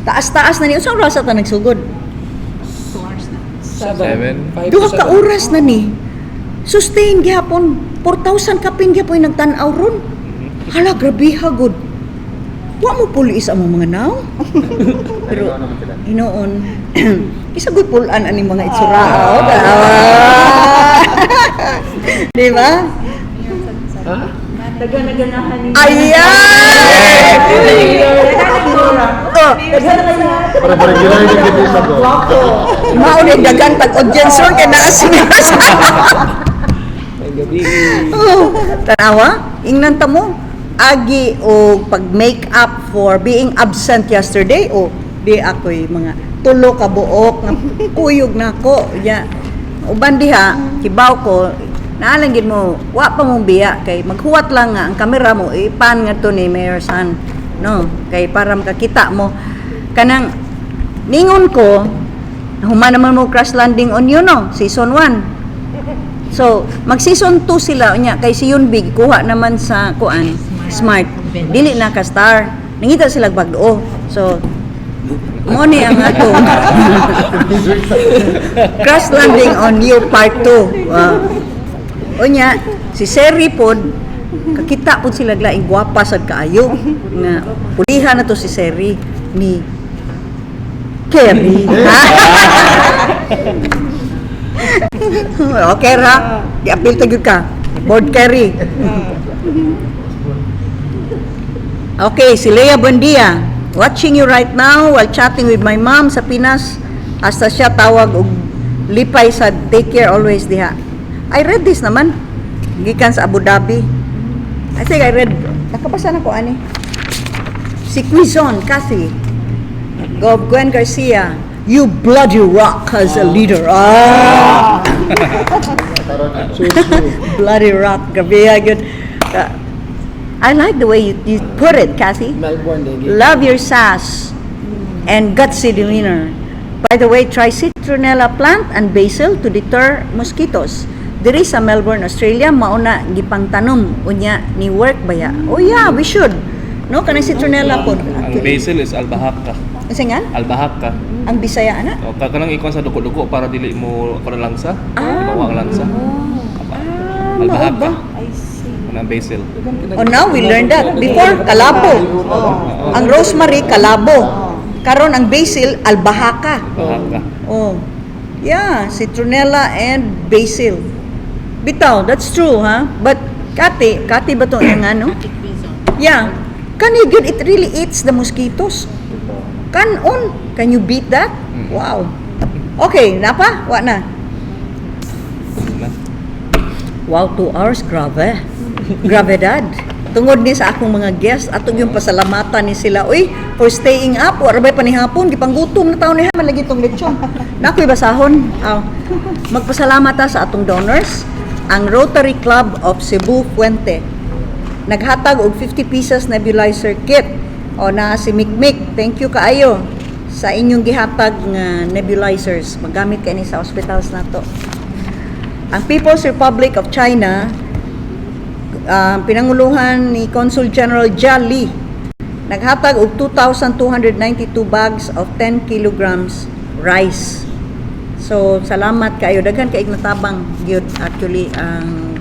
taas-taas na ni unsa oras ta nagsugod? 2 hours na. Seven. 5 to Duha ka 7. oras na ni. Sustain gihapon 4,000 kapin gihapon yung nagtan-aw ron. Hala, grabe ha, good. Wa mo pulis ang mga naw. Pero Pero naman sila. hinoon, isa good pulan ani mga itsura. Oh, di ba? Ha? Dagan-naganahan ni Ayan! Oh, Para para regular yung dito sa Gov. mao ni dagan tag audience ron kay naa si May gabi. Oh, tanawa, ingnan ta mo. Agi o pag make up for being absent yesterday o di ako'y mga tulo ka buok nga kuyog nako. Ya. Uban diha, kibaw ko, naalang gid mo, wa pa mong biya kay maghuwat lang nga ang kamera mo ipan nga to ni Mayor San, no? Kay para makakita mo kanang ningon ko human naman mo Crash Landing on You, no? Season 1. So, mag season 2 sila unya kay si Yunbig kuha naman sa kuan Smart. Dili na ka star. Nangita sila bag-o. So, mo ni ang atong Crash Landing on You Part 2. Wow. Unya, si Seri pod kakita pod sila laing gwapa sad kaayo nga pulihan na to si Seri ni Kerry. Okay ra, giapil ta gyud ka. Board Kerry. Okay, si Lea Buendia. Watching you right now while chatting with my mom sa Pinas. Hasta siya tawag og lipay sa take care always diha. I read this naman. Gikan sa Abu Dhabi. I think I read. Nakabasa na ko ani. Si Quizon, Kathy. Gov Gwen Garcia. You bloody rock as a leader. Ah! Bloody rock. Grabe, ah, good. I like the way you put it, Kathy. Melbourne din. Love your sass and gutsy demeanor. By the way, try citronella plant and basil to deter mosquitoes. Diri sa Melbourne, Australia, mauna gipangtanom unya ni work baya. Oh yeah, we should. No, kanang citronella po. Ang basil is albahaka. Kasi nga, Albahaka. ang Bisaya ana. O ka kanang ikuan sa duko-duko para dili mo kuan langsa. Ah. Di ba wa ang langsa? Ah, mao Albahaka. ba? I see. Kanang basil. Oh, now we learned that. Before, kalabo. Ang rosemary, kalabo. Karon ang basil, albahaka. Albahaka. Oh. Yeah, citronella and basil. Bitaw, that's true, ha? But kati, kati ba to yung ano? Yeah. Kani gyud, it really eats the mosquitoes. Kanon. Can you beat that? Wow. Okay, napa? Wa na. Na. Wow, 2 hours, grabe. Gravedad. Tungod ni sa akong mga guests, atong yung pasalamatan ni sila, uy, for staying up, wala ba'y panihapon, gipanggutom na taon niya, malagi tong lechon. Nakoy basahon. Aw. Magpasalamat ta sa atong donors, ang Rotary Club of Cebu Fuente. Naghatag og 50 pieces nebulizer kit. O na si Mikmik, thank you kaayo sa inyong gihatag nga nebulizers. Magamit kay ni sa hospitals nato. Ang People's Republic of China, pinanguluhan ni Consul General Jia Li, naghatag og 2,292 bags of 10 kilograms rice. So, salamat kayo. Daghan kay natabang gyud actually ang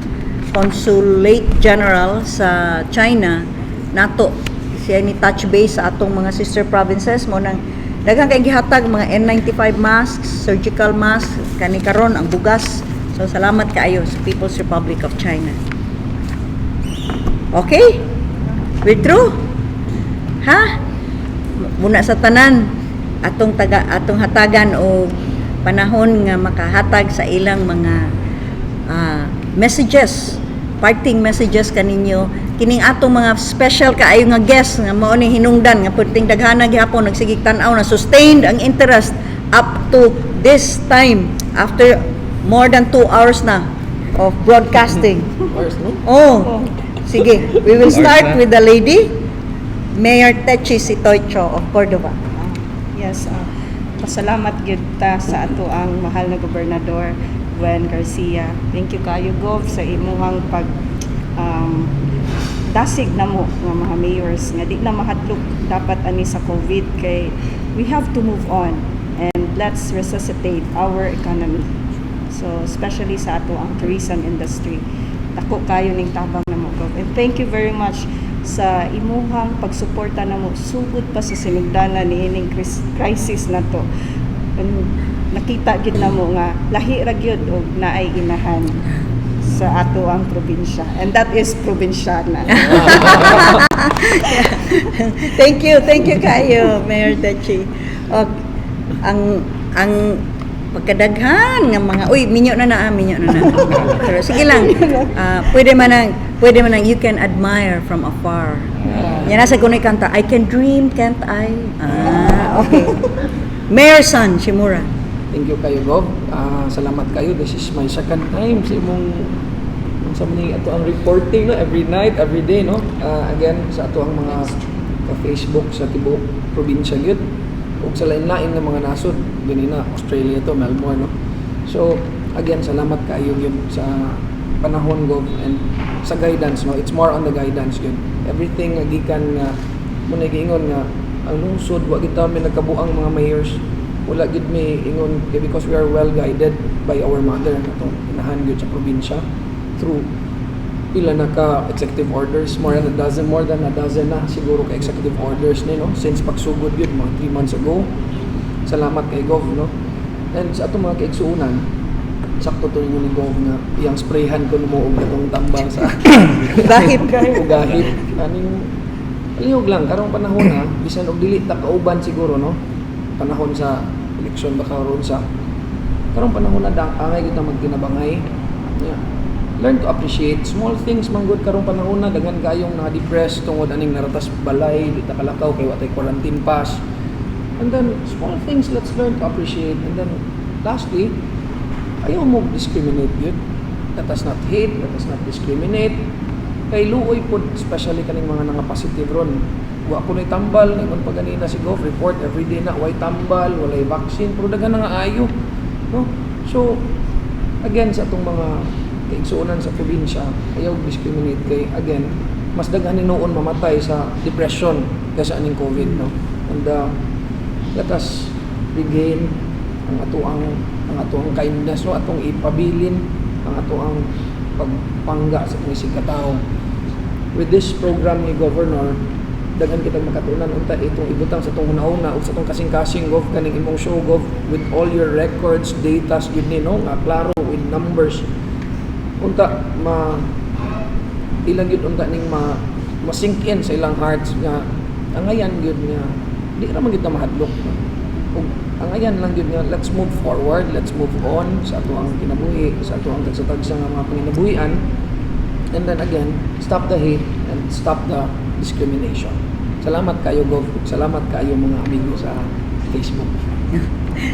Consulate General sa China nato siya ni touch base sa atong mga sister provinces mo nang daghan kay gihatag mga N95 masks, surgical masks, kani karon ang bugas. So salamat kaayo sa People's Republic of China. Okay? We're through? Ha? Muna sa tanan atong taga atong hatagan og panahon nga makahatag sa ilang mga messages, parting messages kaninyo kining atong mga special kaayo nga guest nga mao ni hinungdan nga perting daghana gihapon nagsigig tan-aw na sustained ang interest up to this time after more than 2 hours na of broadcasting. Hours, no? Oh, sige. We will Hours start na. with the lady, Mayor Techi Sitoy-Cho of Cordova. Yes, pasalamat gyud ta sa ato ang mahal na gobernador Gwen Garcia. Thank you kayo, Gov, sa imuhang pag dasig namo nga mga mayors nga di na mahadlok dapat ani sa COVID kay we have to move on and let's resuscitate our economy. So especially sa ato ang tourism industry. Dako kayo ning tabang namo, Gov. And thank you very much sa imuhang pagsuporta namo sugod pa sa sinugdanan ni ining crisis na to. And nakita gid namo nga lahi ra gyud og naay inahan sa ato ang probinsya. And that is probinsyana. Thank you kayo, Mayor Techi. Og ang pagkadaghan ng mga, uy, minyo na na, ah, minyo na na. Pero sige lang. Ah, pwede man ang you can admire from afar. Yan nasa kuno'y kanta, "I can dream, can't I?" Ah, okay. Mayor Son Shimura. Thank you kayo, Gov. Ah, salamat kayo. This is my second time sa imong sa mga ato ang reporting, no, every night, every day, no. Ah, again, sa ato ang mga ka Facebook sa tibuok probinsya gyud ug sa lain-lain nga mga nasod ganina, Australia to Melbourne, no. So again, salamat kayo gyud sa panahon, Gov, and sa guidance, no. It's more on the guidance gyud. Everything nga gikan nga mo giingon nga ang lungsod, wa gid may nagkabuang mga mayors, wala gid may ingon kay because we are well guided by our mother, atong inahan gyud sa probinsya, through pila na ka executive orders, more than a dozen, more than a dozen na siguro ka executive orders ni, no, since pagsugod gyud mga 3 months ago. Salamat kay Gov, no. And sa atong mga kaigsuonan, sakto to ninyo ni Gov nga iyang sprayhan ko mo og katong tambang sa Gahip. Ugahip aning palihog lang karong panahon ha, bisan og dili ta kauban siguro, no, panahon sa eleksyon ba karon, sa karong panahon na dang angay kita magtinabangay. Yeah. Learn to appreciate small things man gud karong panahon na daghan kayong na-depress tungod aning naratas balay, di ta kalakaw kay wa tay quarantine pass. And then small things, let's learn to appreciate. And then lastly, ayaw mo discriminate yun. Let us not hate, let us not discriminate. Kay luoy pod, especially kaning mga nanga positive ron. Wa ko tambal, ningon pa ganina si Gov, report everyday na way tambal, walay vaccine, pero daghan na nga ayo. No? So, again, sa atong mga kaigsuonan sa probinsya, ayaw discriminate kay again, mas daghan ni noon mamatay sa depression kaysa aning COVID, no? And let us regain ang atoang kindness, no, atong ipabilin ang atoang pagpangga sa atong isig katao. With this program ni Governor, daghan kitang makatunan unta itong ibutang sa atong hunahuna ug sa atong kasing-kasing, Gov, kaning imong show, Gov, with all your records, data gyud ni, no, nga klaro with numbers. Unta ma ilang gyud unta ning ma ma-sink in sa ilang hearts nga angayan gyud nga di ra man gyud ta mahadlok. Ug angayan lang gyud nga let's move forward, let's move on sa atoang kinabuhi, sa atoang tagsa-tagsa nga mga panginabuhian. And then again, stop the hate and stop the discrimination. Salamat kayo, Gov. Salamat kayo, mga amigo sa Facebook.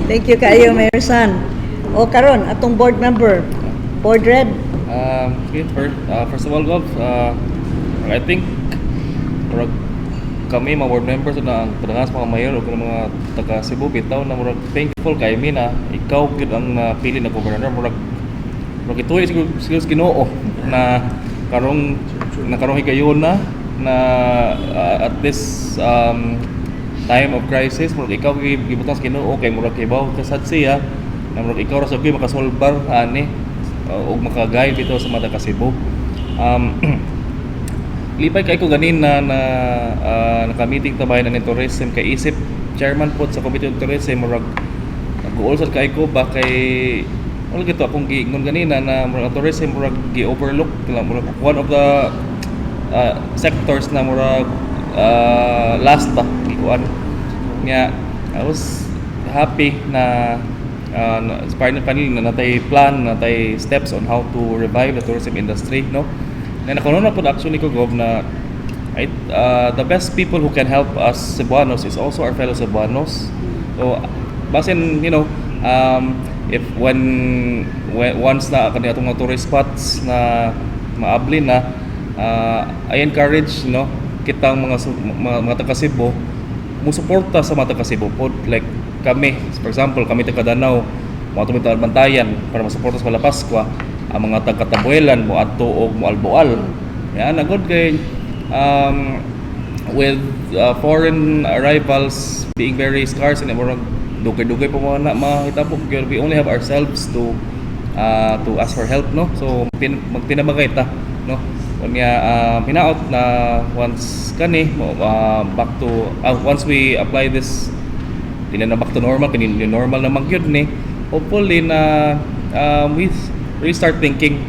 Thank you kayo, Mayor San. O karon atong board member, Board Red. Okay, first of all, Gov, I think murag kami mga board members na ang kadaghanan sa mga mayor o mga taga Cebu bitaw na murag thankful kay mi na ikaw gyud ang napili na gobernador. Murag ituoy siguro siguro sa Ginoo na karong higayon na na at this time of crisis, murag ikaw gibutang sa Ginoo kay murag kibaw ka sad siya na murag ikaw ra sa gyud makasolbar ani ug maka-guide bitaw sa mga taga Cebu. Lipay kay ko ganin na na naka-meeting ta bahin na ni tourism kay isip chairman pod sa Committee on Tourism, murag nag-uol sad kay ko ba kay wala gito akong giingon ganina na murag ang tourism murag gi-overlook lang, murag one of the sectors na murag last ba gikuan nga. I was happy na finally na natay plan, natay steps on how to revive the tourism industry, no? Na nakuno na pod actually ko, Gov, na the best people who can help us Cebuanos is also our fellow Cebuanos. So basin if when once na kani atong mga tourist spots na maabli na, I encourage, no, kitang mga taga Cebu musuporta sa mga taga Cebu pod. Like kami, for example, kami taga Danao, mo ato mi Bantayan para masuporta sa Malapascua. Ang mga taga Tabuelan mo adto og Moalboal. Yan na good kay with foreign arrivals being very scarce and murag dugay-dugay pa mo na mahitabo, we only have ourselves to ask for help, no? So magtinabangay ta, no? Unya hinaot na once kani back to once we apply this, dili na back to normal kini, new normal na man gyud ni, hopefully na we really start thinking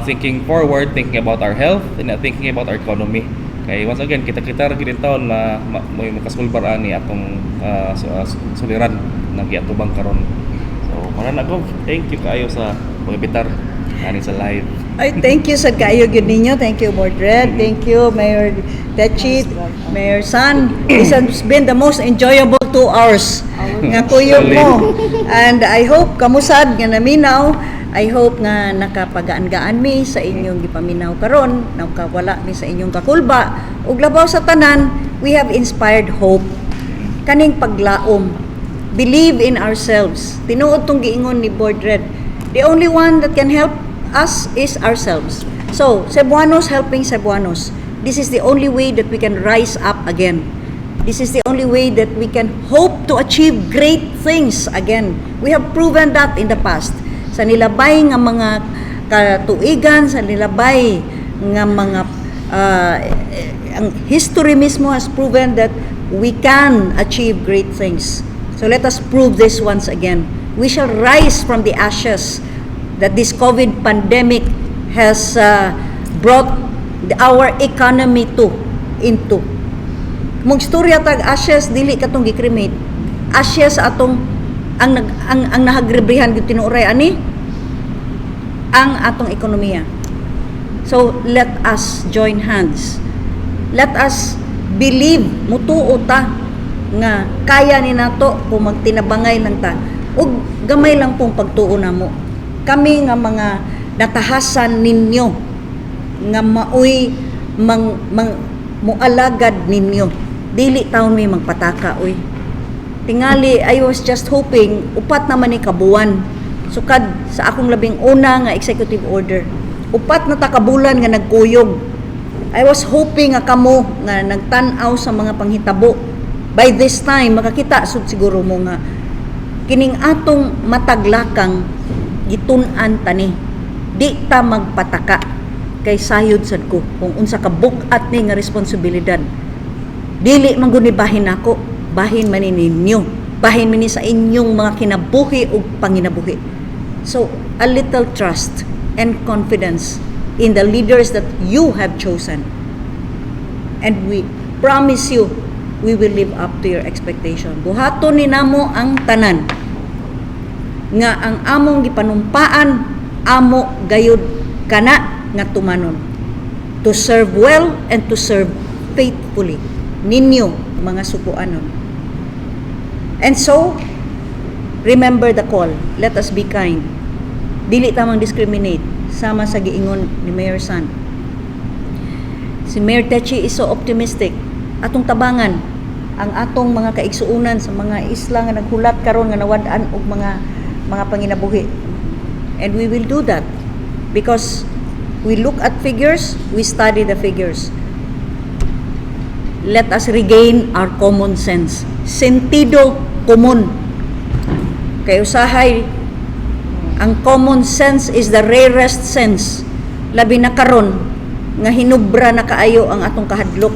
thinking forward, thinking about our health and thinking about our economy, kay once again kita-kita ra gyud taon na may makasulbar ani atong suliran na giatubang karon. So mao na, Gov. Thank you kaayo sa pag-imbitar ani sa live. Ay, thank you sa kaayo gyud ninyo. Thank you, Board Red. Thank you, Mayor Techi, Mayor San. This has been the most enjoyable 2 hours nga kuyog mo. And I hope kamusad nga naminaw. I hope nga nakapagaan-gaan mi sa inyong gipaminaw karon, nakawala mi sa inyong kakulba. Ug labaw sa tanan, we have inspired hope. Kaning paglaom. Believe in ourselves. Tinuod tong giingon ni Board Red. The only one that can help us is ourselves. So, Cebuanos helping Cebuanos. This is the only way that we can rise up again. This is the only way that we can hope to achieve great things again. We have proven that in the past. Sa nilabay nga mga katuigan, sa nilabay nga mga ang history mismo has proven that we can achieve great things. So let us prove this once again. We shall rise from the ashes that this COVID pandemic has brought our economy to into. Mong istorya tag ashes, dili katong gi-cremate. Ashes atong ang nag ang nahagribrihan gyud tinuoray ani ang atong ekonomiya. So let us join hands. Let us believe, mutuo ta nga kaya ni nato kung magtinabangay lang ta. Ug gamay lang pong pagtuo namo. Kami nga mga natahasan ninyo nga maoy mang, mang mualagad ninyo. Dili taon mi magpataka oy. Tingali I was just hoping 4 naman ni kabuan. Sukad sa akong labing una nga executive order. 4 na ta ka bulan nga nagkuyog. I was hoping nga kamo nga nagtan-aw sa mga panghitabo by this time makakita sud siguro mo nga kining atong mataglakang gitun-an tani. Di ta magpataka kay sayod sad ko kung unsa ka bug-at ni nga responsibilidad. Dili man gud ni bahin nako, bahin man ni ninyo, bahin man ni sa inyong mga kinabuhi ug panginabuhi. So a little trust. and confidence in the leaders that you have chosen. And we promise you, we will live up to your expectation. Buhaton ni namo ang tanan nga ang among gipanumpaan, amo gayud kana nga tumanon. To serve well and to serve faithfully ninyo, mga Sugboanon. And so, remember the call. Let us be kind. Dili ta mang-discriminate sama sa giingon ni Mayor San. Si Mayor Techi is so optimistic. Atong tabangan ang atong mga kaigsuunan sa mga isla nga naghulat karon nga nawad-an og mga panginabuhi. And we will do that because we look at figures, we study the figures. Let us regain our common sense. Sentido komun. Kay usahay, ang common sense is the rarest sense. Labi na karon nga hinubra na kaayo ang atong kahadlok.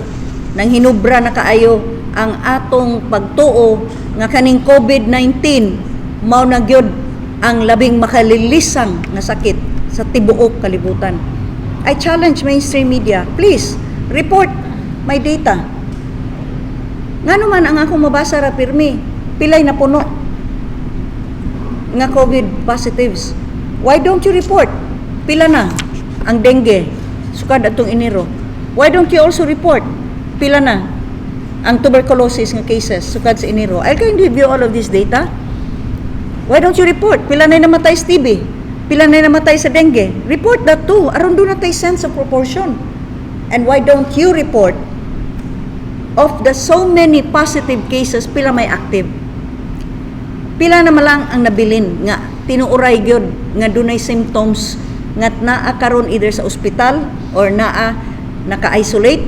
Nang hinubra na kaayo ang atong pagtuo nga kaning COVID-19 mao na gyud ang labing makalilisang nga sakit sa tibuok kalibutan. I challenge mainstream media, please report my data. Ngano man ang akong mabasa ra pirmi, pilay na puno nga COVID positives. Why don't you report? Pila na ang dengue sukad atong Enero? Why don't you also report pila na ang tuberculosis nga cases sukad sa Enero? I can give you all of this data. Why don't you report pila na namatay sa TB? Pila na namatay sa dengue? Report that too. Aron duna tay sense of proportion. And why don't you report, of the so many positive cases, pila may active? Pila na lang ang nabilin nga tinuoray gyud nga dunay symptoms nga naa karon either sa ospital or naa naka-isolate?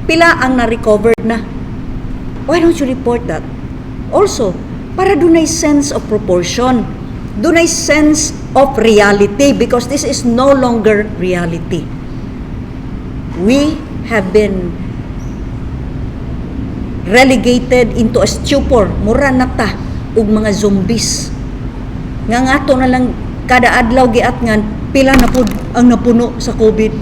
Pila ang na-recovered na? Why don't you report that also, para dunay sense of proportion, dunay sense of reality? Because this is no longer reality. We have been relegated into a stupor. Mura na ta og mga zombies nga ngato na lang kada adlaw giatngan pila na pud ang napuno sa COVID.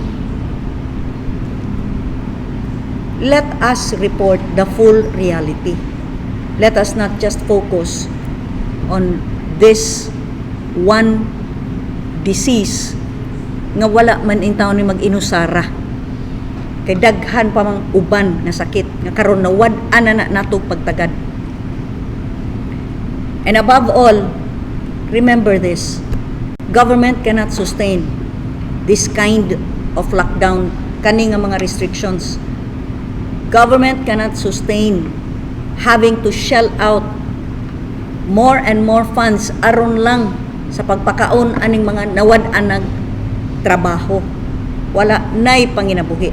Let us report the full reality. Let us not just focus on this one disease nga wala man intawon ni mag-inusara, kay daghan pa mang uban nga sakit nga karon nawad-an na na nato pagtagad. And above all, remember this: government cannot sustain this kind of lockdown, kani nga mga restrictions. Government cannot sustain having to shell out more and more funds aron lang sa pagpakaon aning mga nawad-an nag trabaho, wala nay panginabuhi.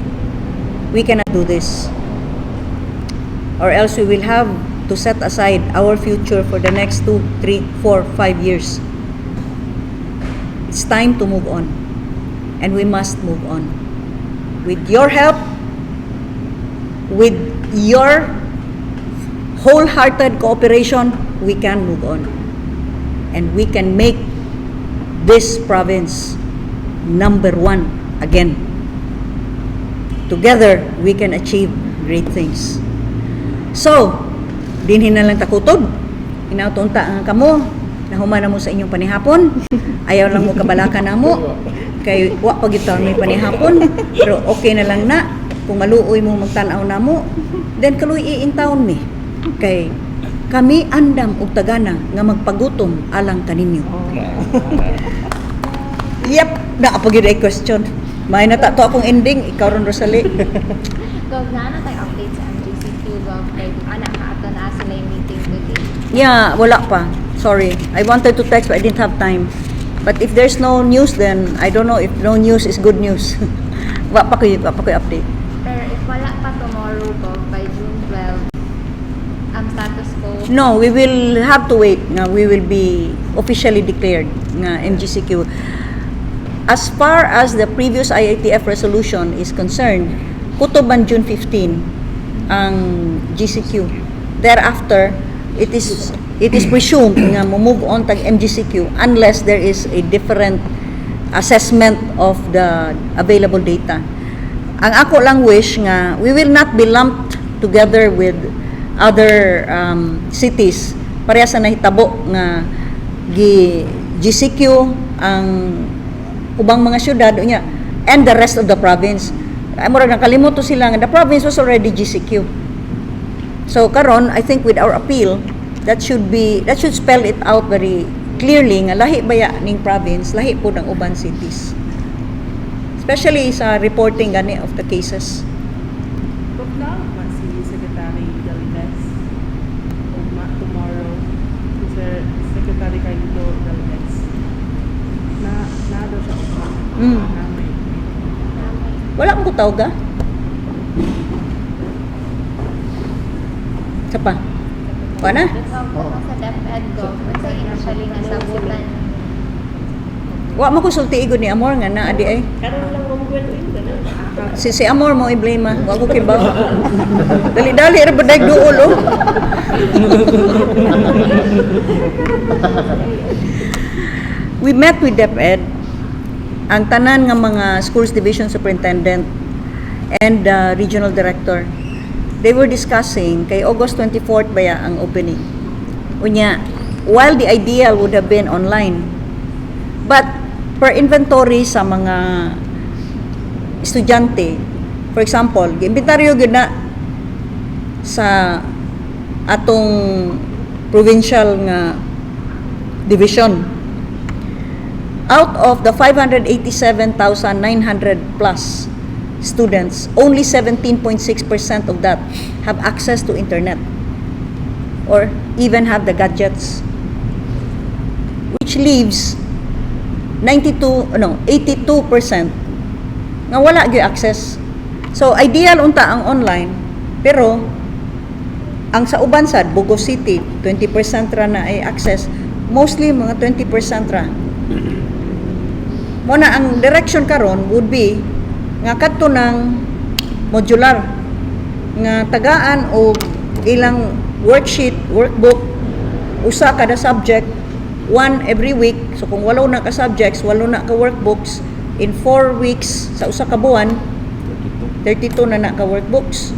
We cannot do this, or else we will have to set aside our future for the next 2, 3, 4, 5 years. It's time to move on, and we must move on with your help, with your wholehearted cooperation. We can move on and we can make this province number one again. Together, we can achieve great things. So, dinhi na lang ta kutob. Hinaot unta nga kamo nahuman na mo sa inyong panihapon. Ayaw lang mo kabalaka namo. Kay wa pa gyud ta may panihapon. Pero okay na lang na. Kung maluoy mo magtan-aw namo, then kaluy intawon mi. Kay kami andam og tagana nga magpagutom alang kaninyo. Yep, naa pa gyud ay question. May na ta to akong ending, ikaw ron, Rosalie. Gov, naa na tayo update sa MGCQ, Gov, kay ana ka ato na sila yung meeting today? Yeah, wala pa. Sorry. I wanted to text but I didn't have time. But if there's no news, then I don't know if no news is good news. Wa pa ko update. Pero if wala pa tomorrow, Gov, by June 12, ang status quo? No, we will have to wait nga we will be officially declared nga MGCQ. As far as the previous IATF resolution is concerned, kutob man June 15 ang GCQ. Thereafter, it is presumed nga mo move on tag MGCQ unless there is a different assessment of the available data. Ang ako lang wish nga we will not be lumped together with other cities. Pareha sa nahitabo nga gi GCQ ang ubang mga syudad unya and the rest of the province. Ay, murag nakalimot to sila nga the province was already GCQ. So karon, I think with our appeal, that should spell it out very clearly nga lahi baya ning province, lahi pod ang uban cities. Especially sa reporting gani of the cases. But now, man si Secretary Galvez ugma tomorrow, si Sir Secretary Carlito Galvez na na daw siya ugma. Na may Wala akong kutawag ah. Sa pa? Wala na? Gov, sa DepEd, Gov, unsa initially nga sabutan? Wa mo ko sulti igod ni Amor nga naa di ay. Karon lang mong Gwen yun ganun. Si Amor mo i-blame ah. Wa ko kibaw. Dali-dali ra ba dag duol oh. We met with DepEd, ang tanan nga mga schools division superintendent and regional director. They were discussing kay August 24th baya ang opening. Unya, while the ideal would have been online, but per inventory sa mga estudyante, for example, giinventaryo gyud na sa atong provincial nga division. Out of the 587,900 plus students, only 17.6% of that have access to internet or even have the gadgets, which leaves 92, no, 82% nga wala gyud access. So ideal unta ang online, pero ang sa uban sad, Bogo City, 20% ra na ay access, mostly mga 20% ra. Mo na ang direction karon would be nga kadto ng modular nga tagaan og ilang worksheet, workbook, usa kada subject, one every week. So kung walo na ka subjects, walo na ka workbooks in 4 weeks sa usa ka buwan, 32 na na ka workbooks.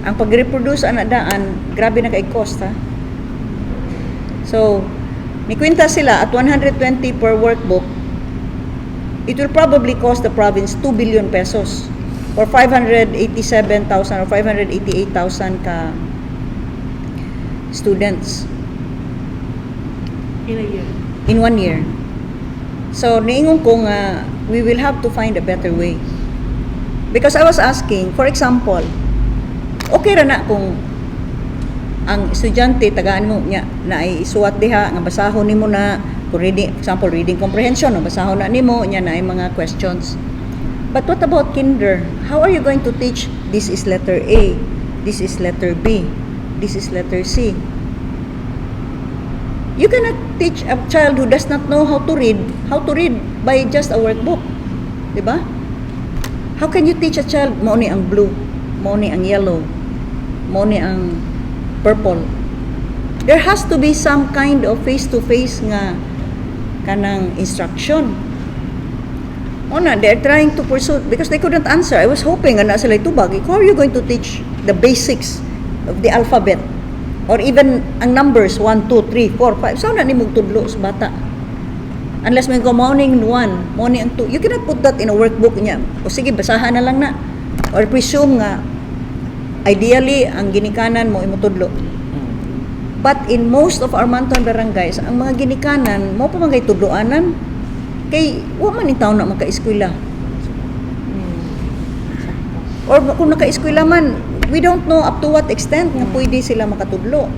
Ang pag-reproduce ana daan, grabe na kay cost ha. So, nikwenta sila at 120 per workbook, it will probably cost the province 2 billion pesos or 587,000 or 588,000 ka students. In a year. In one year. So, niingon ko nga, we will have to find a better way. Because I was asking, for example, okay ra na kung ang estudyante tagaan mo niya na ay isuwat diha nga basahon nimo na kung reading, example, reading comprehension, no, basahon na nimo niya na ay mga questions. But what about kinder? How are you going to teach this is letter A, this is letter B, this is letter C? You cannot teach a child who does not know how to read by just a workbook. Di ba? How can you teach a child mao ni ang blue, mao ni ang yellow, mao ni ang purple? There has to be some kind of face-to-face nga kanang instruction. Una, they're trying to pursue because they couldn't answer. I was hoping nga na sila tubag. How are you going to teach the basics of the alphabet? Or even ang numbers, 1, 2, 3, 4, 5. Saan na nimo tudlo sa bata? Unless may go morning 1, morning ang 2. You cannot put that in a workbook niya. O sige, basahan na lang na. Or presume nga, ideally, ang ginikanan mo imutudlo. But in most of our Manton barangays, ang mga ginikanan, mo pa man kay tudloanan. Kay, wa man in taon na maka-eskwela. Or kung naka-eskwela man, we don't know up to what extent nga pwede sila makatudlo.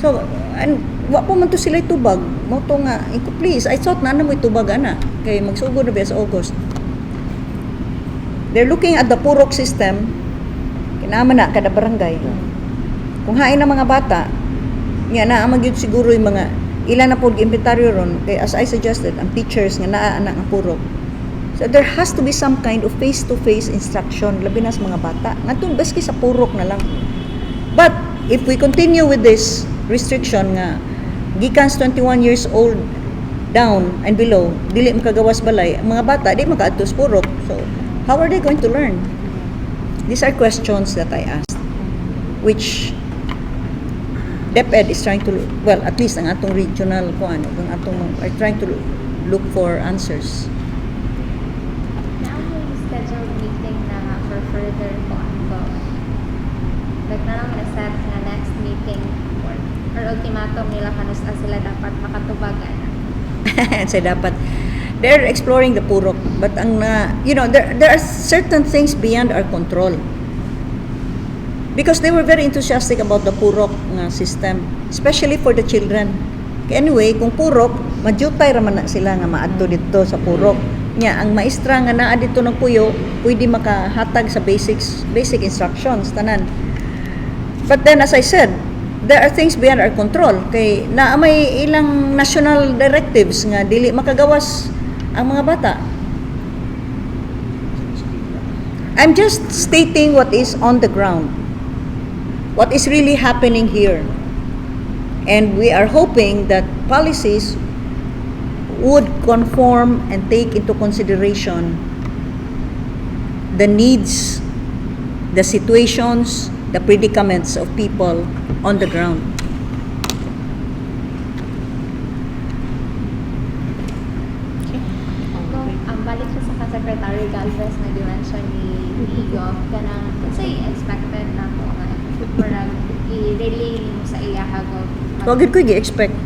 So, and wa pa man to sila tubag. Mo to nga, iko please, I thought na na mo'y tubag ana kay magsugod na biya sa August. They're looking at the purok system. Kinama na kada barangay. Kung hain ang mga bata, nga naa man gyud siguro yung mga ilan na pod inventaryo ron kay, as I suggested, ang teachers nga naa ana nga purok. So there has to be some kind of face-to-face instruction labi na sa mga bata. Ngadto baski sa purok na lang. But if we continue with this restriction nga gikan sa 21 years old down and below dili makagawas balay, ang mga bata di makaadto sa purok. So how are they going to learn? These are questions that I asked, which DepEd is trying to, well, at least ang atong regional kuan, ang atong are trying to look for answers. Naa may scheduled meeting na nga for further kuan ko. Like naa lang na-set nga next meeting or ultimatum nila kanus-a sila dapat makatubag ana? So dapat they're exploring the purok, but ang na you know there are certain things beyond our control because they were very enthusiastic about the purok nga system, especially for the children. Anyway, kung purok, majutay ra man na sila nga maadto didto sa purok nya. Ang maestra nga naa didto nagpuyo pwede makahatag sa basic instructions tanan. But then, as I said, there are things beyond our control kay naa may ilang national directives nga dili makagawas ang mga bata. I'm just stating what is on the ground, what is really happening here. And we are hoping that policies would conform and take into consideration the needs, the situations, the predicaments of people on the ground. Kung ang balik siya sa Secretary Galvez na gi-mention ni Gov kanang unsay expected na ko nga murag i-relay nimo sa iya, Gov? Wa gid ko gi-expect.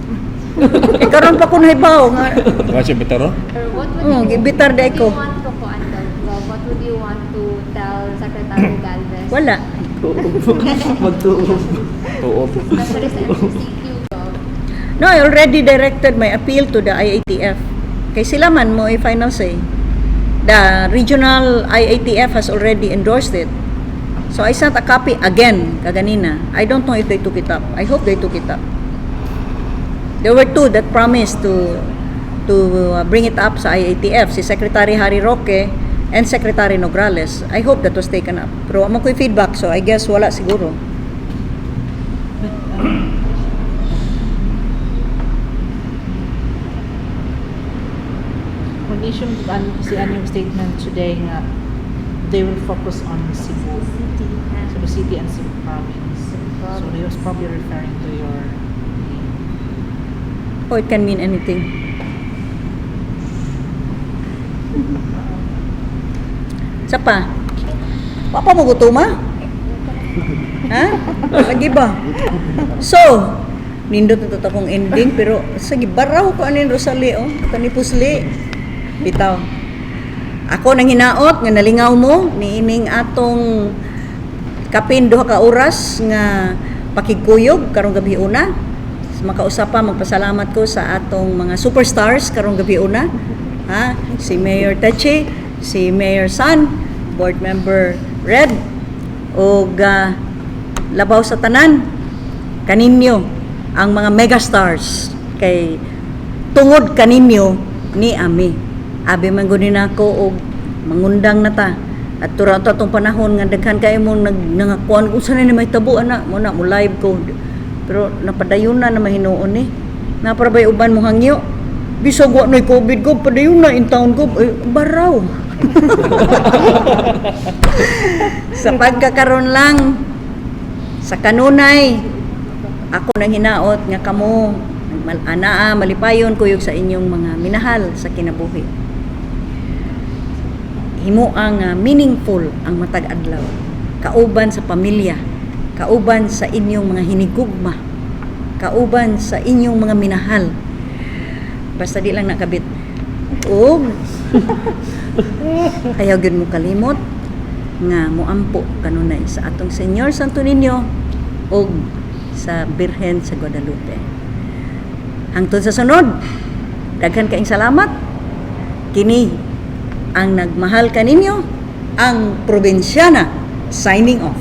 Eh, karon pa ko nahibaw nga Wa siya bitaro? Or what would you gibitar what day would ko. you want to kuan daw, Gov? What would you want to tell Secretary Galvez? Wala. Magtuob. Tuob. Especially sa MGCQ, Gov. No, I already directed my appeal to the IATF. Kay sila man mo final say. The regional IATF has already endorsed it. So I sent a copy again kaganina. I don't know if they took it up. I hope they took it up. There were two that promised to bring it up sa IATF, si Secretary Harry Roque and Secretary Nograles. I hope that was taken up. Pero wa ko'y feedback, so I guess wala siguro. But, mag-issue si ano yung statement today nga they will focus on Cebu. City. Cebu City and Cebu Province. So he was probably referring to your Oh, it can mean anything. Sa pa? Wa pa mo gutuma? Ha? Lagi ba? So, nindot na to akong ending, pero sige, baraw ko anin Rosalie, oh. Kani pusli. Bitaw. Ako nang hinaot nga nalingaw mo niining atong kapin 2 ka oras nga pakigkuyog karong gabi una. Makausap pa, magpasalamat ko sa atong mga superstars karong gabi una. Ha? Si Mayor Techi, si Mayor San, Board Member Red, ug labaw sa tanan kaninyo ang mga megastars, kay tungod kaninyo ni ami. Abi man gud nako og mangundang na ta. At tura to atong panahon nga daghan kay mo nag nangakuan unsa na ni may tabo ana mo na mo live ko. Pero napadayon na na mahinuon ni. Naa pa bay uban mo hangyo. Bisag wa na'y COVID ko, padayon na in town ko, eh, baraw. Sa pagkakaron lang sa kanunay, ako nang hinaot nga kamo anaa malipayon kuyog sa inyong mga minahal sa kinabuhi. Himo ang meaningful ang matag adlaw. Kauban sa pamilya, kauban sa inyong mga hinigugma, kauban sa inyong mga minahal. Basta di lang nakabit. Og ayaw gyud mo kalimot nga moampo kanunay sa atong Señor Santo Niño og sa Birhen sa Guadalupe. Hangtod sa sunod, daghan kaayong salamat. Kini ang nagmahal kaninyo, ang probinsyana, signing off.